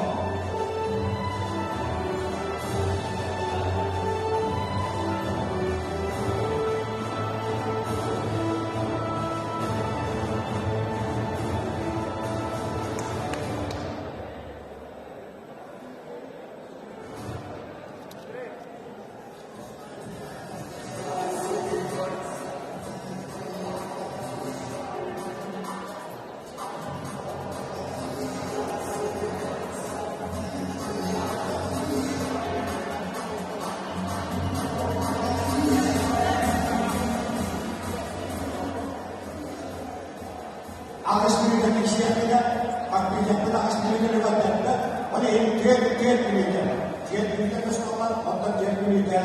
бүтэрбит аҕыс мүнүүтэни көрдөрбөт, ол иһин түөрт мүнүүтэ. Түөрт мүнүүтэ тусталлар, оттон түөрт мүнүүтэ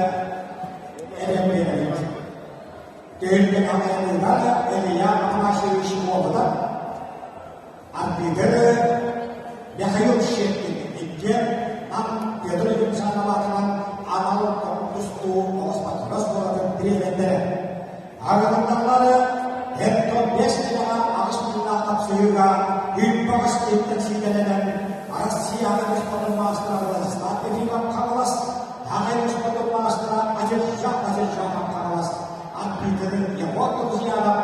эбэн биэрэбит. Түһүлгэ аҕайыныыта Илья Афанасьевич Уолутов, арбитр Михаил Щепкин иккиэн Нам Петр Александров аатынан анал тустуу оҕус оскуолатын тириэньэрдэрэ. Аҕаллар Хертон 5 килоҕа 8 миллаах хапсыһыыга үп-баҕас киһиттэн сиидэлэнэн Россияҕа спортун маастара Владислав Ефимов Хаҥалас, Аҕай спортун маастара Азержан Азержанов Хаҥалас, арбитры Егор Друзьянов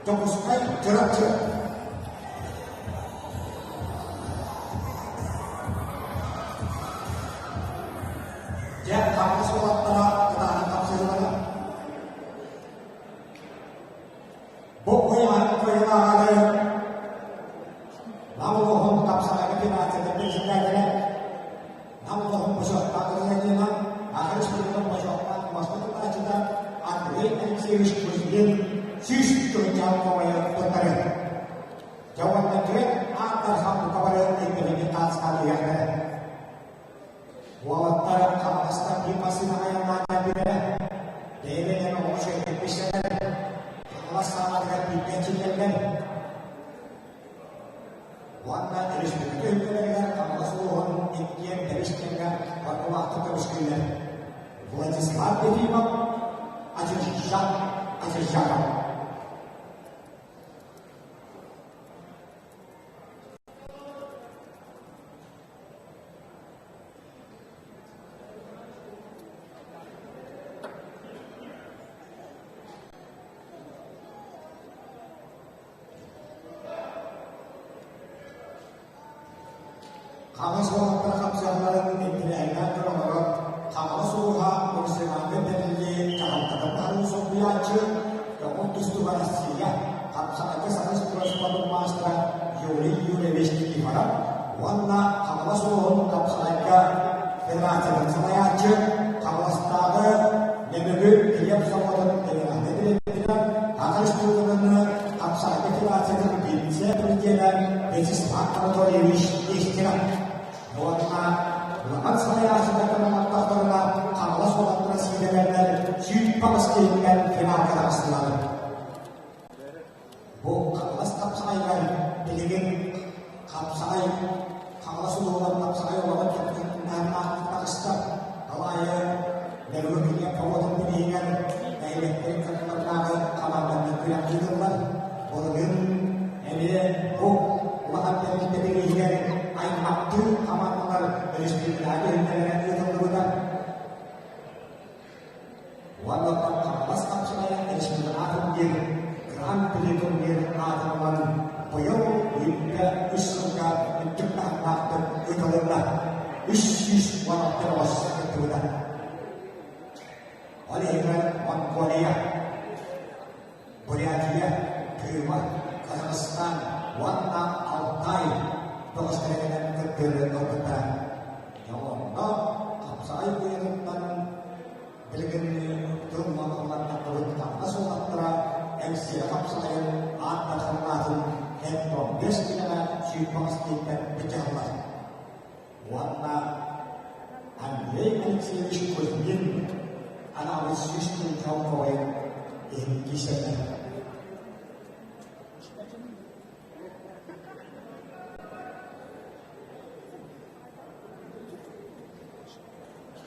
Дьокуускай Чурапчы. Дьэ, Хаҥалас уолаттара кытаанах хапсыһыылара. Бу ыйаан кыайылааҕары Нам улууһун Хапсаҕайга федерациятын председателэ, Нам улууһун бочуоттаах гражданина, Саха Республикатын бочуоттаах бастакы тутааччыта Андрей Алексеевич Кузьмин 100 тыһыынча комайы туттарыа. Дьэ уонна түөрт ааттар хампыка бары өйдөбүнньүк таастаах үөрэхтэрэ. Уолаттар Хаҥаластан биир массыынаҕа айаннаан кэлбиттэрэ. Бэйэ-бэйэлэрин оҕо үчүгэйдик билсэллэр. Хаҥалас саалатыгар бииргэ эрчиллэллэр. Уонна өрөспүүбүлүкэ үрдэлэригэр Хаҥалас улууһун иккиэн бэһис кэмҥэ ордулаахтык көмүскүүллэр. Владислав Ефимов, Азержан Азержанов. Хаҥас уолаттар хапсыһалларын интириэһинээн көрө олорон, Хаҥалас улууһа профессиональнай тэриллии дьаһалтатын таһыы солбуйааччы, көҥүл тустууга Россия, хапсаҕайга саха спортун маастара Юрий Юрьевич Никифоров уонна Хаҥалас улууһун хапсаҕайга федерациятын салайааччы, Хаҥаластааҕы Нөмүгү килиэп собуотун генеральнай дириэктэрэ, Саха Республикатын хапсаҕайга федерациятын вице-президенэ Вячеслав Анатольевич Нестеров уонна улахан салайааччылар көмөлөстөхтөрүнэ Хаҥалас уолаттара сиидэлэннэр 108 киһиттэн финалга таҕыстылар. Бу Хаҥалас хапсаҕайыгар билигин хапсаҕай Хаҥалас улууһугар хапсаҕай олоҕун кэпсэтиннээх таҕыста. Ол аайы Нөмүгү килиэп собуотун бирииһигэр нэһилиэктэрин кытылларынааҕы хамаанданан күрэх ыытыллар. Былырыын эмиэ бу улахан тэрилтэ бирииһигэр аймахтыы хамаандалар өрөспүүбүлүкэҕэ түһүлгэлэрэ ыытыллыбыта. Уонна Хаҥалас хапсаҕайа республикатын диэн Гран-при турнир аатын ылан быйыл үүннэ үс сылга үрдүк таһымнаахтык ыытылынна. 316 оҕус кыттыбыта. Ол иһигэр Монголия, Бурятия, Крыма, Казахстан уонна Алтай бөҕөстөрүнэн кыттыыны ылбыттара. Дьэ онно хапсаҕай уйатыттан билигин тыл маллар таххыбыт таҥас уолаттара Эҥсиэ хапсаҕайын аат дарханнаатын Хентон 5 киилэҕэ 28 диэттэн быдьаһаллар. Уонна Андрей Алексеевич Кузьмин анаабыт 100 толковайын иһин киирсэллэр.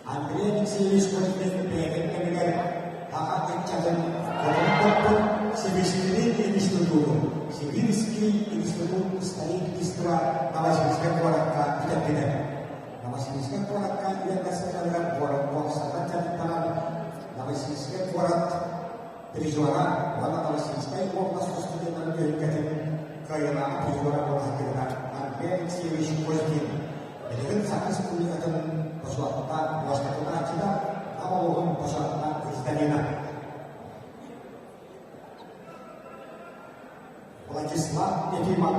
Андрей Алексеевич Кузьмин бэйэтин кэмигэр саха ыччатын хотун топпут Сибирский институтун, Сибирский институт строительства Новосибирскай куоракка бүтэрбитэ. Новосибирскай куоракка үөрэнэ сылдьарыгар боксанан дьарыктанан Новосибирскай куорат призера уонна Новосибирскай область студеннарын түһүлгэтин кыайыылааҕа призера буола сылдьыбыта Андрей Алексеевич Кузьмин. Билигин Саха Республикатын бочуоттаах уоскутутааччыта, Нам улууһун бочуоттаах гражданина. Владислав Ефимов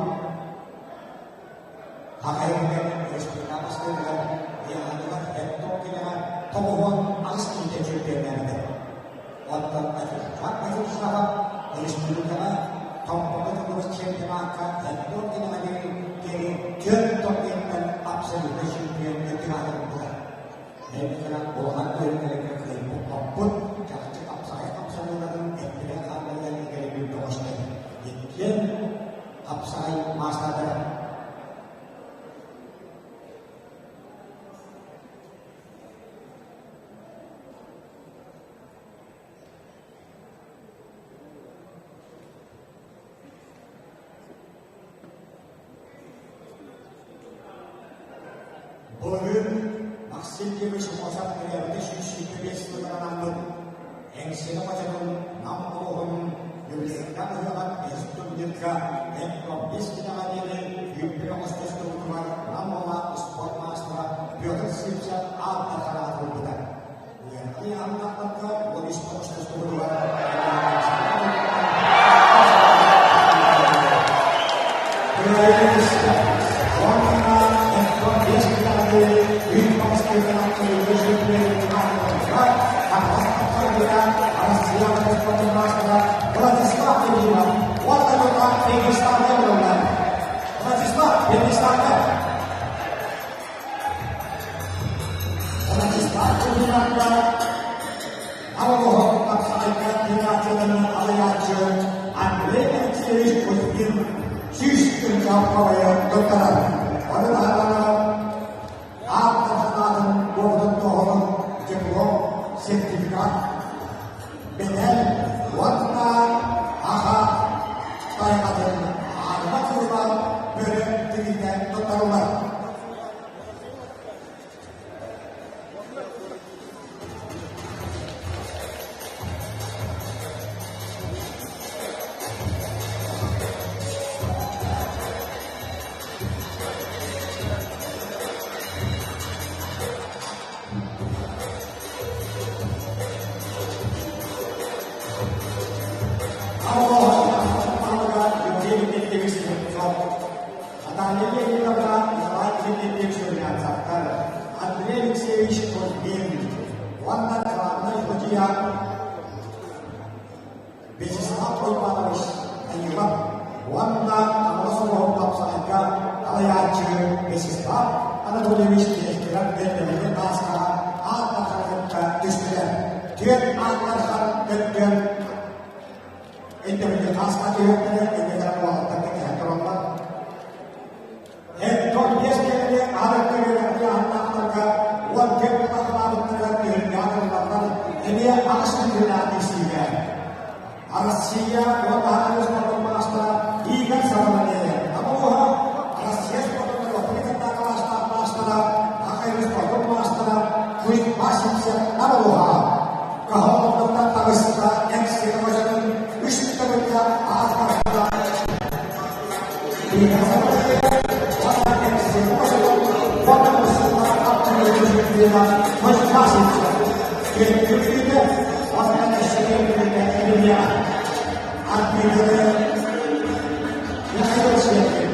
Хахайыгар республика бастыырыгар ыйааһыныгар Хеттон кинэҕэ 98 киһитэ чемпионнаабыта. Оттон Атырдьах Атырдьаҕа республикаҕа Томпоҕо тыллыбыт чемпионакка Хеттон кинэҕэ диэри диэри түөрт турниртан абсолютнай чемпион аатырбыта. Эбэтэр улахан үөрүүлэргэ кыайбыт-хоппут, чахчы хапсаҕай хамсаныыларын эттэрин-хааннарыгар иҥэрибит бөҕөстөр. Иккиэн хапсаҕай маастардара. Былырыын Максим Кимович Мосов төрөөбүтэ 125 сылыгар анаммыт Эҥсиэли хочотун Нам улууһун юбилейдаах ыһыаҕар бэһис турнирга Эккомбис кинэҕэ диэри күүппүт оҥостостубутугар Нам уола спорт маастара Петр Сивцев ааттар хараҕа турбута. Үөрэҕи аһыннахтарга уон үс оҥостостубутугар Андрей Алексеевич Кузьмин сүүс тыһыынча халайа туттарар. Ону таһынан ааптар санаатын буолбутун туоһунун диплом, сертификат, медаль уонна аха тайҕатын аарыма кыыла бөрө тириитэ туттарыллар. Наталья Леонидовна Николай Дмитриевич Румянцевтар, Андрей Алексеевич Кузьмин уонна главнай судья Вячеслав Иванович Данилов уонна Хаҥалас улууһун хапсаҕайга салайааччы Вячеслав Анатольевич Терехтеров бэрдэригэр бааскаҕа аан дархан кытта түстүлэр. Түөрт аан дархан өттүн өйдөбүлгэ хааска түһүөхтэрэ, иннигэр уолаттарга кэһэн тураллар. Эттон биэс кэмҥэ аан өттүгэр аһыннаахтарга 14 тахалаабыттарыгар түһүлгэҕэ ыллаллар эмиэ аҕыс түһүлээх тиийсиигэ. Россия уонна Аһаҕас спордун маастара Игорь Саванеев Намуһа Россия спордун норуоттарын кылаастаах маастара Аҕай спордун маастара Кузьма Сивцев Намуһа Каһоҕуттан таҕыста экс-сир хочотун үс төгүллээх аат маастара Игорь Саванеев уонна экс-сир хочотун уонна муссуллар аттыгар Кузьма Сивцев Түөртүүрдэ уонна өссө биирдэ эбиниэҕэ. Арбитры Михаил Сергеев.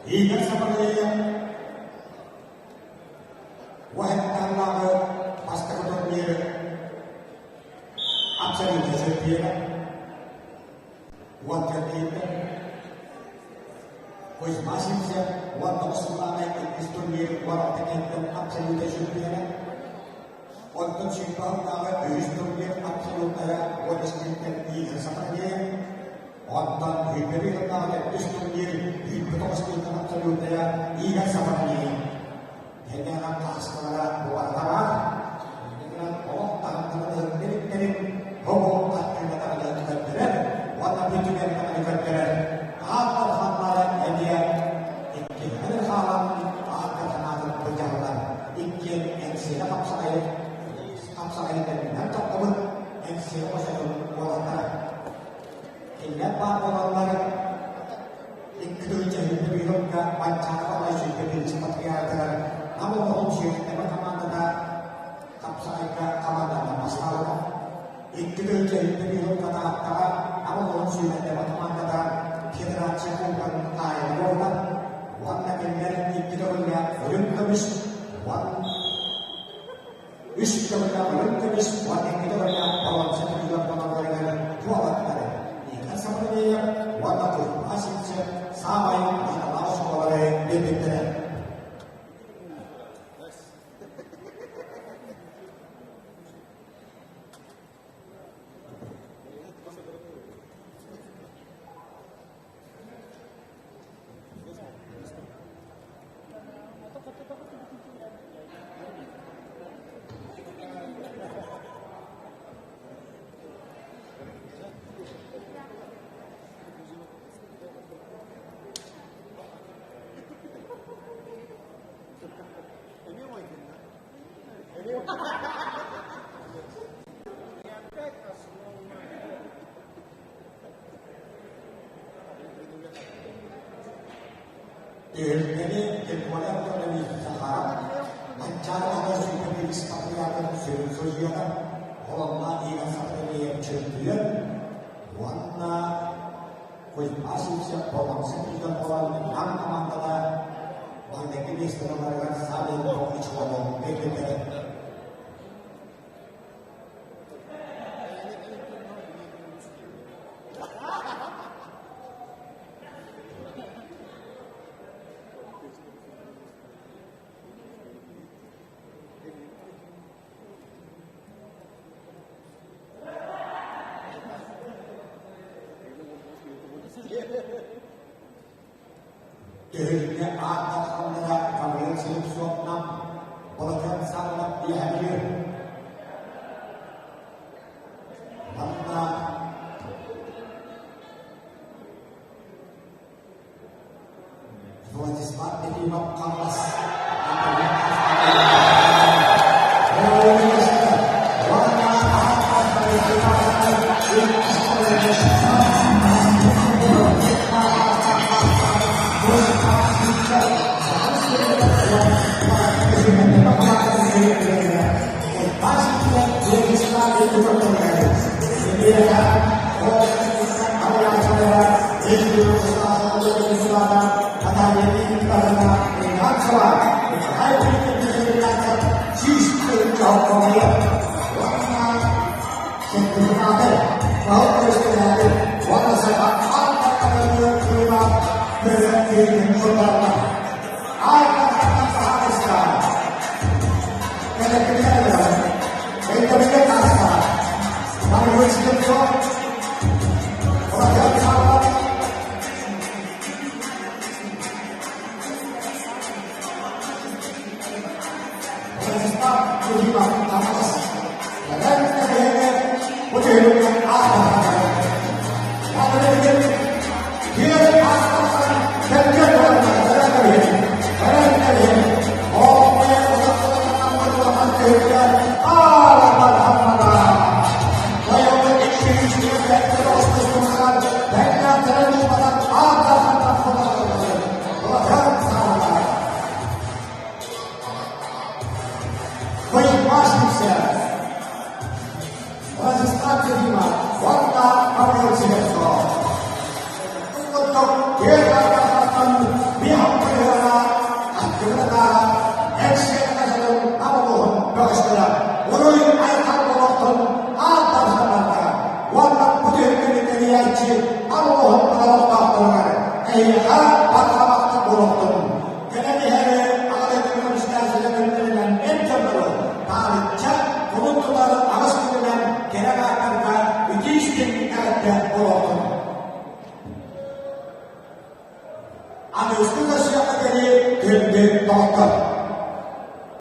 Игорь Сапарыев Уһаттааннааҕы бастакы турниры абсолютно чемпиона уон төрдүттэн Кузьма Сивцев 19 сыллааҕы иккис турнир 16 кэнниттэн абсолютнай чемпиона. Онтон сүүрбэ сыллааҕы үһүс турнир абсолютнайа 13 Игорь Сапарнеев. Онтон сүүрбэ сыллааҕы төрдүс турнир 29 кэнниттэн абсолютнайа Игорь Сапарнеев. Тэҥнээх хааскалара буолбатаҕа. Иннинэн олох таһымнарын ыһыктыбыттэрин тобул аттыылатарыгар көрдөрөр уонна бу түгэннэри көрдөрөр ааттар ханнары эмиэ иккиһинэн хаалан ааттар санаатын былдьаһаллар. Иккиэн эҥсиэлэ хапсаҕайы хапсаҕайы кэннинэн тохтобут эҥсиэлэ хочотун уолаттара. Кинилэр баар буолаллар Икки тыһыынча сүүрбэ Манчаары Баһылай сүүрбэ биирис патриархатыгар Нам олоҕун сүүрүктэбэ хамаандата хапсаҕайга хамаанданан бастаабыта. 2 тыһыынча сүүрбэ Тааттаҕа Нам олоҕун сүүмэрдэбэ хамаандата федерация кубогын хаайыта буолла. Уонна кинилэр икки төгүллээх үрүҥ көмүс уон үс төгүллээх үрүҥ көмүс уонна икки төгүллээх боруонса призер буолалларыгар туолаттары. Игорь Савельев уонна Кузьма Кузьма Сивцев саамай наадалаах оскуолалары биэрбиттэрэ. Түһүлгэни Николай Антонович Захаров, Манчаары Аҕа Сүбэтин Испатыйаатын сүрүн судьуйата, Холонноох Игорь Сахалиев чөмпүйүөн уонна Кузьма Сивцев болҕомто күүтэн буолан Нам хамаандата маҥнайгы миэстэлэригэр Савин Ковничкову биэрбиттэрэ. Түһүлгэ ааттахханнара Гаврил Слепцовна Балакан Саалап диэһэлиир. Манна Владислав Ефимов Хаҥалас Владислав Ефимов, уонна Павел Слепцов.